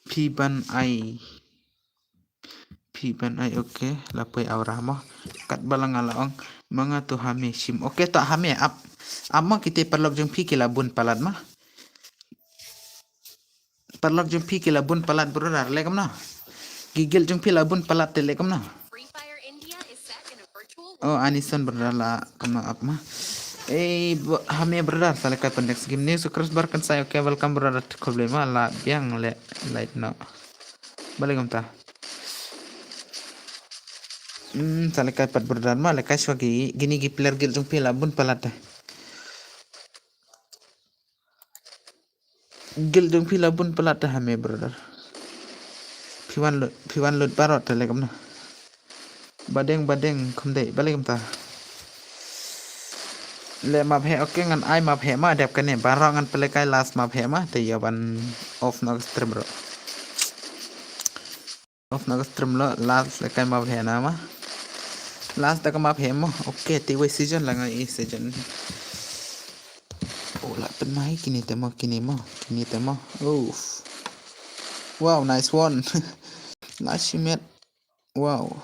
Phi ban ai. Phi ban ai, okay. La poi aura mo. Kat balang ala ong. Manga tu hame shim. Okay, ta hame ap. Ap mo kite paralok jong phi ki la bun palat ma. Paralok jong phi ki la bun palat brother le kumno. Ki guild jong phi la bun palat te le kumno. Oh, Anison brother la kumno ap ma. Eh, hame brother, sa le kai pan next game ni. So Chris Bar kan sai, okay, welcome brother. Khob le ma la biang le light no. Balik kumta. Hmm, sa le kai pat brother ma, le kai swa ki, kini ki player guild jong phi la bun palat te. Guild jong phi la bun palat te hame brother. Phi wan lut, phi wan lut baroh te le kumno. Badeng, badeng, khum dei, balik kumta. Le map he, okay, ngan ai map he ma, dep kane, baroh ngan pynlehkai last map he ma, te ïa ban off noh ka stream bro. Off noh ka stream lo, last lehkai map he na ma. Last da ka map he mo. Okay, te wei season la nga i season. Oh, la pynmai kini te mo, kini mo, kini te mo. Uff. Wow, nice one. Last shimet. Wow.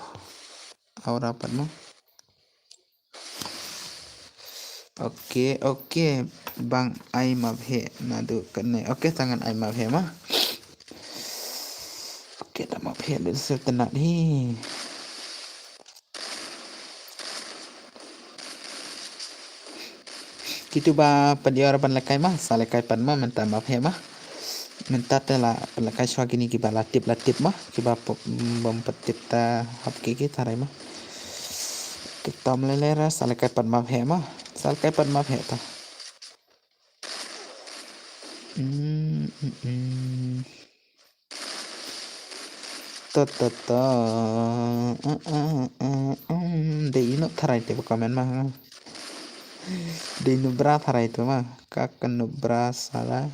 Aura pat mo. Okay, okay. Bang ai map he nadu kane. Okay, tangan ai map he ma. Okay, ta map he dul sel tenat hi. Kitu ba padior ban lekai ma, sa lekai pan ma, menta map he ma. Mynta te la pynlehkai shuwa kini kiba la tip la tip ma, kiba pop bom pat tip ta hap ki ki tharai ma. Ki tom lele ra sa lehkai pat map he ma. Sa lehkai pat map he ta. Mm, mm, mm. Ta ta ta. Ah, ah, ah, um. Dei inu tharai te ba comment ma. Dei nu bra tharai tu ma. Ka kanu bra sala.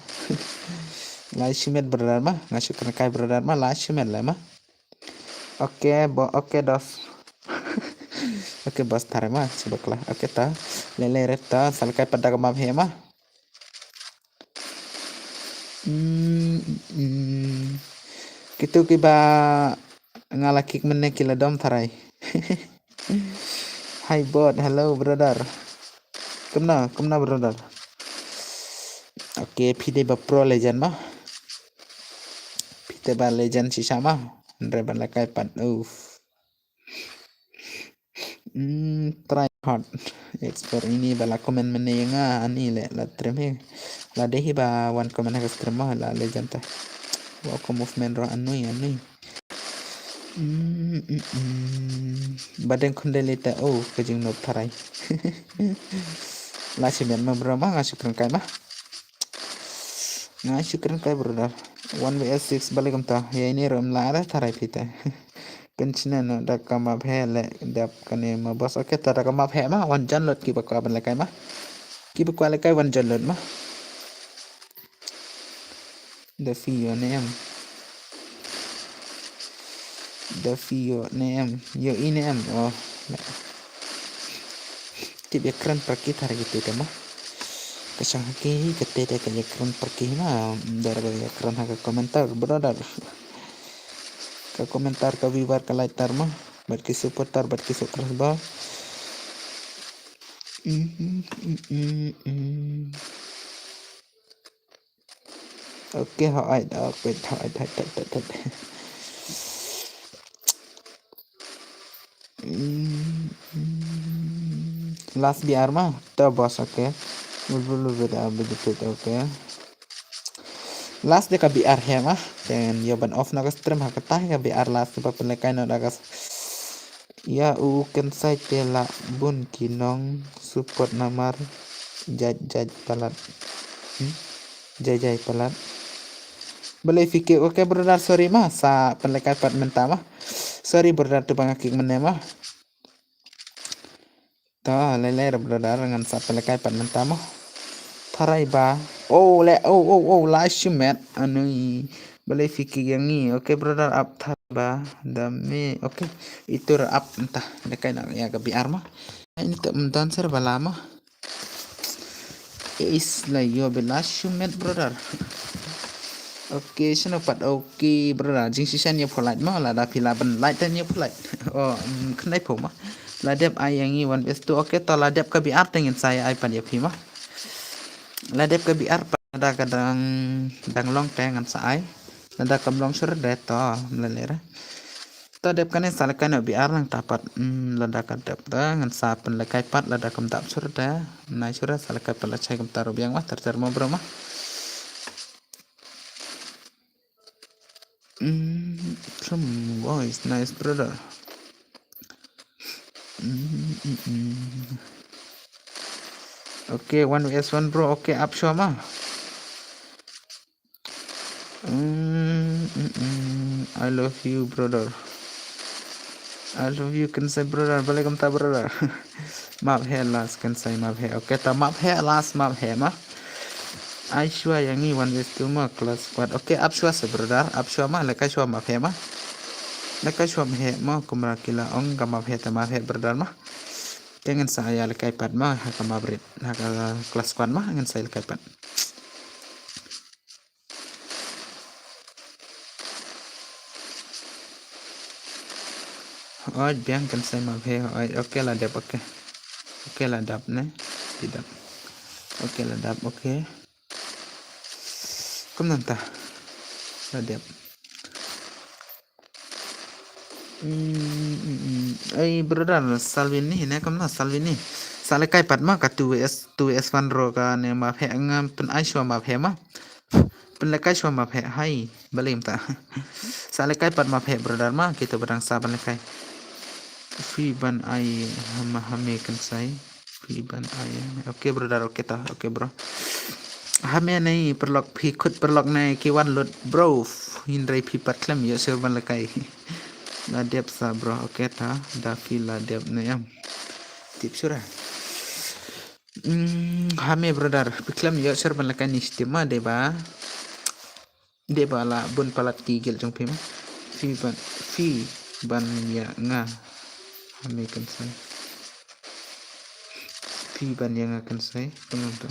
Lai shimet brother ma. Nga shu kena kai brother ma. Lai shimet lai ma. Okay bo, okay dos. Okay boss tharai ma. Coba kala. Okay ta. Lele ret ta. Sa lehkai pat da ka map he ma. Hmm, hmm. Kitu kiba nga la kick mynne ki la dom tharai. Hi bot, hello brother. Kumno, kumno brother. Okay, phi dei ba pro legend ma. Phi dei ba legend shisha ma. Hynrei ban lehkai pat. Uff. Hmm, try hard. Explore ini ba la comment mynne ïa nga ani le la stream hi. La dei hi ba wan comment ha ka stream ma la legend ta. Wa ko movement ro anui anui. Hmm, hmm, hmm. Ba deng khun dei le ta oh ka jingnob tharai. La shimet ma bro ma nga shu kren kai ma. Nga shu kren kai brother. One V S six balik kumta. Ïa ini rum la ada tharai phi ta. Pynshna no da ka map he le dep kane ma boss. Okay ta da ka map he ma wan jan lot kiba kwah ban lehkai ma. Kiba kwah lehkai wan jan lot ma. Da phi ïoh ne em. Da phi ïoh ne em. Ïoh i ne em. Oh. Tip ïa kren par ki tharai ki te ma. Ka shang ha ki ka te te ka ïa kren par ki ma. Dar ba ïa kren ha ka komentar brother. Ka komentar ka viewer ka like tar ma. Bad ki supporter bad ki subscriber. Mhm, mhm, mhm. Okay, hooid, okay, hooid, hooid, hooid, hooid. Mm, mm. Last B R ma, to boss, okay. Bul bul bul bul, ah, bul bul, okay. Last de ka B R he ma, then yo ban off na ka stream ha kata ka B R last ba pynlehkai no da ka s-, ïa u Kynsai te la bun ki nong support namar jait jait palat. Hmm? Jai jai palat. Balei phi kick, okay brother, sorry ma, sa pynlehkai pat mynta ma. Sorry brother, tu ba nga kick mynne ma. Ta lele brother, ngan sa pynlehkai pat mynta ma. Tharai ba. Oh le, oh oh oh, la shimet. Anui. Balei phi kick ïa ngi. Okay brother, ap tharai ba. Da me. Okay. Itu ra ap mynta. Lehkai na ïa ka B R ma. Ini tak mentan ser bala ma. Is la ïoh bela shimet brother. Okay, shano pat, okay brother. Jingshisha ïa pho like ma, lada phi la ban like te ïa pho like. Oh, mm, khnai pho ma. La dep ai ïa ngi one best two. Okay, to la dep ka B R te ngin sa ai pat ïa phi ma. La dep ka B R pat lada ka dang, dang long te ngan sa ai. Lada kam long shuh de to, mla lera. Ta dep kane sa lehkai noh B R nangta pat, mm, lada ka dep ta, ngan sa pynlehkai pat lada kam dap shuh ta, nai shuh sa lehkai pat la chai kumta ruh biang ma, ter ter ma bro ma. Mm, some voice, nice brother. Mm, mm, mm. Okay, one V S one bro, okay, ap shuwa ma. Mm, mm, mm. I love you, brother. I love you, Kynsai brother. Balei kumta, brother. Map he last, Kynsai map he. Okay, ta map he last, map he ma. Ai shuwa ïa ngi one versus two ma, class squad. Okay, ap shuwa se, brother. Ap shuwa ma, lehkai shuwa map he ma. Lehkai shuwa map heh mo, kumba ki la ong ka map heh te map heh brother mo. Te ngin sa ïa lehkai pat mo ha ka map rit, ha ka clash squad mo ngin sa ïa lehkai pat. Oi, biang kan sa map heh. Oi, okay la dep, okay. Okay la dep ne. Ti dep. Okay la dep, okay. Kumno mynta? La dep. Hmm, hmm, hmm. Ei, brother, Salvini ne, kumno Salvini? Sa lehkai pat mo ka two V S, two V S one ruh kane map heh, nga pyn-ai shuwa map heh mo. Pynlehkai shuwa map heh, hai, balei mynta. Sa lehkai pat map heh brother mo, kito ba dang sa ban lehkai. Phi ban ai ha ma, ha me kynsai. Phi ban ai. Okay brother, okay ta, okay bro. Ha me ne paralok, phi khut paralok ne ki wan lut bro. Hynrei phi pat khlem ïoh shuh ban lehkai. La dep sa bro, okay ta. Da phi la dep ne em. Tip shuh ra. Hmm, ha me brother, phi khlem ïoh shuh ban lehkai ne, shi tim mo dei ba. Dei ba la bun palat ki guild jong phi mo. Phi ban, phi ban ïa nga. Ha me kynsai. Phi ban ïa nga kynsai. Kumno to.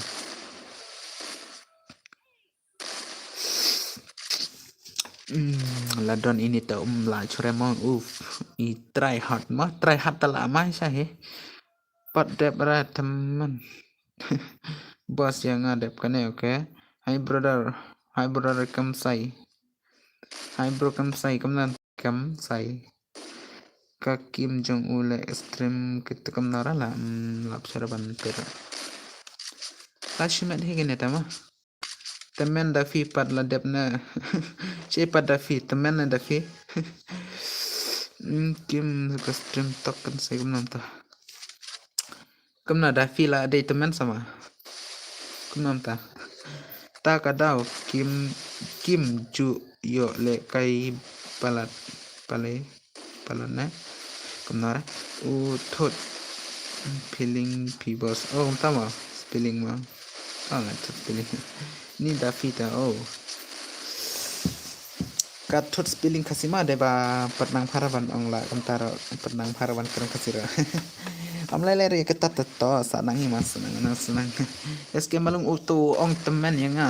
Hmm, la don ini ta um la chore mo. Uf, i try hard mo, try hard ta la mai sa he. Pat dep ra teman. Boss ïa nga dep kane, okay. Hi brother, hi brother Kamsai. Hi bro Kamsai, kumno Kamsai. Ka Kim Jong U le stream kita kumno ra la, hmm, lap sara ban pera. La shimet hi kene tama. Temen da phi pat la dep ne. Che pat da phi, temen ne da phi. Hmm, Kim ka stream tok kan sai kumno ta. Kumno da phi la dei temen sama. Kumno ta. Ta ka daw Kim, Kim ju ïoh lehkai palat, pale, palat ne. Kumno ra. U thot feeling phi boss. Oh, kumta mo. Spelling mo. Oh, nga thot spelling. Ni da phi ta, oh. Ka thot spelling Khasi ma dei ba pat nang phara ban ong la kumta ro, pat nang phara ban kren Khasi ro. Am lai lai re kata to, to, sa nang hi ma, sa nang, nang, sa nang. S K Malung u tu ong temen ïa nga.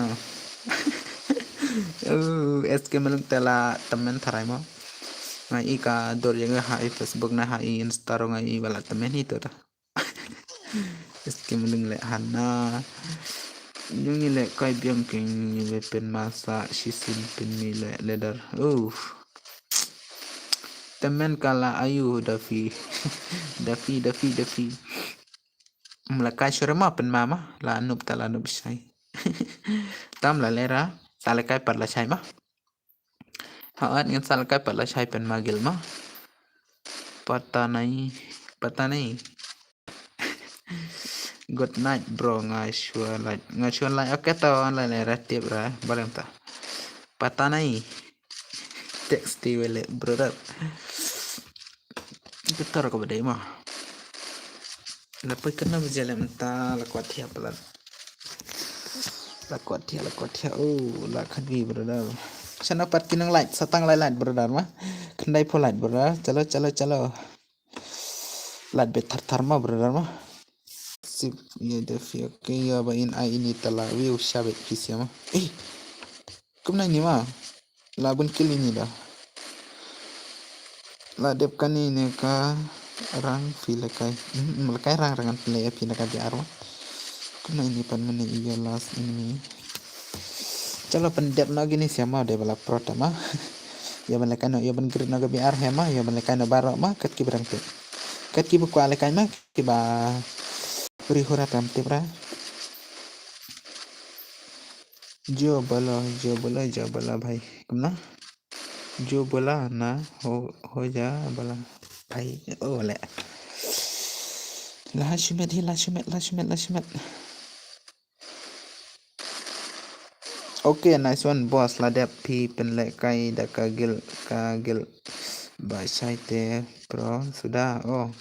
Uh, S K Malung te la temen tharai mo. Nga i ka dor ïa nga ha i Facebook na ha i Insta ro nga i ba la temen hi to ta. S K Malung le hana. Yung i le kai biang king i le pen masa shisin pen mi le leader. Uf. Temen ka la ayu da phi. Da phi, da phi, da phi. Mla kai shuwa ma pen mama. La nup ta la nup shai. Tam la lera. Sa le kai pat la shai ma. Haat ngin sa lehkai pat la shai pen ma guild ma. Patanai, patanai. Good night bro, nga shuwa like, nga shuwa like. Okay to, online ra tip ra, balem ta. Patanai. Text ti wele brother. Betul ko bedai ma. La poi kena bejale menta la kuat ya pelan. La kuat ya, la kuat ya. Oh, la khat bi brother. Sana pat kinang light, satang light light brother ma. Khyndai phew light brother. Chalo, chalo, chalo. Light be thar thar ma brother ma. Sip, ya de fi, okay, ya ba in ai ini tala. Wiu shabet pisia ma. Eh. Kumna ini ma. La bun kill ini da. La dep kane ne ka rang phi lehkai. Hmm, lehkai rang rang phi lehkai phi lehkai biar wa. Kumna ini pan mane iya last enemy. Chalo pan dep no gini siama de bala pro tama. Ya ban lehkai no, ya ban grit no ka biar hema, ya ban lehkai no baro ma, kat ki barang tu. Kat ki bukwa lehkai ma, ki ba ri hura tam tip ra. Jo bala, jo bala, jo bala bhai. Kumna? Jo bala na ho, ho ja bala bhai. Oh le. La shimet hi, la shimet, la shimet, la shimet. Okay, nice one boss, la dep phi pynlehkai da ka guild, ka guild ba shai te pro suda. Oh.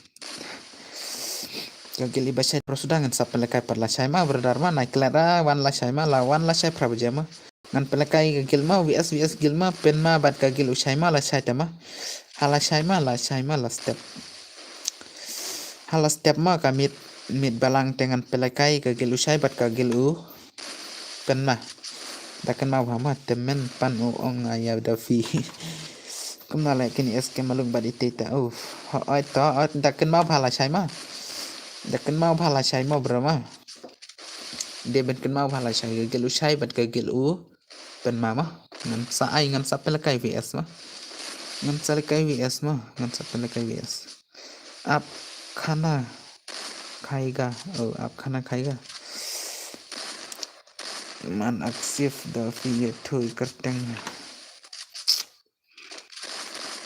Ka guild iba shai pro suda ngan sa pynlehkai pat la shai ma brother ma, nai klet ra wan la shai ma, la wan la shai pra baje ma. Ngan pynlehkai ka guild ma, V S V S guild ma, pyn ma bad ka guild u shai ma la shai te ma. Hala shai ma, la shai ma, la step. Hala step ma ka miet, miet balang te ngan pynlehkai ka gil u shai bad ka gil u pynma. Da kynmaw bha ma, te men pan u ong ïa da phi. Kumno leh kine S K Malung bad ite ta. Oh, hooid to, hooid, da kynmaw bha la shai ma. Da kynmaw bha la shai ma bro ma. Dei ban kynmaw bha la shai ka gil u shai bad ka gil u pynma ma. Ngan sa ai, ngan sa pynlehkai V S ma. Ngan sa lehkai V S ma. Ngan sa pynlehkai V S. Aap khana khayega. Oh, aap khana khayega. Man aksif da phi ye thui kyrteng.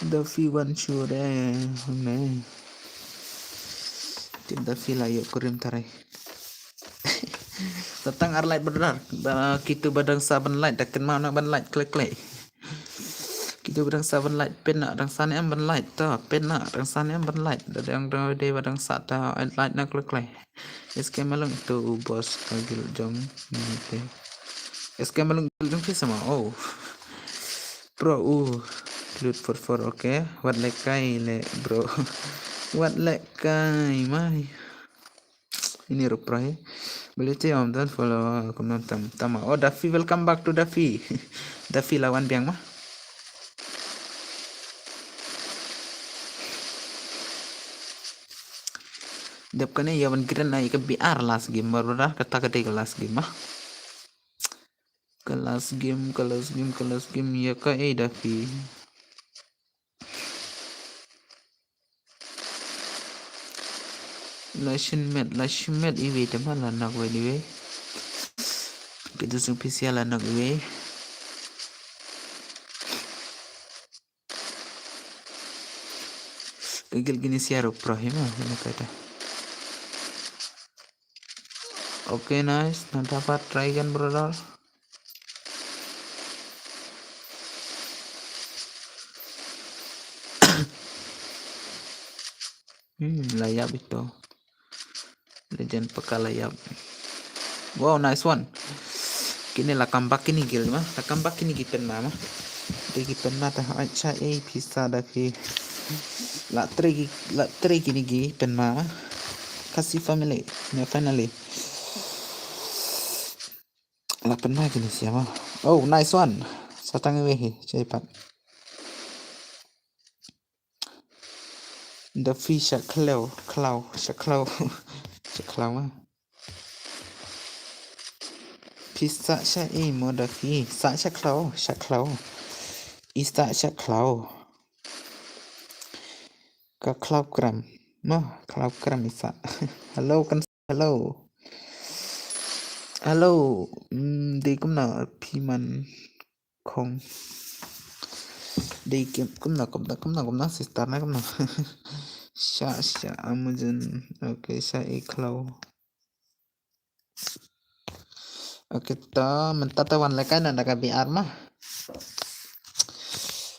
Da phi wan shu re ne. Te da phi la ïoh kurim tarai. Sa tang ar light brother. Ba kitu ba dang sa ban light, da kynmaw na ban light klik klik. Kitu ba dang sa ban light, pyn na dang sa ne em ban light to, pyn na dang sa ne em ban light. Da dang dang dei ba dang sa ta light na klik klik. S K Malung to u boss ka gil jong ni te. S K Malung gil jong phi sama. Oh. Pro u. Lut for for, okay. Wat lehkai le bro. Wat lehkai mai. Ini rup pro hi. Boleh te om dan follow kumno tam tam. Oh, Daffy, welcome back to Daffy. Daffy lawan biang ma. Dep kane ïa ban gren ai ka B R last game, baru dah kata ka dei ka last game ma. Ka last game, ka last game, ka last game ïa ka, eh, Daffy. La shin met, la shin met iwei te ma la nok wei iwei. Kita sung P C la nok iwei. Ka gil kine sia ruh pro hi ma, ina kata. Okay, nice. Nang dapat try again, brother. Hmm, la ïap ito. Legend paka la ïap. Wow, nice one. Kine la comeback kine gil ma. La comeback kine ki pynma ma. Te ki pynma ta, acha, eh, pisa da phi. La trei ki, la trei kine ki pynma ma. Khasi family. Ne, finally. La pynma kine sia ma. Oh, nice one. Sa tang iwei hi, chai pat. Da phi sha khlaw, khlaw, sha khlaw, sha khlaw ma. Phi sah sha ei mo da phi, sah sha khlaw, sha khlaw. I sah sha khlaw. Ka khlaw kram. Ma, khlaw kram i sah. Hello, kan, hello. Hello. Mm, dei kumno phi man. Khong. Dei kim, kumno, kumno, kumno, kumno, sister na kumno. Sha, sha, Amazon. Okay, sha i khlaw. Okay, to, mynta to wan lehkai na da ka B R ma.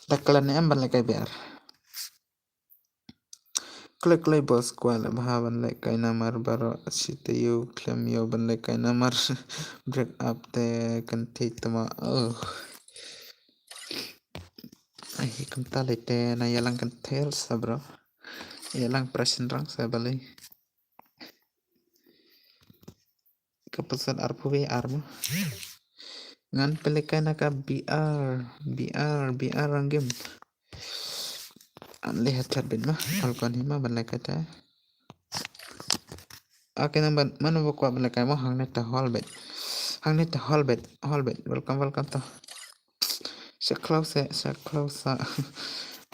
Da klan em ban lehkai B R. Khlem khlem boss kwah leh bha ban lehkai namar baroh shi taïew khlem ïoh ban lehkai namar break up te kan thik tama. Oh. Ai, kumta lei te na ïalang kan thel sa bro. Ïalang pressure rang sa balei. Ka pasal arphew wei ar mo. Ngan pynlehkai na ka B R, B R, B R rang game. An leh hat chat bin ma, hol kon hi ma ban lehkai ta. Okay, nang ban, mano ba kwah ban lehkai mo, hangne ta hol bet. Hangne ta hol bet, hol bet. Welcome, welcome to. Sha khlaw se, sha khlaw sa.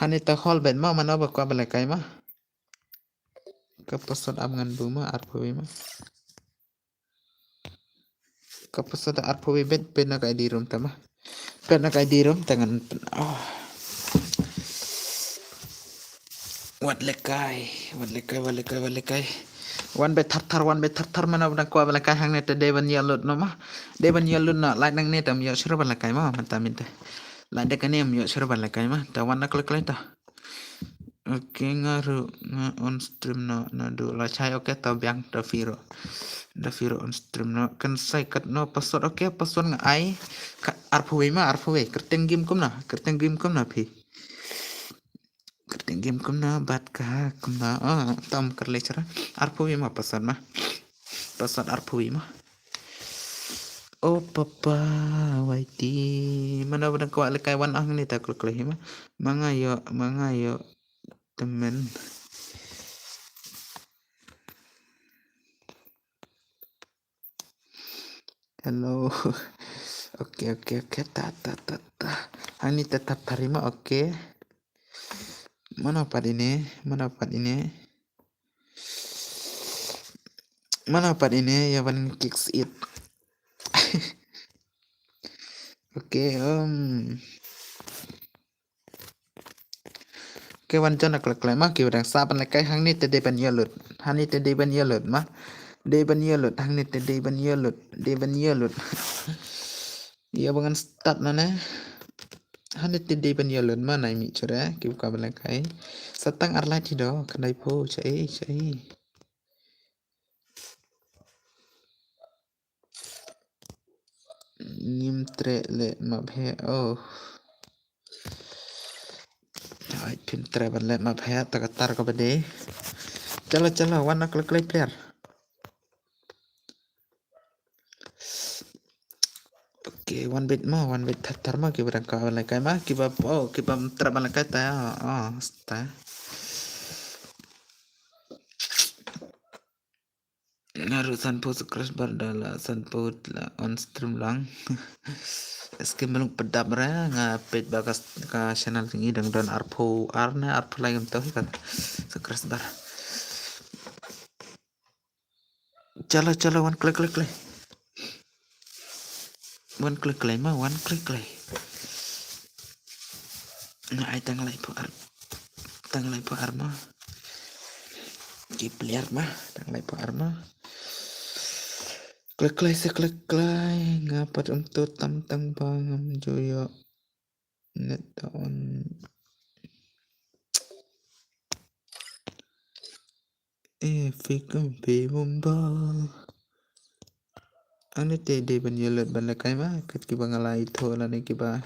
Hangne ta hol bet ma, mano ba kwah ban lehkai ma. Ka pasal ap ngan bu ma, arphew wei ma. Ka pasal da arphew wei bet, pynna ka I D room ta ma. Pynna ka I D room ta ngan pyn-, oh. Wat lehkai, wat lehkai, wat lehkai, wat lehkai. Wan bet thar thar, wan bet thar thar, mano ba dang kwah ba lehkai hangne ta dei ban ïa lut no ma. Dei ban ïa lut no, like nangne tam ïoh shuh ban lehkai ma, mynta mynta. Like da kane ym ïoh shuh ban lehkai ma, ta wan na khlem khlem ta. Okay, nga ruh nga on stream no, no du la chai, okay, to biang, to phi ruh. To phi ruh on stream no, kan sai kat no password, okay, password nga ai, ka arphew wei ma, arphew wei, kyrteng game kumno, kyrteng game kumno phi. Kyrteng game kumno bad ka kumno. Oh, tam kyrle chara. Arphew wi ma password ma. Password arphew wi ma. Oh papa, waiti. Mano ba dang kwah lehkai wan hangne ta klik leh ma. Ma nga ïoh, ma nga ïoh. Temen. Hello. Okay, okay, okay. Ta, ta, ta, ta. Hangne ta, ta, ta, rima, okay. Mano pat ine, mano pat ine. Mano pat ine, ïa ban kicks it. Okay, um. Okay, wan jon na klik leh ma, ki ba dang sah ban lehkai hangne te dei ban ïa lut. Hangne te dei ban ïa lut ma. Dei ban ïa lut, hangne te dei ban ïa lut. Dei ban ïa lut. Ïa ba ngan start na ne. Hangne te dei ban ïa lut ma, nai mi chura, ki ba kwah ban lehkai. Sa tang ar lai ti do, khyndai phew, cha ei, cha ei. Ngim treh leh map heh, oh. Ai, phim treh ban leh map heh, ta ka tar kaba dei. Chalo, chalo, wan na klik leh player. Okay, wan bit ma, wan bit thar thar ma, ki ba dang kwah ban lehkai ma, ki ba, oh, ki bym treh ban lehkai ta, oh, sta. Nga ruh sanphew subscriber da la sanphew la on stream lang. Skim belum pedap re nga peit ba ka, ka channel ngi dang don arphew ar ne arphew lai ngam tahu ka subscriber. Chalo, chalo, wan klik, klik, klik. Wan klik, klik ma, wan klik, klik. Nga ai tang lai phew ar. Tang lai phew ar ma. Ki player ma, tang lai phew ar ma. Klik, klik, se klik, klik. Nga pat um tu tam tang ba ngam ju ïoh. Net ta on. Eh, fikum fi mumba. Ani te dei ban ïa lut ban lehkai ma, kat ki ba nga la ithuh lane ki ba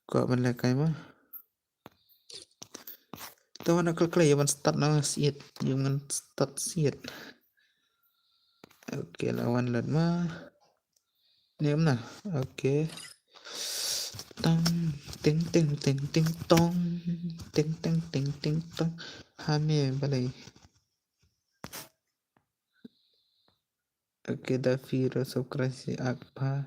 kwah ban lehkai ma. To wan klik leh ïa ban start na siat, ïa ban start siat. Okay, la wan lut ma. Ni em na. Okay. Tang, ting, ting, ting, ting, tong. Ting, ting, ting, ting, tong. Ha me balei. Okay, da firo subscribe si ak pha.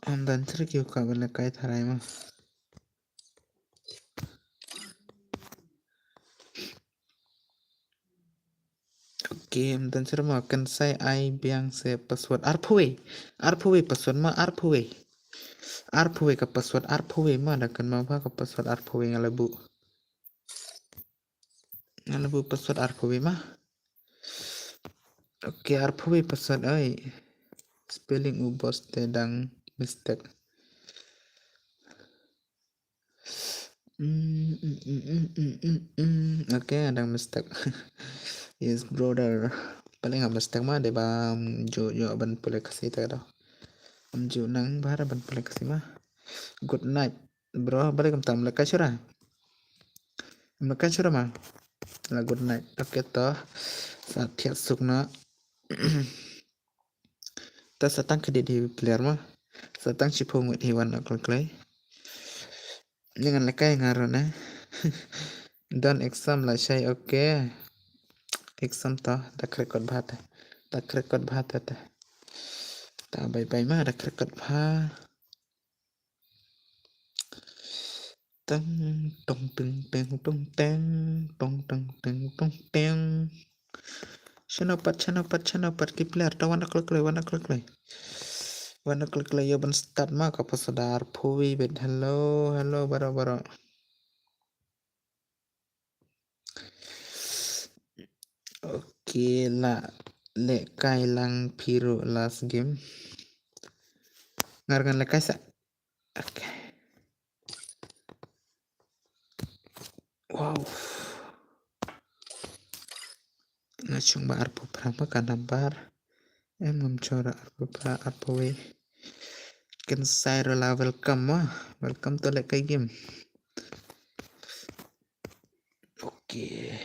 Am dan sir ki ka ban lehkai tharai ma. Okay, am dan sir ma kan sai ai biang se password arphew wei. Arphew wei password ma arphew wei. Arphew wei ka password arphew wei ma da kan ma ba ka password arphew wei nga la buh. Nga la buh password arphew wei ma. Okay, arphew wei password ai. Spelling u boss te dang mistake. Mm, mm, mm, mm, mm, mm, mm. Okay, dang mistake. Yes, brother. Paling nga mistake ma, dei ba, mm, ju, ju ban pule Khasi ta do. Am ju nang ba ban pule Khasi ma. Good night. Bro, balei kam tam lehkai shuh ra. Lehkai shuh ra ma. La good night. Okay to. Sa thiat suk na. Ta sa tang kdie di player ma. Sa tang shiphew ngut hi wan na klik leh. Ni ngan lehkai nga ruh ne. Don exam la shai, okay. Exam to da krekot bha ta. Da krekot bha ta ta. Ta bye bye ma da krekot bha. Tang tong teng teng tong teng tong teng tong teng teng. Shano pat, shano pat, shano pat ki player ta wan klik leh, wan klik leh. Wan klik leh ïa ban start ma ka password arphew wei bit. Hello, hello, baro, baro. Okay, la lehkai lang phi ruh last game. Ngar ngan lehkai sa. Okay. Wow. Nga shong ba arphew phra ma ka number. Em ngam chora arphew phra, arphew wei. Ken Sairala, welcome ma. Welcome to Lehkai Game. Okay.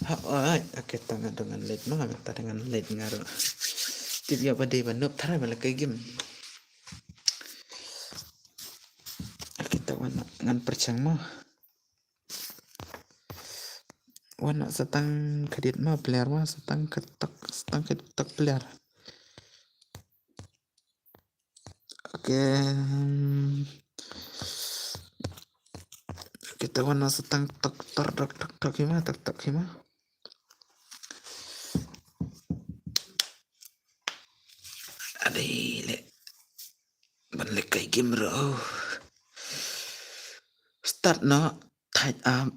Ha, oi, okay, ta nga dang ngan leit ma, nga ta dang ngan leit nga ruh. Tip ïa ba dei ba noob tharai ba Lehkai Game. Okay, ta wan ngan pyrshang ma. Wan sa tang khadit ma player ma, sa tang khatok, sa tang khatok player. Okay. Okay, ta wan sa tang tok tok tok tok tok hi ma, tok tok hi ma. Adei leh. Ban Lehkai Game ruh. Start noh, tied up.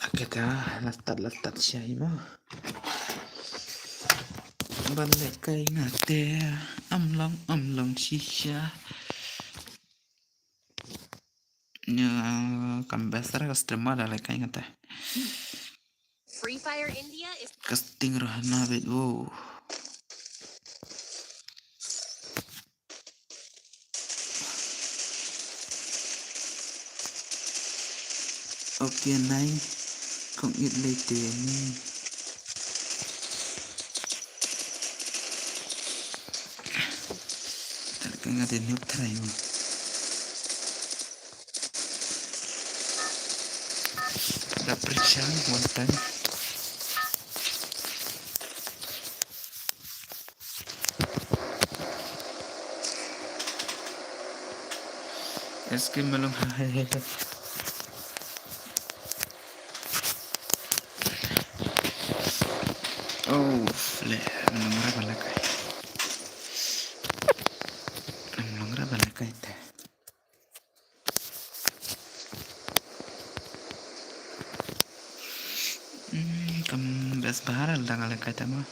Okay, ta la start, la start shisha hi ma. Ban Lehkai nga te, am long, am long shisha. Ïa, kam best ra ka stream ma da Lehkai nga te. Free Fire India is Casting ruh hana beit, wow. Okay, nai. Kong it lei te ni. Tar ka nga te noob tharai mo. Da pyrshang one time. Es ke malung hai hai hai. Oh, le, malung ra ba Lehkai. Malung ra ba Lehkai te. Hmm, kam best bha ra lada nga Lehkai te ma.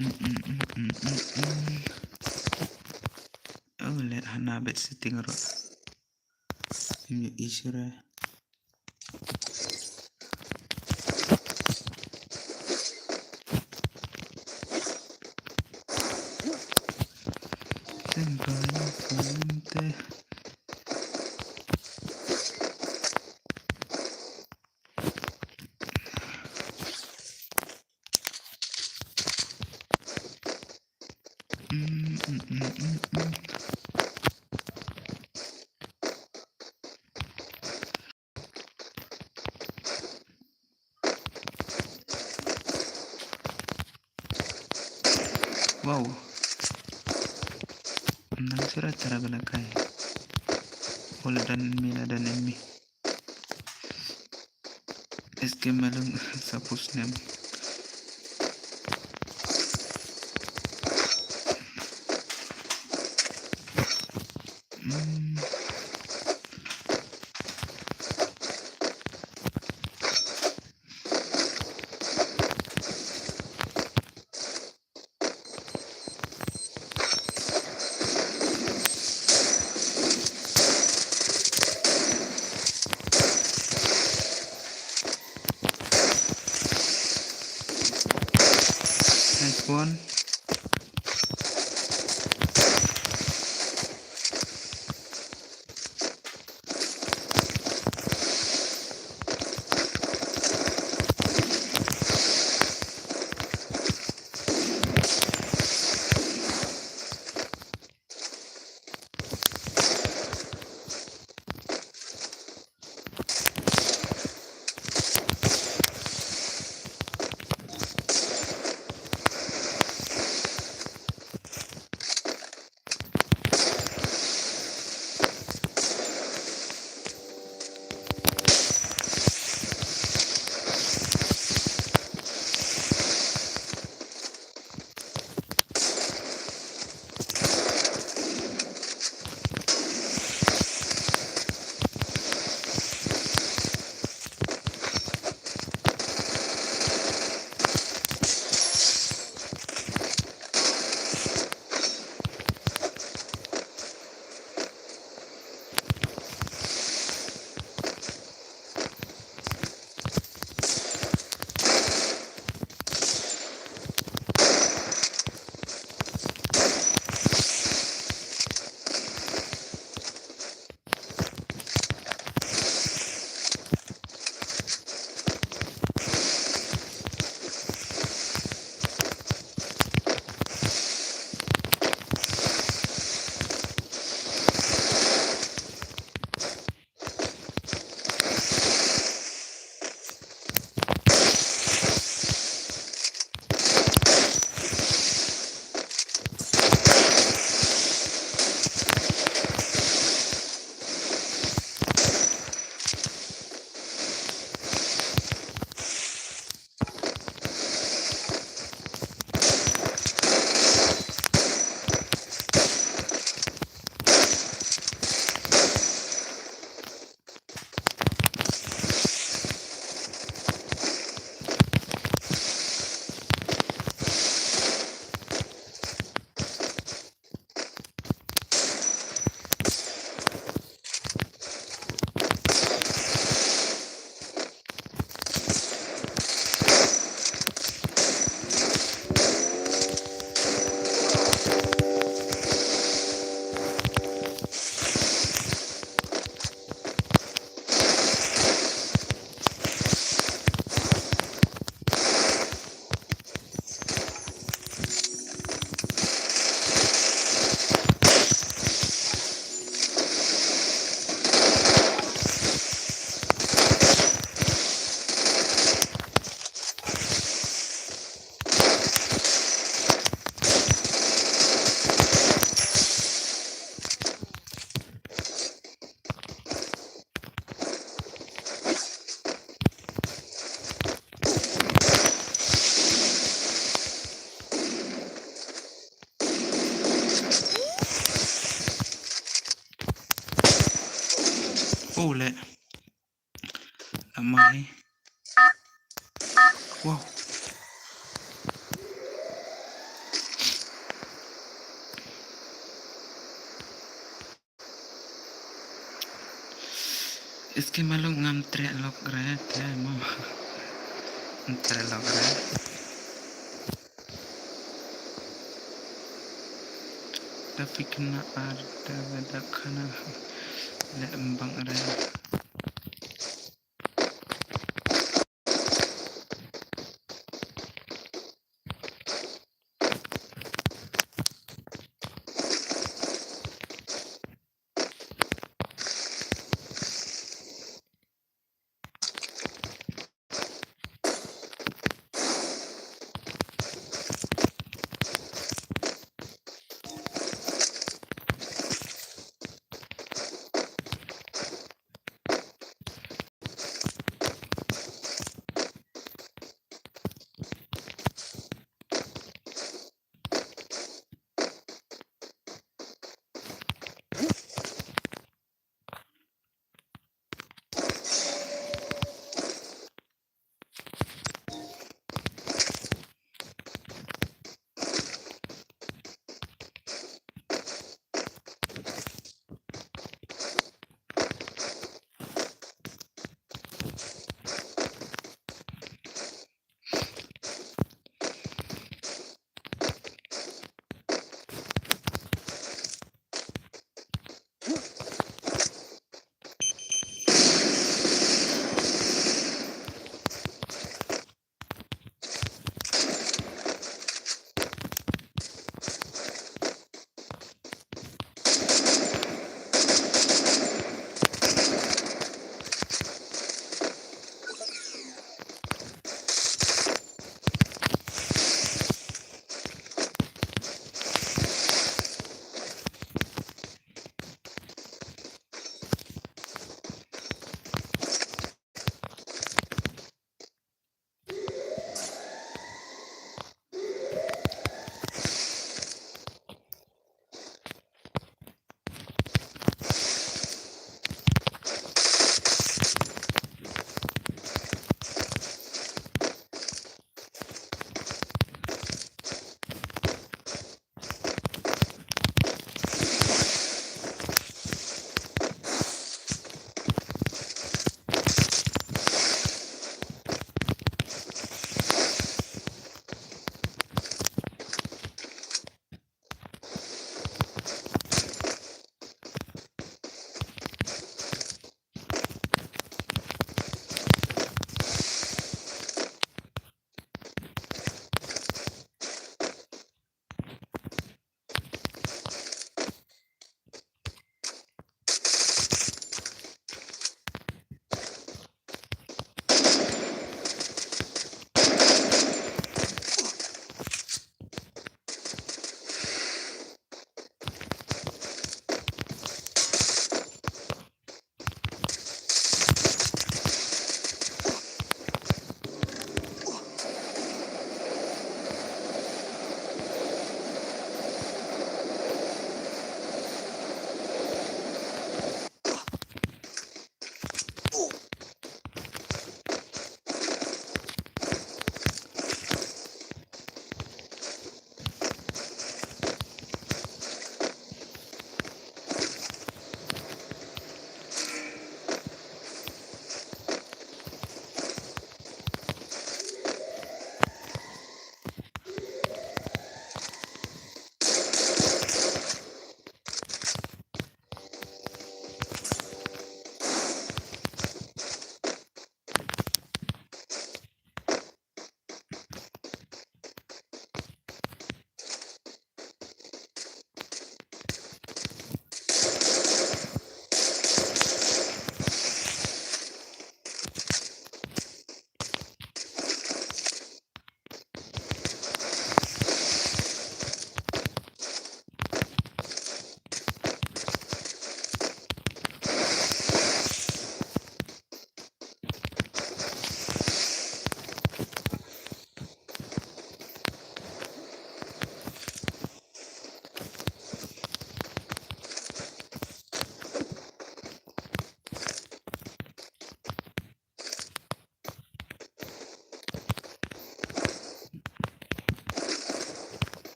Mm, mm, mm, mm, mm, mm. Oh, le hana beit setting ruh. Ym ïohi shuh re. Teng ba ïa phone te. Mm, mm, mm, mm, mm. Wow. Nang sura tara bala kai. Wala dan mi la dan mi. Es ke malung sa push nem. Hmm. Oh, le. Lamai. Wow. Iski malu ngam treh lok re te mo. Ngam treh lok re. Tapi kena ar te beda kana le embang re.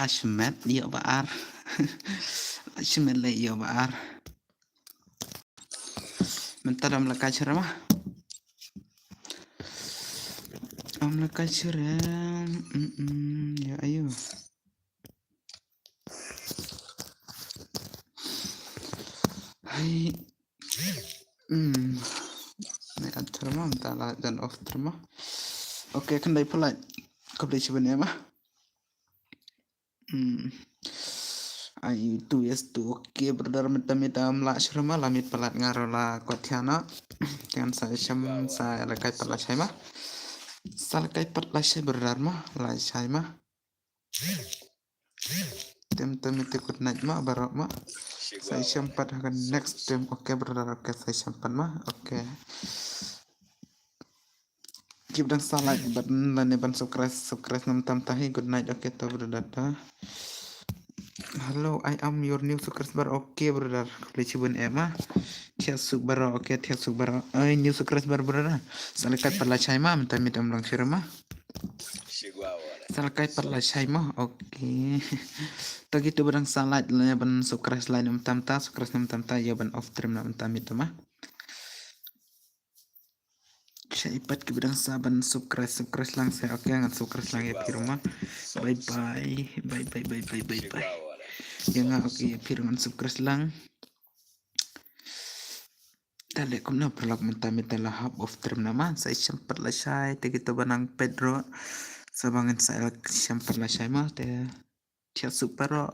Shmet ïoh ba ar. Shmet leh ïoh ba ar. Mynta dam la kai shuh ma. Am la kai shuh. Mm, mm, ïa ayu. Hai. Hmm. Nai at terma, mynta la jan off terma. Okay, khyndai phalat. Khublei shibun em ah. Hmm. Ai, two yes two. Okay, brother, mynta mynta am la shuh ma, la miet phalat nga ruh la kwah thiah noh. Te ngan sa shem sa la kai phalat shai ma. Sa la kai phalat shai, brother, ma, la shai ma. Tem tem ite good night ma, baroh ma. Sa shem pat ha ka next tem. Okay, brother, okay, sa shem pat ma. Okay. Kip dang sa like button lane ban subscribe, subscribe nam tam tahi. Good night, okay, to brother ta. Hello, I am your new subscriber. Okay, brother. Khublei shibun em ah. Thiah suk baroh, okay, thiah suk baroh. Ai, new subscriber, brother. Sa la kai phalat shai ma, mynta miet am long shuh ma. Sa la kai phalat shai ma, okay. To kito ba dang sa like lane ban subscribe line nam tam ta, subscribe nam tam ta, ïa ban off stream na mynta miet ma. Shai pat ki ba dang sa ban subscribe, subscribe lang sa, okay, ngan subscribe lang ïa phi ruh ma. Bye bye, bye bye, bye bye, bye bye. Ïa nga, okay, ïa phi ruh ngan subscribe lang. Ta leh kumno paralok, mynta mynta la hap off stream na ma, sa shem pat la shai, te kito ba nang peit ruh. Sa ba ngin sa shem pat la shai ma, te thiah suk baroh.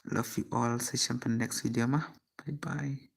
Love you all, sa shem pat next video ma. Bye bye.